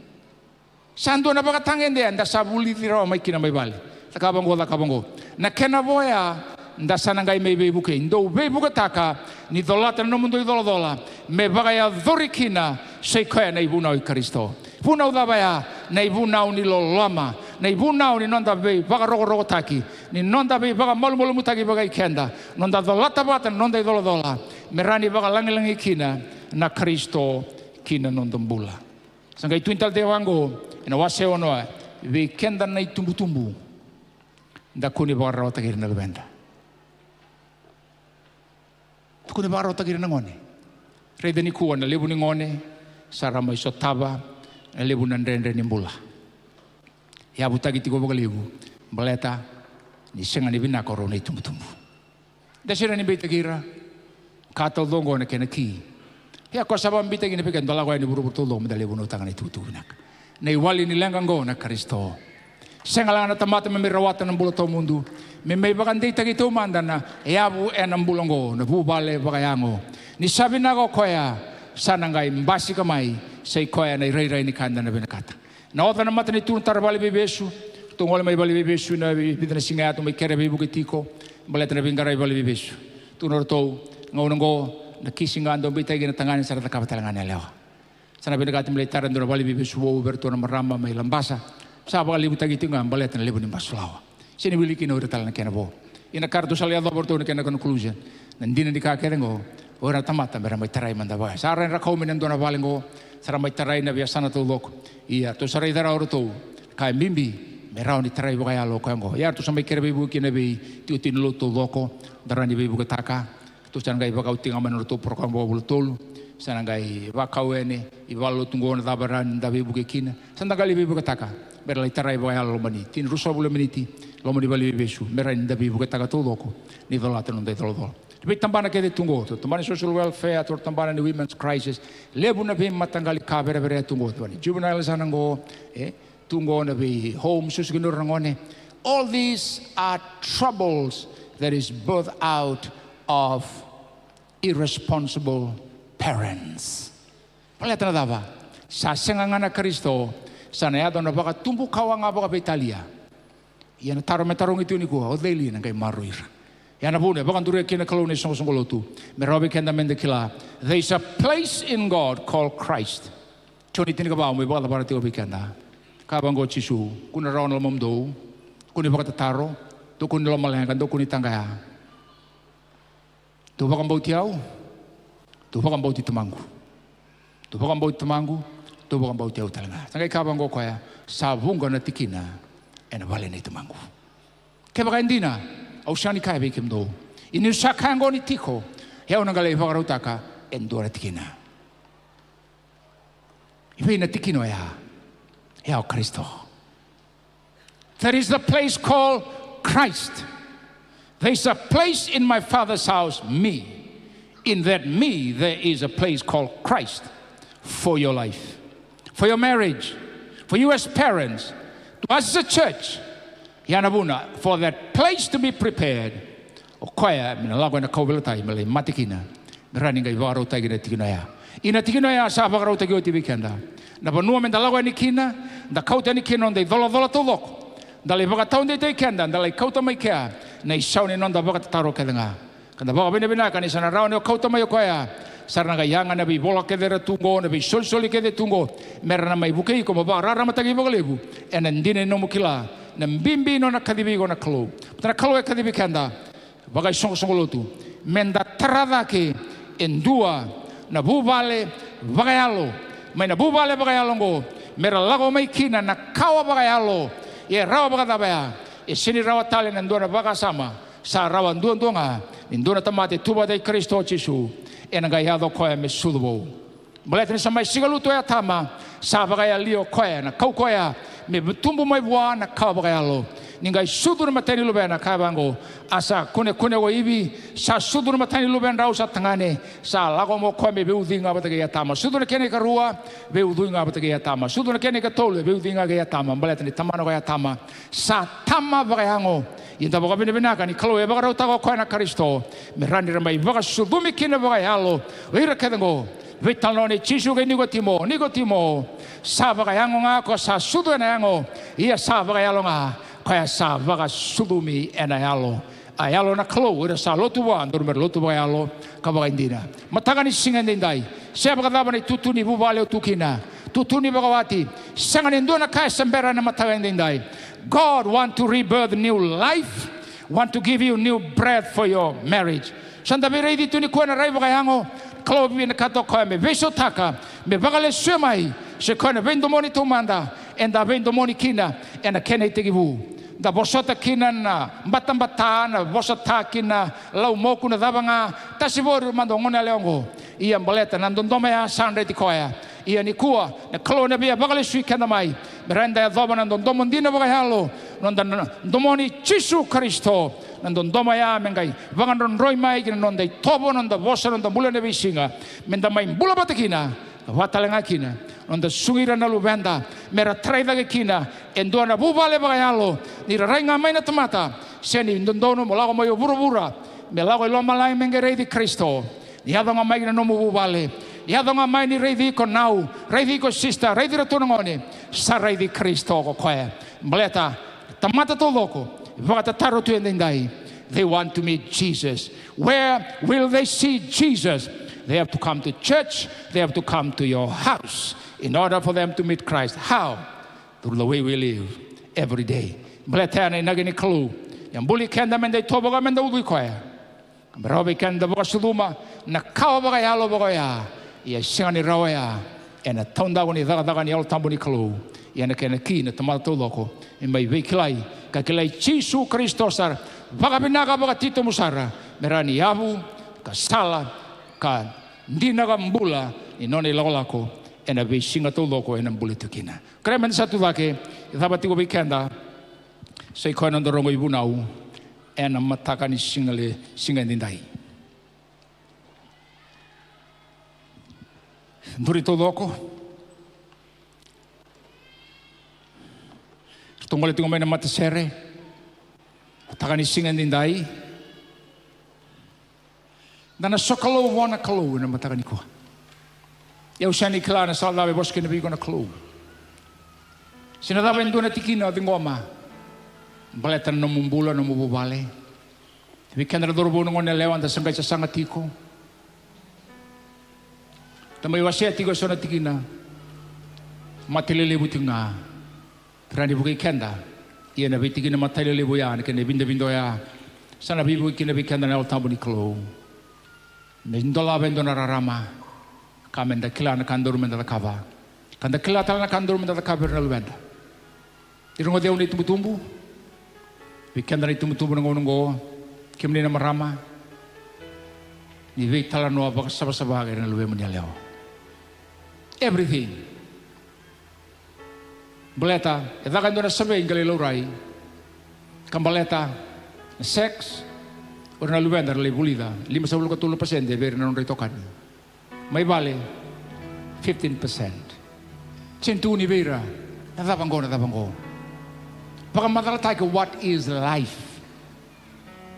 Sa dua na vakatagedegede eda sa vulici rawa mai kina mai vale. Cakava oqo, cakava oqo. Na kena vo ya, da sa na qai mai veivukei. Dou veivuketaka ni colata na nomudou icolacola, me vakayacori kina sa i koya na ivunau i Karisito. Vunau cava ya? Na ivunau ni loloma, na ivunau ni noda veivakarokorokotaki, ni noda veivakamalumalumutaki vakai keda, noda colata vata na noda icolacola, me rawa ni vakalagilagi kina na Karisito ki na noda bula. Sa qai tukuni tale tiko vaqo ena wase ono, vei keda na itubutubu, da kua ni vakararawataki ira na luveda. Da kua ni vakararawataki ira na gone. Raica nikua na levu ni gone sa ra mai sotava na levu na dredre ni bula. Yavutaki tiko vakalevu baleta ni sega ni vinaka o rau na itubutubu. Da sega ni beitaki ira. Ka taucoko na kena ki. Ia ko sa vakabeitaki na vei keda, da lako yani vuravura taucoko me da lai vunautaka na itukutuku vinaka. Na iwali ni leqa oqo na Karisito. Sega la ga na tamata me mai rawata na bula tawamudu, me mai vakadeitaki taumada na yavu ena bula oqo, na vuvale vakayago. Ni sa vinaka o koya, sa na qai basika mai, sa i koya na irairai ni ka eda na vinakata. Na oca na matanitu, na tara valeniveivesu. Ratou gole mai valeniveivesu ena vica na siga ya, ratou mai kere veivuke tiko baleta na veiqaravi valeniveivesu. Tukuna o ratou, gauna oqo na kisi ga dau beitaki na tagane, sa ra cakava tale ga na yalewa. Sa na vinakati me lai tara e dua na valeniveivesu vou vei iratou na marama mai Labasa. Sa vakalevutaki tiko ga baleta na levu ni basulawa. Sega ni wili kina o ira tale na kena vo. Ia na ka ratou sa lai yacova o ratou na kena conclusion, na dina ni ka kece oqo, o ira na tamata me ra mai tarai mada vaya. Sa ra, ra kau mai na dua na vale oqo, sa ra mai tarai na veiyasana taucoko. Ia ratou sa raica rawa o ratou, ka e bibi me rawa ni tarai vakayalo o koya oqo. Ia ratou sa mai kere veivuke kina vei itikotiko ni lotu taucoko, da rawa ni veivuketaka. Ratou sa na qai vakaoti ga mai na nodratou porokaramu vakavula tolu. Sa na qai vakau yani i valenilotu oqo na cava e rawa ni da veivuke kina. Sa da qai lai veivuketaka me ra lai tarai vakayalo loma ni tini, ruasagavulu na miniti loma ni valeniveivesu, me rawa ni da veivuketaka taucoko ni colata na noda icolacola. Na veitabana kece tu oqo, tabana ni social welfare, tabana ni women's crisis, levu na veimataqali ka vereverea tu oqo, tabana ni juvenile, sa na oqo, e, tu oqo na vei home, susugi ni ira na gone. All these are troubles that is birthed out of irresponsible parents. Baleta na cava? Sa sega ga na Karisito, sa na yaco na vakatubu kawa ga vakaveitalia. Ia na taro me tarogi tu nikua, o cei li na qai maroroi ira? Ia na vuna e vakaduria kina na Kalou na isoqosoqo lotu, me rawa vei keda me da kila, there is a place in God called Christ. Joni tinikava, mai vakacavara tiko vei keda. Kaya vaqo o Jisu, kua ni rarawa na lomamudou, kua ni vakatataro, dou kua ni lomaleqa, dou kua ni taqaya. Dou vakabauti au, dou vakabauti Tamaqu. Dou vakabauti Tamaqu, dou vakabauti au tale ga. Sa qai kaya vaqo o koya, sa vuqa na tikina ena vale nei Tamaqu. Kevaka e dina, Au sa ni kaya vei kemudou, ia niu sa kaya oqo ni tiko, e au na qai lai vakarautaka e dua na tikina. I vei na tikina oya? E au Karisito. There is a place called Christ. There is a place in my Father's house, me. In that me, there is a place called Christ for your life, for your marriage, for you as parents, to us as a church. Ia na vuna, for that place to be prepared, o koya me na lako ena kauveilatai me lai mate kina, me rawa ni qai vakarautaki na tikina oya. Ia na tikina oya sa vakarautaki oti vei keda. Na vanua me da lako yani kina, da kauta yani kina noda icolacola taucoko, da lai vakataudeitaki keda, da lai kauta mai kea na isau ni noda vakatataro kece ga. Ka da vakavinavinaka ni sa na rawa ni o kauta mai o koya. Sa ra na qai yaga na veivola kece era tu oqo, na veisolisoli kece tu oqo, me ra na mai vukei iko mo vakararamataki vakalevu ena dina ni nomu kila na bibi ni nona kacivi iko na Kalou. Baleta na Kalou e kacivi keda vakaisoqosoqo lotu me da tara cake e dua na vuvale vakayalo, mai na vuvale vakayalo oqo, me ra lako mai kina na kawa vakayalo. Ia e rawa vakacava ya? E sega ni rawa tale na dua na vakasama, sa rawa duadua ga ni dua na tamata e tu vata kei Karisito Jisu, ena qai yaco o koya me sucu vou. Baleta ni sa mai siga lutu o Atama, sa vakayalia o koya na kaukauwa me tubu mai vua na kawa vakayalo. Ni qai sucu na matai ni luvena, kaya vaqo, a sa kunekune ko Ivi, sa sucu na matai ni luvedrau sa tagane, sa lako mai o koya me veiucui ga vata kei Atama. Sucu na kena ikarua, veiucui ga vata kei Atama. Sucu na kena ikatolu, veiucui ga kei Atama. Baleta ni tamana ko Atama sa tama vakayago. Ia da vakavinavinaka ni Kalou e vakarautaka o koya na Karisito me rawa ni ra mai vakasucumi kina vakayalo o ira kece oqo. Veitalanoa nei Jisu kei Nikotimo, Nikotimo, sa vakayago ga ko sa sucu ena yago, ia sa vakayalo ga ko ya sa vakasucumi ena yalo. A yalo na Kalou, ira sa lotu vua, dodonu me ra lotu vakayalo ka vakaidina. Mataka ni siga edaidai, se vakacava na itutu ni vuvale o tu kina, tutu ni vakawati, sega ni dua na ka e se bera ena mataka edaidai. God want to rebirth new life, want to give you new breath for your marriage. Sa da veiraici tu nikua ena rai vakayago, Kalou vinakata o koya me veisautaka, me vakalesuya mai, se koya na veidomoni taumada eda veidomoni kina ena kena itekivu. Da vosota kina na batabata, na vosota kina laumoku, na cava ga, tasivori mada o gone yalewa oqo. Ia baleta na dodoma ya sa dreti koya. Ia nikua na Kalou ena via vakalesui keda mai me rawa ni da yacova na dodoma dina vakayalo, noda na, na domoni Jisu Karisito. Na dodoma ya me qai vakadrodroi mai ki na noda itovo, noda vosa, noda bula ena veisiga. Me da mai bula vata kina, ka vaka tale ga kina noda susugi ira na luveda me ra tarai cake kina e dua na vuvale vakayalo. Ni ra rai ga mai na tamata, sega ni dodonu mo lako mai o vuravura, me lako i lomalagi me qai raici Karisito. Ni yaco ga mai ki na nomu vuvale, ni yaco ga mai ni raici iko nau, raici iko sista, raici iratou na gone, sa raici Karisito ko koya. Baleta tamata taucoko e vakatataro tu edaidai. They want to meet Jesus. Where will they see Jesus? They have to come to church. They have to come to your house in order for them to meet Christ. How? Through the way we live every day. Baleta ya na inaki ni Kalou. Ia buli keda me da itovo ka me da ucui koya. Me rawa vei keda da vakasucuma na kawa vakayalo vaka oya. Ia e sega ni rawa oya ena taudaku ni cakacaka ni Yalo Tabu ni Kalou. Ia na kena ki na tamata taucoko me mai veikilai ka kilai Jisu Karisito sara vakavinaka, vakatitobu sara, me rawa ni yavu ka sala ka dina ka bula ni nona ilakolako ena veisiga taucoko ena bula tu kina. Kerea me da sa tu cake. E cava tiko vei keda? Sa i koya na noda rogo ivunau ena mataka ni siga le, siga edaidai. Duri taucoko. Ratou gole tiko mai na matasere. Mataka ni siga edaidai. Da na sokalou vua na Kalou ena mataka nikua. Ia au sega ni kila na sala cava e vosa kina vei iko na Kalou. Se na cava e dua na tikina o ciqoma baleta na nomu bula, nomu vuvale. Vei keda na cauravou, na gone yalewa, da sa qai sasaga tiko. Da mai wasea tiko eso na tikina. Mate lelevu tiko ga. Rawa ni vukei keda. Ia na veitikina mate lelevu ya, na kena vidavidai oya, sa na veivuke kina vei keda na Yalo Tabu ni Kalou. Me dolava e dua na rarama ka me da kila na ka dodonu me da cakava, ka da kila tale na ka dodonu me da cakava vei ira na luveda. Ni rogoci au na itubutubu. Vei keda na itubutubu na gauna oqo, Kemuni na marama, ni veitalanoa vakasavasava kei ira na luvemuni yalewa. Everything. Baleta e caka e dua na survey qai lai laurai, ka baleta na sex, o ira na luveda era lai vulica lima sagavulu ka tolu na pasede vei ira na nodra itokani. Mai vale, fifteen percent. Sega ni tukuni vei ira na cava qo, na cava qo. Vakamacalataki what is life.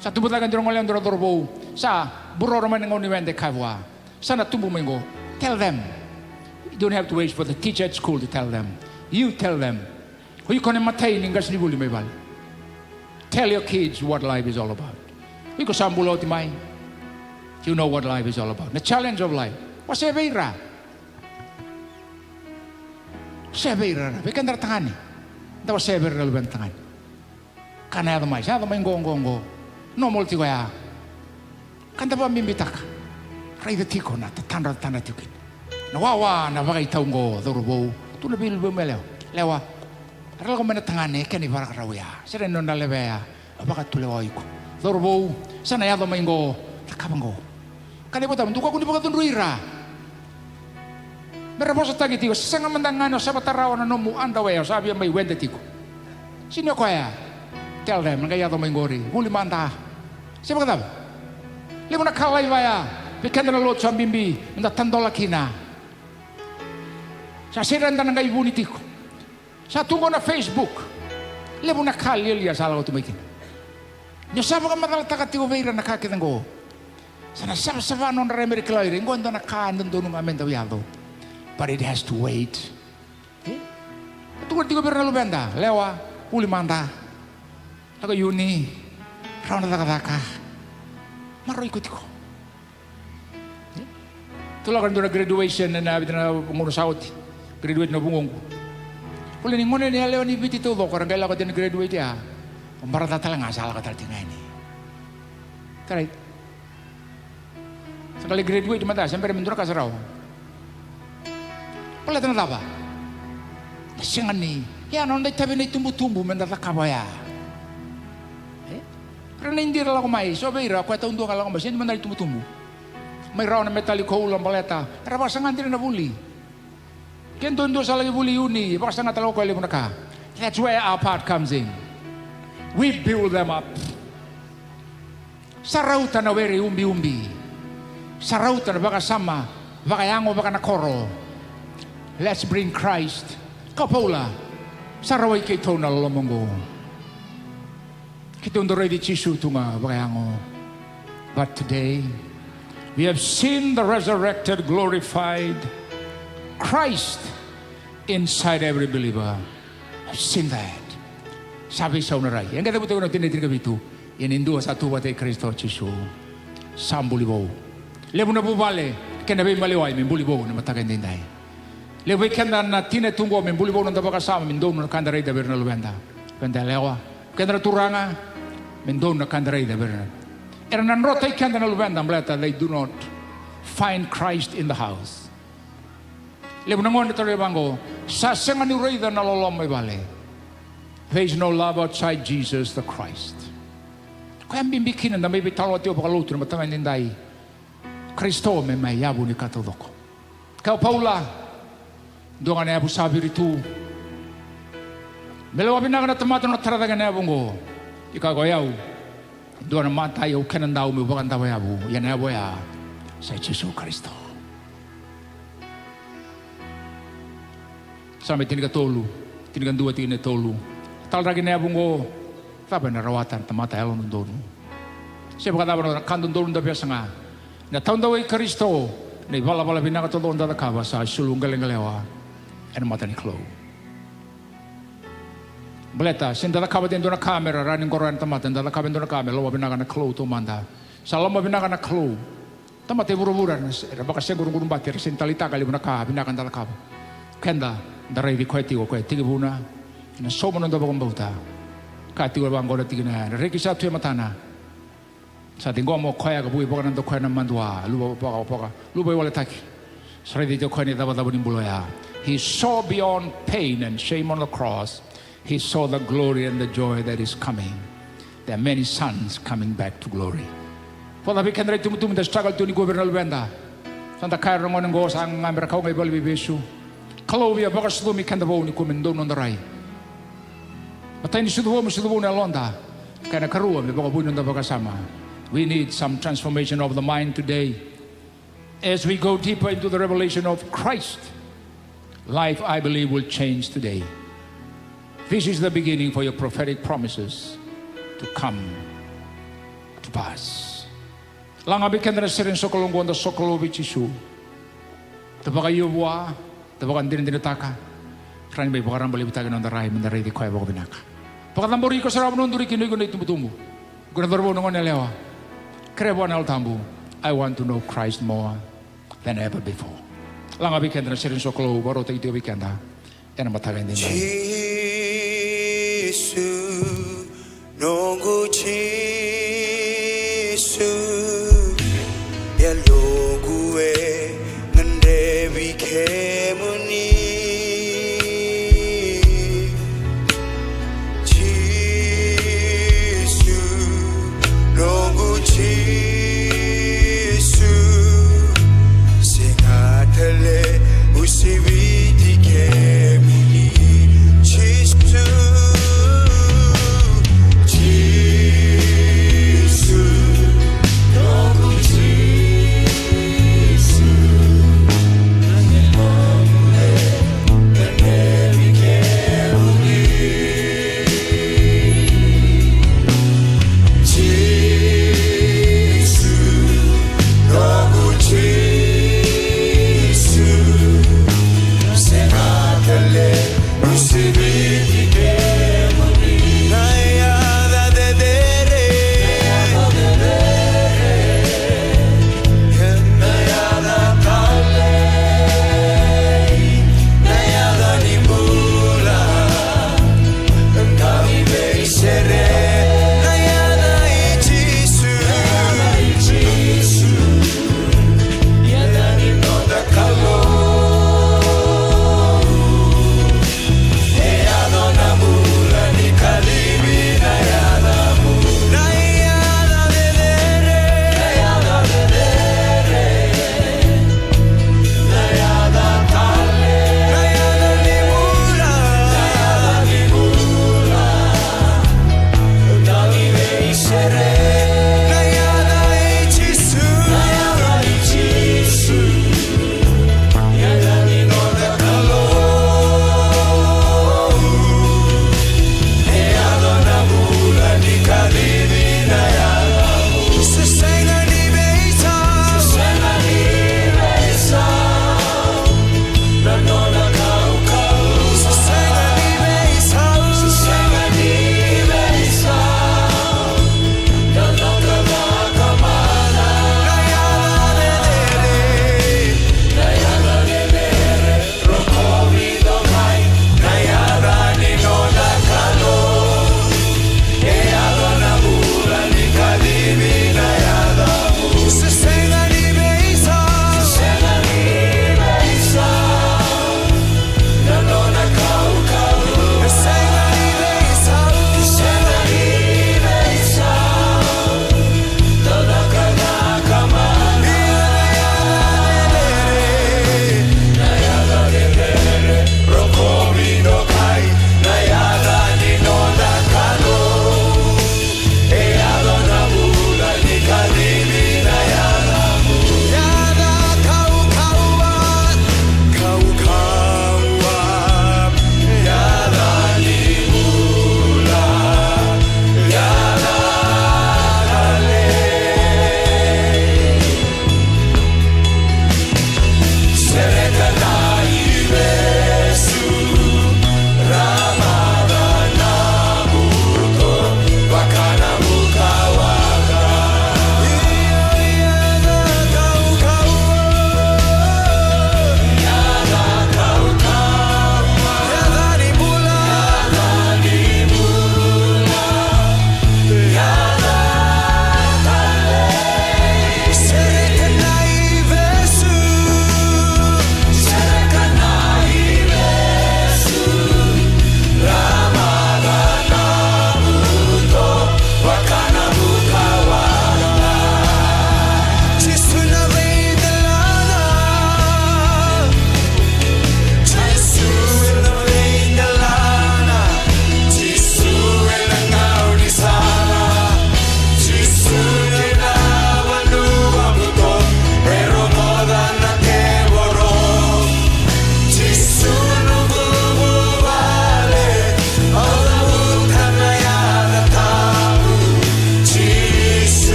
Sa tubu cake e dua na gone, e dua na cauravou. Sa buroro mai na gauna ni wede, kaya vua, sa na tubu mai qo. Tell them. You don't have to wait for the teacher at school to tell them. You tell them. O iko na imatai ni qasenivuli mai vale. Tell your kids what life is all about. O iko sa bula oti mai. You know what life is all about. Na challenge of life. Wasea vei ira. Wasea vei ira, vei keda ra tagane. Da wasea vei ira na luveda tagane. Ka na yaco mai, sa yaco mai qo, qo, qo. Normal tiko ya. Ka da vakabibitaka. Raica tiko na tatadra, tatadra tiko kina. Na wawa, na vakaitau qo, cauravou. Tu na veiluvemu yalewa. Lewa. Era lako mai na tagane, kena ivakarakarau ya. Sega ni nona lewe ya. Vakatulewa o iko. Cauravou, sa na yaco mai qo, cakava qo. Ka na ivakatabu, dou kakua ni vakacudrui ira. Me ra vosataki tiko, sega mada ga ni o savata rawa na nomu underwear, o sa via mai wede tiko. Sega ni o koya. Tell them, na qai yaco mai qori, vuli mada. Se vakacava? Levu na ka laiva ya, vei keda na lotu sa bibi, me da tadola kina. Sa sega ni da na qai vuni tiko. Sa tu qo na Facebook. Levu na ka lialia sa lako tu mai kina. Ni o sa vakamacalataka tiko vei ira na ka kece qo, sa na savasava nodra rai me ra kila o ira. Qo e dua na ka dodonu ga me dau yaco. But it has to wait. E? Tukuna tiko vei ira na luveda, lewa, vuli mada. Lako i uni, rawa na cakacaka. Maroroi iko tiko. Tou lako ena dua na graduation ena vica na gauna sa oti. Graduate na vugoqu. Kule ni gone ni yalewa ni Viti taucoko era qai lako tiko na graduate ya. O brother tale ga sa lako tale tiko ga yani. Tarai. Sa qai lai graduate mada, se bera me dua na ka sa rawa. Baleta na cava? Na sega ni, ia na noda itavi na itubutubu me da cakava oya. E? Ra na idira lako mai, so vei ira o koya taudua ga lako mai, sega ni mada na itubutubu. Mai rawa na metali koula baleta era vakasaga dina na vuli. Ke dua dua sa laki vuli uni, vakasaga tale o koya levu na ka. That's where our part comes in. We build them up. Sa rauta na were ubiubi. Sa rauta na vakasama vakayago vakanakoro. Let's bring Christ. Kaya o Paula, sa rawai keitou na loloma oqo. Keitou dau raici Jisu tu ga vakayago. But today, we have seen the resurrected, glorified Christ inside every believer. I've seen that. Sa veisau na rai. E qai cavuta na tikina e tinikavitu. Ia ni dua sa tu vata kei Karisito Jisu, sa buli vou. Levu na vuvale kei na veimaliwai me buli vou ena mataka edaidai. Levu vei keda na tina e tu qo me buli vou na noda vakasama, me donu na ka eda raica vei ira na luveda. Vei keda yalewa, vei keda na turaga, me donu na ka eda raica vei ira. Era na drotaki keda na luveda baleta they do not find Christ in the house. Levu na gone tarogi vaqo, sa sega niu raica na loloma i vale. There is no love outside Jesus the Christ. Koya bibi kina da mai veitalanoa tiko vakalotu na mataka edaidai. Karisito me mai yavu ni ka taucoko. Kaya o Paula, dua ga na yavu sa viritu. Me lewa vinaka na tamata na nona tara cake na yavu oqo. Ia kaya o yau, dua na matai au kena dau meu vakadavo yavu, ia na yavu oya sa i Jisu Karisito. Same tinikatolu, tinikadua, tikina e tolu. Talaraki na yavu oqo, cava ena rawata na tamata yalododonu? Se vakacava na ka dodonu da via saga? Na taudaku i Karisito, na ivalavala vinaka taucoko da cakava sa sulu qeleqelewa ena mata ni Kalou. Baleta se da cakava e dua na ka me ra rawa ni qoroya na tamata, da cakava e dua na ka me loma vinaka na Kalou taumada. Sa loma vinaka na Kalou. Tamata e vuravura era vakasequruquru bati, era sega ni taleitaka e levu na ka vinaka da cakava. Keda da raici koya tiko, koya e tekivuna ena sauma na noda vakabauta. Kaya tiko vaqo na tikina, na reki sa tu e matana. Sa ciqoma o koya ka vuki vakanadakuya na madua, luva vaka, vaka, luva iwaletaki. Sa raica tiko o koya na icavacava ni bula oya. He saw beyond pain and shame on the cross. He saw the glory and the joy that is coming. There are many sons coming back to glory. Vakacava vei keda na itubutubu da struggle tu nikua vei ira na luveda? Sa da kaya ira na gone qo sa gaga bera kau ga i valeniveivesu. Kalou via vakasucumi keda vou nikua me donu noda rai. Matai ni sucu vou me sucu vou na yaloda. Kena ikarua me vakavoui noda vakasama. We need some transformation of the mind today. As we go deeper into the revelation of Christ, life, I believe, will change today. This is the beginning for your prophetic promises to come to pass. Laga vei keda na sere ni sokalou oqo, da sokalou vei Jisu. Da vakaio vua, da vakadinadinataka. Ka ni mai vakarabailevutaki na noda rai, me da raici koya vakavinaka. Vakacabori iko sara, vakaduri iko, iko na itubutubu. Iko na cauravou, na goneyalewa. Kerea vua na Yalo Tabu. I want to know Christ more than ever before. Laga vei keda na sere ni sokalou vakarautaki tiko vei keda ena mataka edaidai. Jisu, noqu Jisu, yaloqu e gadrevi kemuni. Jisu, noqu Jisu, sega tale au siviti kemuni. Jisu, Jisu.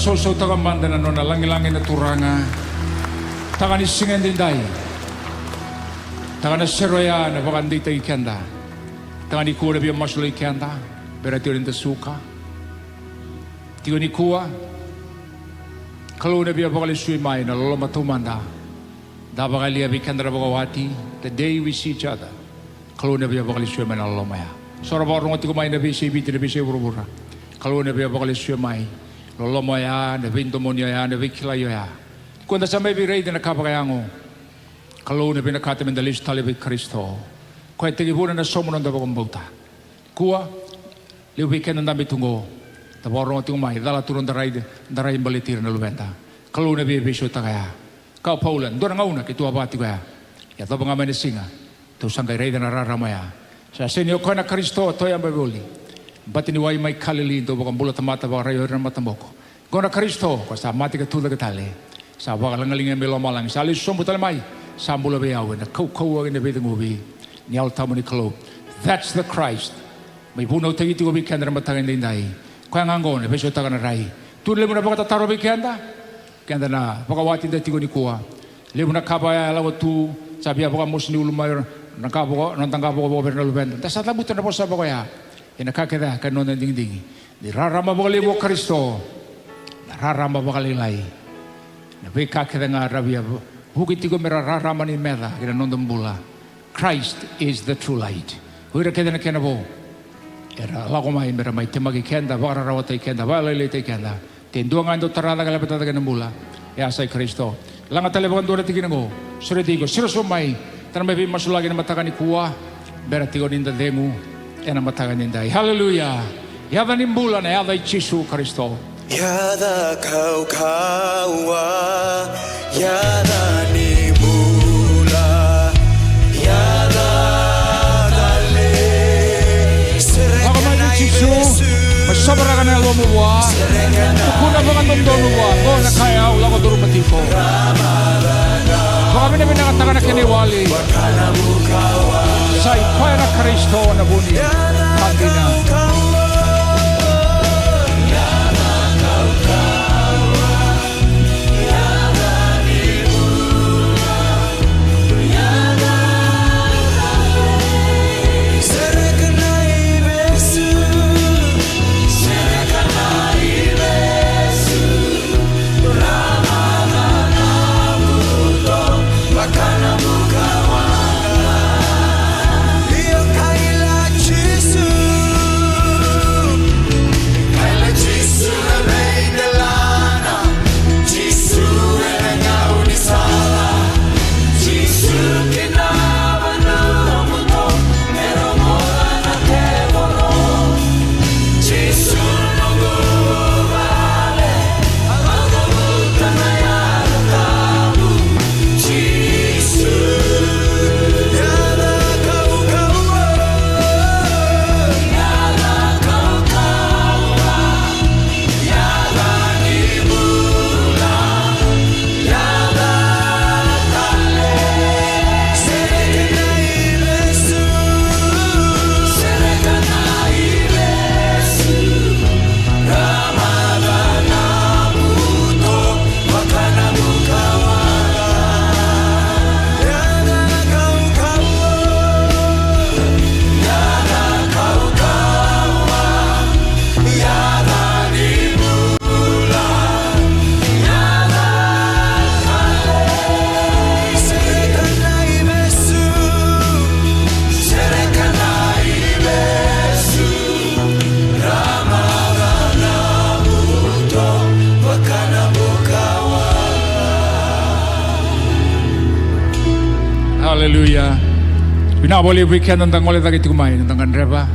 Sausautaka mada na nona lagilagi na Turaga. Taka ni siga edaidai. Taka na sere oya na vakadeitaki keda. Taka nikua na via masulaki keda. Bera tiko ni da suka. Tiko nikua. Kalou na via vakalesui mai na loloma taumada. Da vakayalia vei keda na vakawati. The day we see each other. Kalou na via vakalesui mai na loloma oya. So ra vakarogo tiko mai na veiyasai Viti, na veiyasai vuravura. Kalou na via vakalesui mai. Loloma oya, na veidomoni oya, na veikilai oya. Kua da sa mai veiraici na ka vakayago. Kalou na vinakata meda lesu tale vei Karisito. Koya e tekivuna na sauma noda vakabauta. Kua, levu vei keda dabe tu qo. Da vakarogo tiko mai, cala tu noda rai, da rai baleti ira na luveda. Kalou na via veisautaka ya. Kaya o Paula, dua na gauna keitou a vaka tiko ya. Yacova ga mai na siga, tou sa qai raica na rarama ya. Sa sega ni o koya na Karisito, tou yabaki voli. Bati ni wai mai Kalili, dou vakabula tamata, vakarai o ira na mataboko. Qo na Karisito, ko sa mate ka tucake tale. Sa vakalagilagi mai lomalagi, sa lesu sobu tale mai. Sa bula vei au ena kaukauwa kei na veiceguvi ni Yalo Tabu ni Kalou. That's the Christ. Mai vunautaki tiko vei keda na mataka edaidai. Koya ga qo na veisautaka na rai. Tu levu na vakatataro vei keda. Keda na vakawati da tiko nikua. Levu na ka vaya e lako tu, sa via vakamosi ni ulu mai, na ka vaka, na da qavokavoka vei ira na luveda. Da sa cavuta na vosa vaka oya. Ena ka kece a ka noda digidigi. Ni rarama vakalevu o Karisito. Na rarama vakalailai. Na veika kece ga ra via vuki tiko me ra rarama ni meca ki na noda bula. Christ is the true light. O ira kece na kena vo. Era lako mai me ra mai temaki keda, vakararawataki keda, vakalailaitaki keda. Te dua ga e dau tara cake, lapata cake na bula. E a sa i Karisito. Laga tale vakadua na tikina qo. Sureti iko, siro sobu mai. Da na mai veimasulaki na mataka nikua. Bera tiko ni da cegu ena mataka edaidai. Haleluya. Yaca ni bula na yaca i Jisu Karisito. Yaca kaukauwa, yaca ni bula, yaca tale. Lako mai vei Jisu, mai sovaraka na yalomu vua. Tukuna vakadodonu vua, qo na ka e au lako curuma tiko. Vakavinavinakataka na kena iwali. Sa i koya na Karisito na vu ni ka dina. Haleluya. Vinaka vakalevu vei keda da gole cake tiko mai, da gadreva.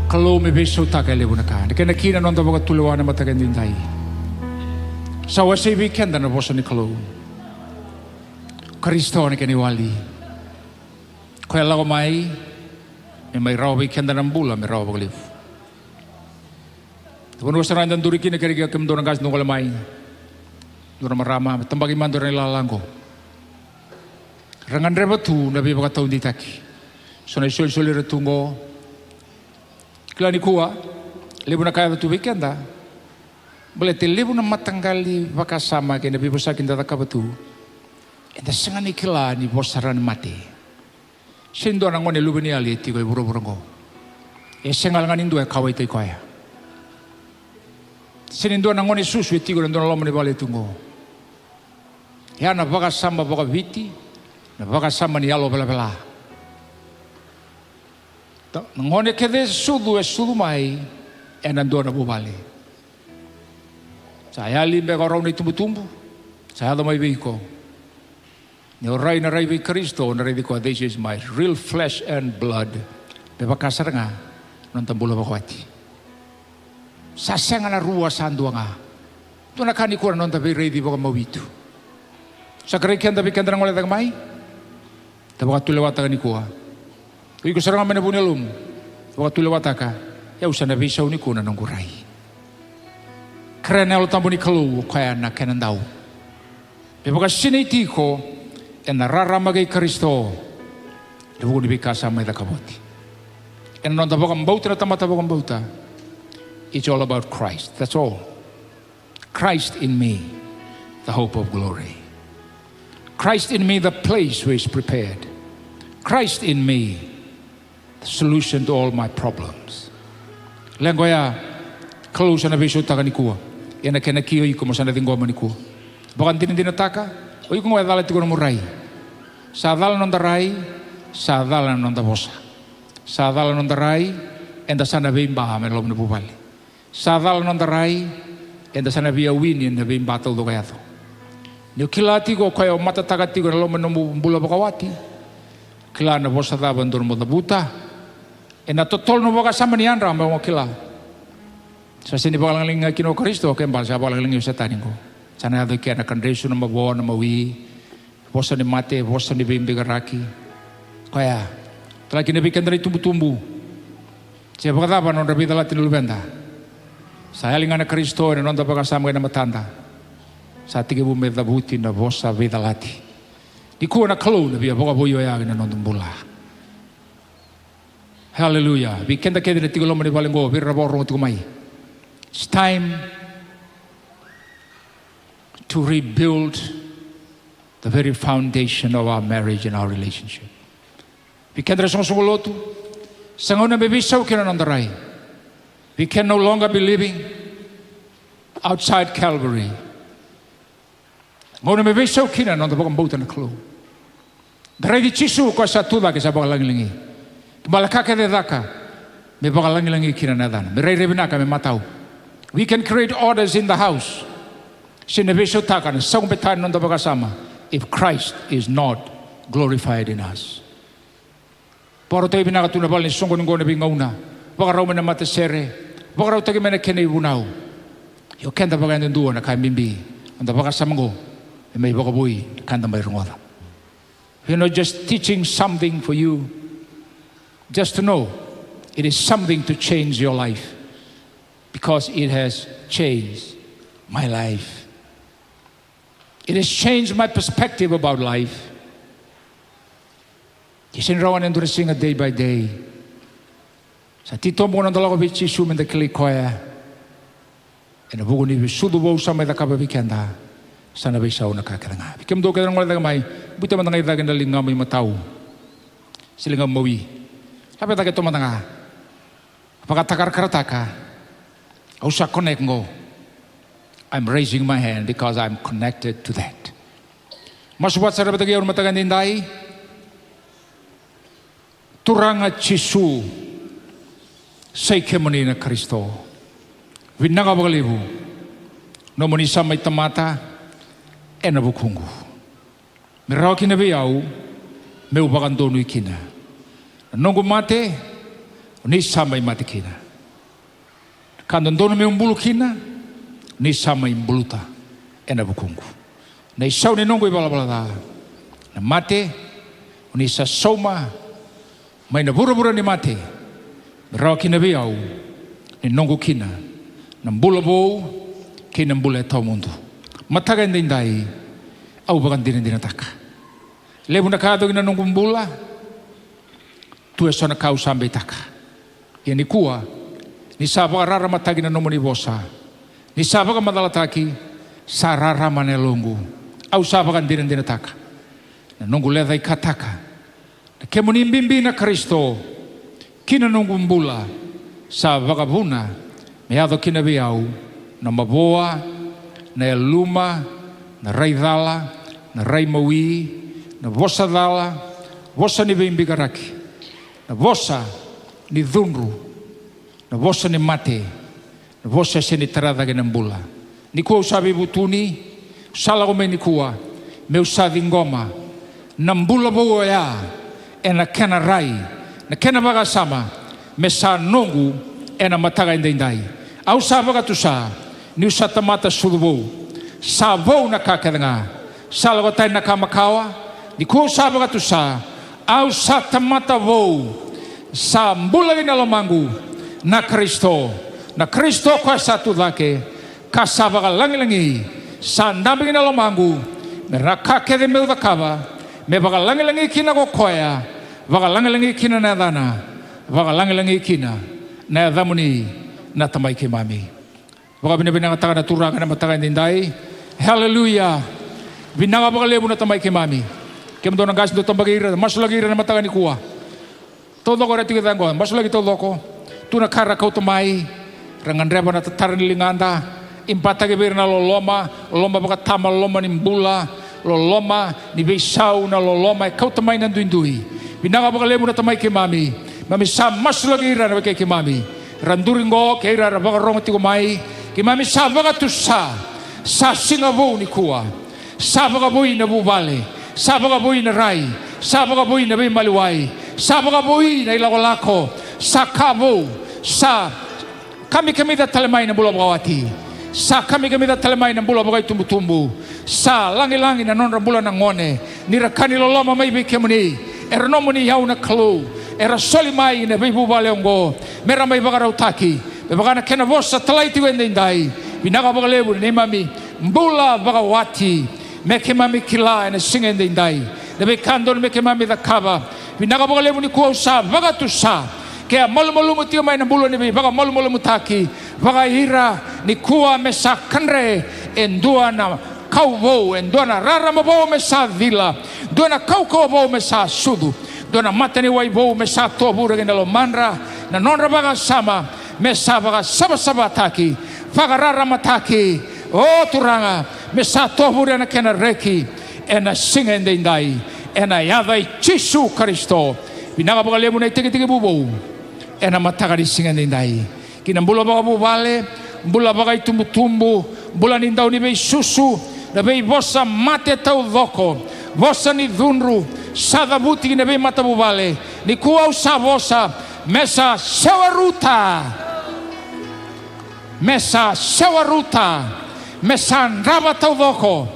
Kalou me veisautaka e levu na ka. Na kena kina noda vakatulewa na mataka edaidai. Sa wasei vei keda na vosa ni Kalou. Karisito na kena iwali. Koya lako mai, me mai rawa vei keda na bula, me rawa vakalevu. Vanua sara eda duri kina, kerei kemudou na qase dou gole mai. Dou na marama, me tabaki mada ira na ilala qo. Ra gadreva tu na veivakataudeitaki. So na isolisoli era tu qo. Kila nikua, levu na ka e yaco tu vei keda. Baleta e levu na mataqali vakasama kei na veivosaki eda cakava tu, eda sega ni kila ni vosa sara ni mate. Sega ni dua na gone luveniyali e tiko e vuravura oqo e sega ga ni dua e kauwaitaki koya. Sega ni dua na gone susu e tiko ena dua na loma ni vale tu oqo. E a na vakasama vakaviti, na vakasama ni yalo velavela. Na gone kece e sucu, e sucu mai ena dua na vuvale. Sa yali beka o rau na itubutubu, sa yaco mai vei iko. Ni o rai na rai vei Karisito, na raici koya, this is my real flesh and blood. Me vaka sara ga na noda bula vakawati. Sa sega na rua, sa dua ga. Dua na ka nikua na noda veiraici vakamawi tu. Sa kerei keda vei keda na gole cake mai, da vakatulewataka nikua. O iko sara ga mai na vu ni yalomu, vakatulewataka. Au sa na veisau nikua na noqu rai. Kerea na Yalo Tabu ni Kalou, o koya na kena dau. Me vakasinaiti iko ena rarama kei Karisito, ena vuku ni veika sa mai cakava oti. Ena noda vakabauta na tamata vakabauta, it's all about Christ. That's all. Christ in me, the hope of glory. Christ in me, the place where is prepared. Christ in me, the solution to all my problems. Leqa oya, Kalou sa na veisautaka nikua. Ia na kena ki o iko mo sa na ciqoma nikua. Vakadinadinataka, o iko qo e cala tiko nomu rai. Sa cala na noda rai, sa cala na noda vosa. Sa cala na noda rai, eda sa na veiba mai na loma ni vuvale. Sa cala na noda rai, eda sa na via wini ena veiba taucoko e yaco. Ni o kila tiko o koya o matataka tiko ena loma ni nomu bula vakawati, kila na vosa cava dodonu mo cavuta. Ena totolo nomu vakasama ni yadra mo kila. Sa sega ni vakalagilagi ga kina o Karisito, ke bale sa vakalagilagi o Setani qo. Sa na yaco i kea na kadresu, na mavoa, na mawi, vosa ni mate, vosa ni veibigaraki. Koya, talaki na vei keda na itubutubu. Se vakacava na nodra veicalati na luveda, sa yali ga na Karisito ena noda vakasama kei na matada. Sa tekivu me cavuti na vosa veicalati. Nikua na Kalou na via vakavoui oya ena noda bula. Haleluya. Vei keda kece na tiko loma ni vale qo, vei ira na vakarorogo tiko mai. It's time to rebuild the very foundation of our marriage and our relationship. Vei keda na soqosoqo lotu, sa gauna me veisau kina na noda rai. We can no longer be living outside Calvary. Gauna me veisau kina na noda vakabauta na Kalou. Da raici Jisu, koya sa tu cake, sa vakalagilagi. Kena ibalebale ka kece e caka, me vakalagilagi kina na yacana. Me rairai vinaka, me matau. We can create orders in the house. Sega ni veisautaka na saubetani na noda vakasama if Christ is not glorified in us. Vakarautaki vinaka tu na vale ni soqoni qo na veigauna. Vakarau mai na matasere. Vakarautaki mai na kena ivunau. Ia o keda vakayadudua na ka e bibi, noda vakasama qo, me mai vakavoui na ka eda mai rogoca. We're not just teaching something for you. Just to know, it is something to change your life. Because it has changed my life. It has changed my perspective about life. Ia sega ni rawa ni dua na siga day by day. Sa titobu na noda lako vei Jisu, meda kilai koya. Ena vuku ni veisucu vou sa mai cakava vei keda, sa na veisau na ka kece ga. Vei kemudou kece na gole cake mai, biuta mada ga i cake na ligamu imatau se ligamu mawi. Laveta cake tu mada ga. Vakatakarakarataka. Au sa connect qo. I'm raising my hand because I'm connected to that. Masu vata sara vata kei au na mataka edaidai. Turaga Jisu, sa i kemuni na Karisito. Vinaka vakalevu nomuni sa mai tamata ena vukuqu. Me rawa kina vei au meu vakadonui kina. Na noqu mate, o ni sa mai mate kina. Ka dodonu meu bulu kina, o ni sa mai buluta ena vukuqu. Na isau ni noqu ivalavala ca, na mate, o ni sa sauma mai na vuravura ni mate, me rawa kina vei au ni noqu kina na bula vou kei na bula e tawamudu. Mataka edaidai, au vakadinadinataka. Levu na ka yaco kina na noqu bula, tu e so na ka au sa beitaka. Ia nikua, ni sa vakararamataki na nomuni vosa, Ni sa vakamacalataki, sa rarama na yaloqu. Au sa vakadinadinataka na noqu lecaikataka na kemuni bibi na Karisito ki na noqu bula. Sa vakavuna me yaco kina vei au na mavoa, na yaluma, na rai cala, na rai mawi, na vosa cala, vosa ni veibikaraki, na vosa ni cudru, na vosa ni mate, na vosa e sega ni tara cake na bula. Nikua au sa veivutuni, au sa lako mai nikua, meu sa ciqoma na bula vou oya, ena kena rai, na kena vakasama, me sa noqu ena mataka edaidai. Au sa vakatusa niu sa tamata sucu vou. Sa vou na ka kece ga. Sa lako tani na ka makawa. Nikua au sa vakatusa, au sa tamata vou. Sa bula ki na lomaqu na Karisito. Na Karisito koya sa tu cake, ka sa vakalagilagi, sa dabe ki na lomaqu, me ra ka kece meu cakava me vakalagilagi kina ko koya, vakalagilagi kina na yacana, vakalagilagi kina na yacamuni na Tamai keimami. Vakavinavinakataka na Turaga na mataka edaidai. Haleluya. Vinaka vakalevu na Tamai keimami. Kemudou na qase dou tabaki ira, masulaki ira na mataka nikua. Taucoko era tiko i caqo, masulaki taucoko. Tu na ka ra kauta mai, ra gadreva na tatara ni ligada. Ibataki vei ira na loloma, loloma vakatama, loloma ni bula, loloma ni veisau, na loloma e kauta mai na duidui. Vinaka vakalevu na Tamai keimami, mami sa masulaki ira na wekai keimami. Ra duri qo kei ira era vakarogo tiko mai, keimami sa vakatusa, sa siga vou nikua. Sa vakavoui na vuvale, sa vakavoui na rai, sa vakavoui na veimaliwai, sa vakavoui na ilakolako, sa ka vou, sa kamikamica tale mai na bula vakawati, sa kamikamica tale mai na bula vakaitubutubu, sa lagilagi na nodra bula na gone, ni ra ka ni loloma mai vei kemuni, era nomuni au na Kalou, era soli mai na veivuvale oqo, me ra mai vakarautaki, me vaka na kena vosa talai tiko edaidai, vinaka vakalevu na neimami bula vakawati, me keimami kila ena siga edaidai na veika dodonu me keimami cakava. Vinaka vakalevu nikua au sa vakatusa, ke a malumalumu tiko mai na bula ni veivakamalumalumutaki, vakaira nikua me sa kadre e dua na kau vou, e dua na rarama vou me sa cila, dua na kaukauwa vou me sa sucu, dua na mataniwai vou me sa tovure ki na lomadra, na nodra vakasama me sa vakasavasavataki, vakararamataki, o Turaga, me sa tovure na kena reki ena siga edaidai, ena yaca i Jisu Karisito. Vinaka vakalevu na itekitekivu vou ena mataka ni siga edaidai, ki na bula vakavuvale, bula vakaitubutubu, bula ni dau ni veisusu, na veivosa mate taucoko, vosa ni cudru, sa cavuti ki na veimatavuvale. Nikua au sa vosa, me sa sewaruta. Me sa sewaruta, me sa drava taucoko.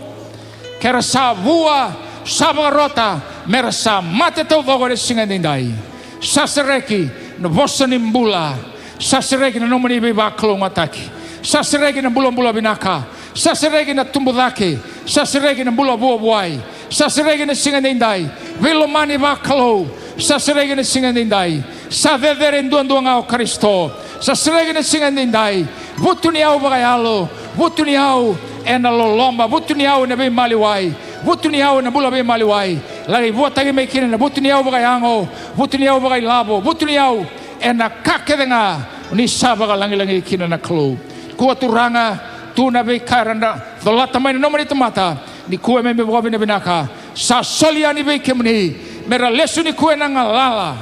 Ke ra sa vua, sa vakarota, me ra sa mate taucoko ena siga edaidai. Sa sereki na vosa ni bula, sa sereki na nomuni veivakalougatataki, sa sereki na bulabula vinaka, sa sereki na tubu cake, sa sereki na bula vuavuai, sa sereki na siga edaidai. Veilomani vakalou, sa sereki na siga edaidai. Sa cecere duadua ga o Karisito, sa sereki na siga edaidai. Vutuniyau vakayalo, vutuniyau ena loloma, vutuniyau ena veimaliwai, vutuniyau ena bula veimaliwai. Laki vuataki mai kina na vutuniyau vakayago, vutuniyau vakailavo, vutuniyau ena ka kece ga ni sa vakalagilagi kina na Kalou. Kua Turaga, tu na veika era na colata mai na nomuni tamata, nikua me me vakavinavinaka. Sa soli yani vei kemuni, me ra lesu nikua ena galala,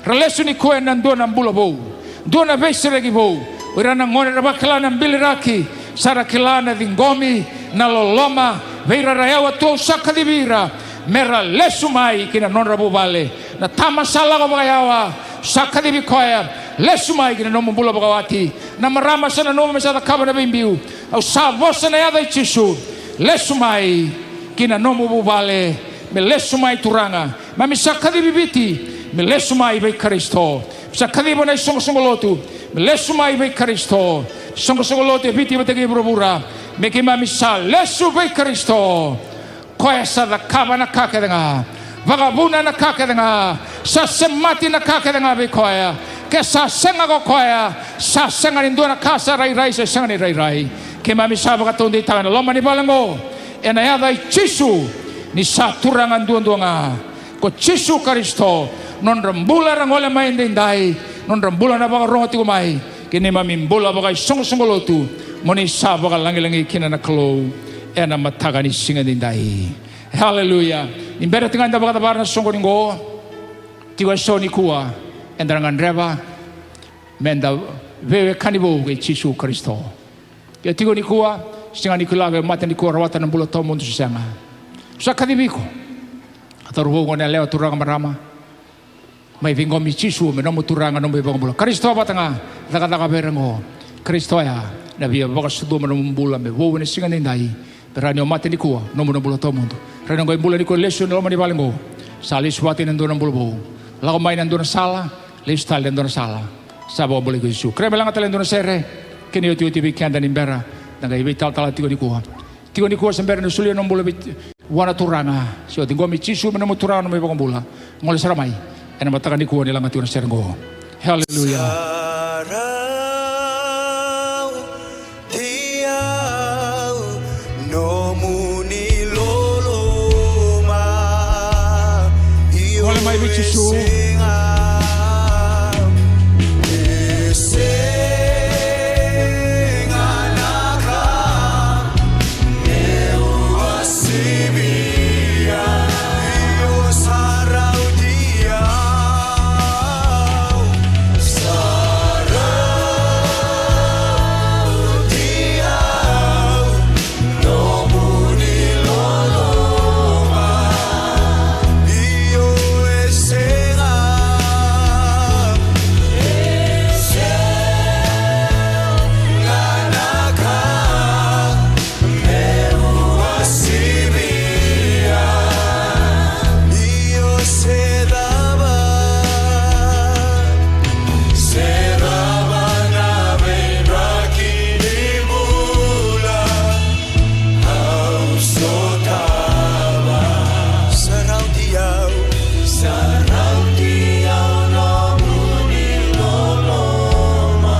ra lesu nikua ena dua na bula vou, dua na veisereki vou. O ira na gone ra vakila na biliraki, sa ra kila na ciqomi, na loloma, vei ira ra yawa tu au sa kacivi ira, me ra lesu mai ki na nodra vuvale. Na tama sa lako vakayawa, sa kacivi koya, lesu mai ki na nomu bula vakawati. Na marama sa nanuma me sa cakava na veibiu, au sa vosa na yaca i Jisu, lesu mai ki na nomu vuvale. Me lesu mai Turaga, mami sa kacivi Viti, me lesu mai vei Karisito. Sa kaciva na isoqosoqo lotu, me lesu mai vei Karisito. Soqosoqo lotu e Viti vata kei vuravura, me keimami sa lesu vei Karisito. Koya sa cakava na ka kece ga, vakavuna na ka kece ga, sa semati na ka kece ga vei koya. Ke sa sega ko koya, sa sega ni dua na ka sa rairai, sa sega ni rairai. Keimami sa vakataudeitaka ena loma ni vale oqo, ena yaca i Jisu, ni sa Turaga duadua ga ko Jisu Karisito. Nodra bula era gole mai edaidai, nodra bula na vakarogo tiko mai ki neimami bula vakaisoqosoqo lotu, mo ni sa vakalagilagi kina na Kalou ena mataka ni siga edaidai. Haleluya. Ni bera tiko ga eda vakacavara na soqoni oqo, tiko eso nikua eda na gadreva meda veiwekani vou kei Jisu Karisito. Ke tiko nikua, sega ni kila ke mate nikua, rawata na bula tawamudu se sega. Sa kacivi iko. A cauravou, goneyalewa, turaga, marama, mai ciqomi Jisu me nomu Turaga, nomu iVakabula. Karisito vata ga, cakacaka vei ira oqo. Karisito ya na via vakasucuma nomu bula me vou ena siga edaidai. Bera ni o mate nikua, nomu na bula tawamudu. Bera ni o qai bula nikua, lesu ena loma ni vale oqo, sa lesu vata ena dua na bula vou. Lako mai na dua na sala, lesu tale na dua na sala. Sa vakabulai iko o Jisu. Kerea me laga tale e dua na sere, kena iotioti vei keda ni bera da qai veitalatala tiko nikua. Tiko nikua se bera ni solia nomu bula vei, vua na Turaga, se o ciqomi Jisu me nomu Turaga, nomu iVakabula. Gole sara mai ena mataka nikua ni laga tiko na sere oqo. Haleluya. Sa rauti au nomuni loloma. Io, gole mai vei Jisu. E sega, e sega na ka meu wasivia. Io, sa rauti au, sa rauti au nomuni loloma. Io, e sega, e sega na ka meu wasivia. Io, se cava, se cava na veidraki ni bula au sotava. Sa rauti au, sa rauti au nomuni loloma.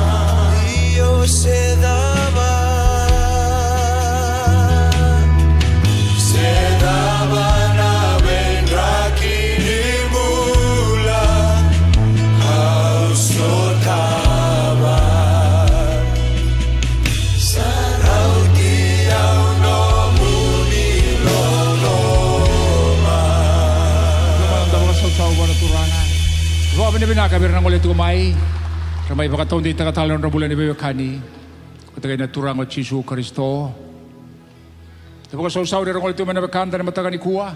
Io, se cava, se cava na veidraki ni bula au sotava. Sa rauti au nomuni loloma. Loma, da vakasausau vua na Turaga. Vakavinavinaka vei ira na gole tiko mai, ra mai vakataudeitaka tale na nodra bula ni veiwekani vata kei na Turaga o Jisu Karisito. Da vakasausau ni ra gole tiko mai na wekada ena mataka nikua.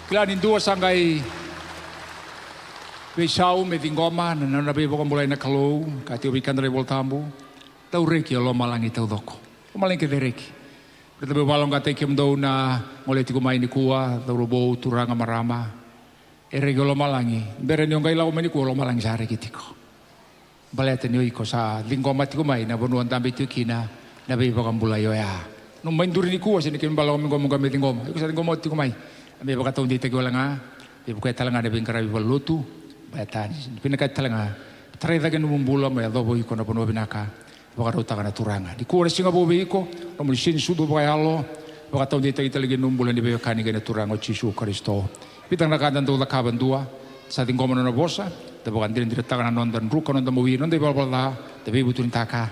Kila ni dua sa qai veisau me ciqoma na nona veivakabulai na Kalou, ka tiko vei keda na iVola Tabu. Dau reki o lomalagi taucoko. Lomalagi kece e reki. Ratou veivakayaloqaqataki kemudou na gole tiko mai nikua, cauravou, turaga, marama. E reki o lomalagi. Bera ni o qai lako mai nikua, o lomalagi sa reki tiko. Baleta ni o iko sa ciqoma tiko mai na vanua dabe tiko kina na veivakabulai oya. Nomu mai duri nikua, se ni kemi bale lako mai qo mo qai mai ciqoma. Iko sa ciqoma oti tiko mai. A me vakataudeitaki wale ga. Veivuke tale ga na veiqaravi valenilotu. Baleta ni vinakati tale ga. Tarai cake nomu bula mo yacova o iko na vanua vinaka vakarautaka na Turaga. Nikua na siga vou vei iko, nomuni sega ni sucu vakayalo, vakataudeitaki tale ki na nomu bula ni veiwekani kei na Turaga o Jisu Karisito. Vica na ka da dau cakava. Dua, sa ciqoma na nona vosa, da vakadinadinataka na noda druka, noda mawi, noda ivalavala ca, da veivutunitaka.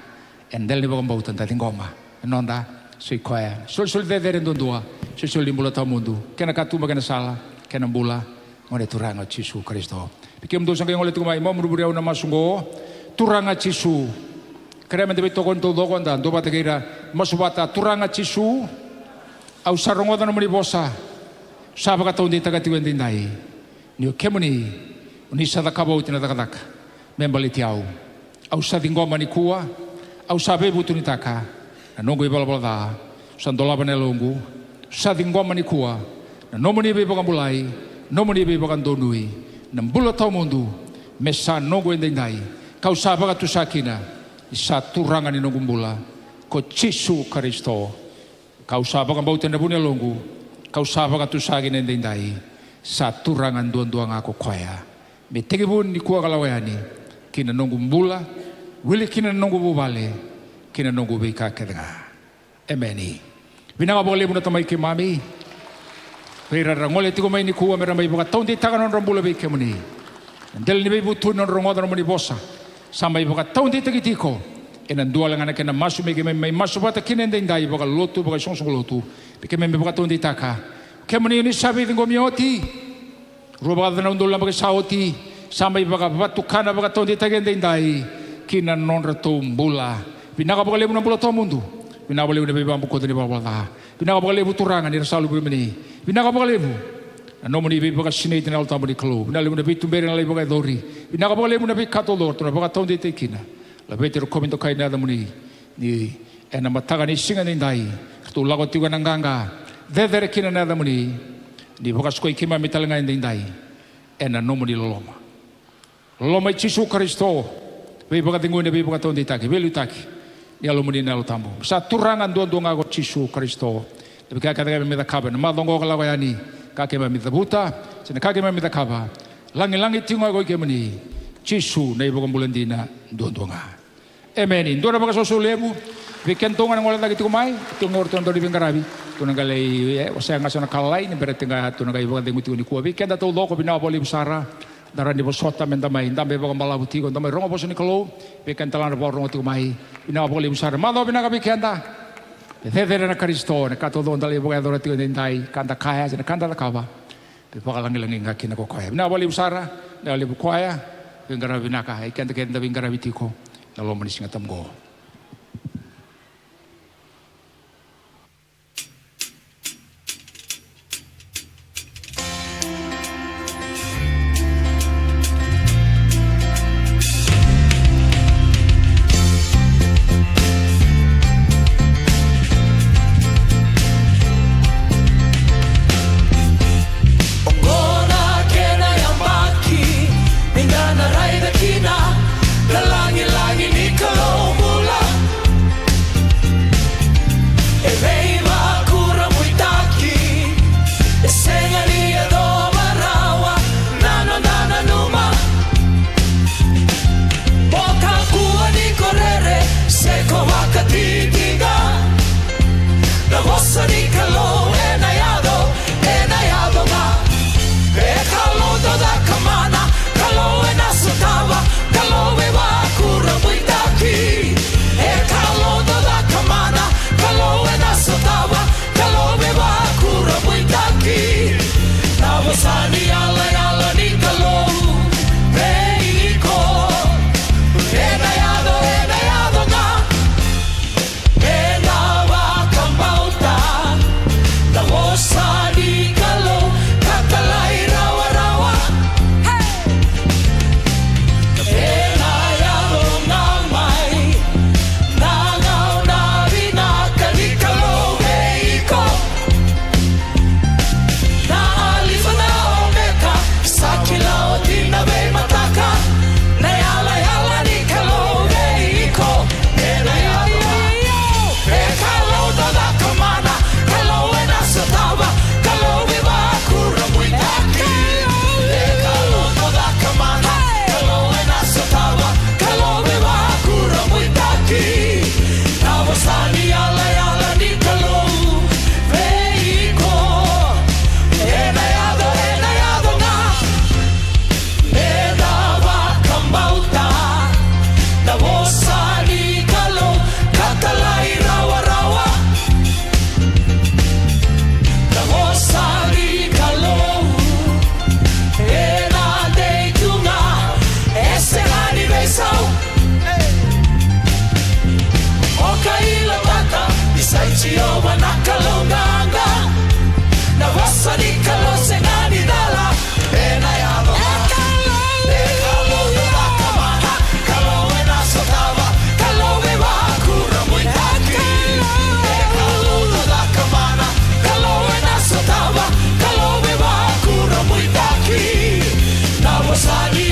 Ena dela ni vakabauta da ciqoma na noda, sa i koya na isolisoli cecere duadua, isolisoli ni bula tawamudu, kena katuba, kena sala, kena bula, gone Turaga o Jisu Karisito. Vei kemudou sa qai gole tiko mai, mo muri au na masu oqo. Turaga Jisu. Kerea meda veitokoni taucoko, da duavata kei ira, masu vata. Turaga Jisu, au sa rogoca nomuni vosa. Sa vakataudeitaka tiko edaidai ni o kemuni, o ni sa cakava oti na cakacaka me baleti au. Au sa ciqoma nikua, au sa veivutunitaka na noqu ivalavala ca, au sa dolava na yaloqu, au sa ciqoma nikua na nomuni veivakabulai, nomuni veivakadonui, na bula tawamudu, me sa noqu edaidai, kau sa vakatusa kina ni sa Turaga ni noqu bula ko Jisu Karisito. Kau sa vakabauta ena vu ni yaloqu, kau sa vakatusa kina edaidai, sa Turaga duadua ga ko koya. Me tekivu nikua ka lako yani, ki na noqu bula, wili kina na noqu vuvale, ki na noqu veika kece ga. Emeni. Vinaka vakalevu na Tamai keimami vei ira era gole tiko mai nikua me ra mai vakataudeitaka na nodra bula vei kemuni. Na dela ni veivutuni na nodra rogoca na nomuni vosa, sa mai vakataudeitaki tiko. Ena dua wale ga na kena masu me keimami mai masu vata kina edaidai vakalotu, vakaisoqosoqo lotu, me keimami vakataudeitaka. Kemuni oni sa veiciqomi oti. Rua vakacaca na udolu na yabaki sa oti, sa mai vakavatukana vakataudeitaki edaidai ki na nodratou bula. Vinaka vakalevu na bula tawamudu. Vinaka vakalevu na veivakabokoci ni valavala ca. Vinaka vakalevu Turaga ni ra sa luvemuni. Vinaka vakalevu na nomuni veivakasinaiti na Yalo Tabu ni Kalou. Vinaka vakalevu na veituberi na lai vakayacori. Vinaka vakalevu na veika taucoko ratou na vakataudeitaki kina. Laveti ira kovi dokai na yacamuni. Ni ena mataka ni siga edaidai ratou lako tiko ena qaqa, cecere kina na yacamuni. Ni vakasukoi keimami tale ga edaidai ena nomuni loloma. Loloma i Jisu Karisito, veivakacegui, na veivakataudeitaki, veiliutaki ni Yalomuni na Yalo Tabu. Sa Turaga duadua ga ko Jisu Karisito. Na veika kece keimami cakava ena macawa oqo ka lako yani, ka keimami cavuta, se na ka keimami cakava, lagilagi tiko ga ko i kemuni, Jisu na iVakabula dina duadua ga. Emeni. Dua na vakasausau levu vei kedatou ga na gole cake tiko mai. Tiko ga o ratou na dauniveiqaravi, tou na qai lai, e, wasea ga so na ka lalai ni bera tiko ga tou na qai vakacegu tiko nikua. Vei keda taucoko, vinaka vakalevu sara. Da rawa ni vosota me da mai dabe vakabalavu tiko, da mai rogo vosa ni Kalou. Vei keda tale ga na vakarorogo tiko mai, vinaka vakalevu sara. Macawa vinaka vei keda. E cecere na Karisito, na ka taucoko da lai vakayacora tiko edaidai, ka da kaya se na ka da cakava. Pe vakalagilagi ga kina ko koya. Vinaka vakalevu sara, vinaka vakalevu koya, veiqaravi vinaka, e keda kece da veiqaravi tiko na loma ni Siga Tabu qo. Oqo na kena yabaki ni da na raica kina na lagilagi ni Kalou bula. E veivakurabuitaki, e sega ni yacova rawa na noda nanuma. O kakua ni ko rere se ko vakatitiqa. Na vosa ni Kalou ena yaco, ena yaco ga. E Kalou dau caka mana, Kalou ena sotava, Kalou veivakurabuitaki. E Kalou dau caka mana, Kalou ena sotava, Kalou veivakurabuitaki. Na vosa ni yalayala ni Kalou vei iko, ena yaco, ena yaco ga. Ena vakabauta na vosa ni Kalou ka talairawarawa. Ena yaco ga mai na gauna vinaka ni Kalou vei iko. Na Alifa na Omeka, sa kila oti na veimataka. Na yalayala ni Kalou vei iko ena yaco ga. E Kalou dau caka mana, Kalou ena sotava, Kalou veivakurabuitaki. E Kalou dau caka mana, Kalou ena sotava, Kalou veivakurabuitaki. Na vosa ni yalayala ni Kalou vei iko ena yaco, ena yaco ga. Ena vakabauta na vosa ni Kalou ka talairawarawa. Na vosa ni Kalou ena dei tu ga, e sega ni veisau. O kailavata ni sa i Jiova na Kalou qaqa. Na vosa ni Kalou sega ni cala, ena yaco ga. E Kalou dau caka mana, Kalou ena sotava, Kalou veivakurabuitaki. E Kalou dau caka mana, Kalou ena sotava, Kalou veivakurabuitaki. Na vosa ni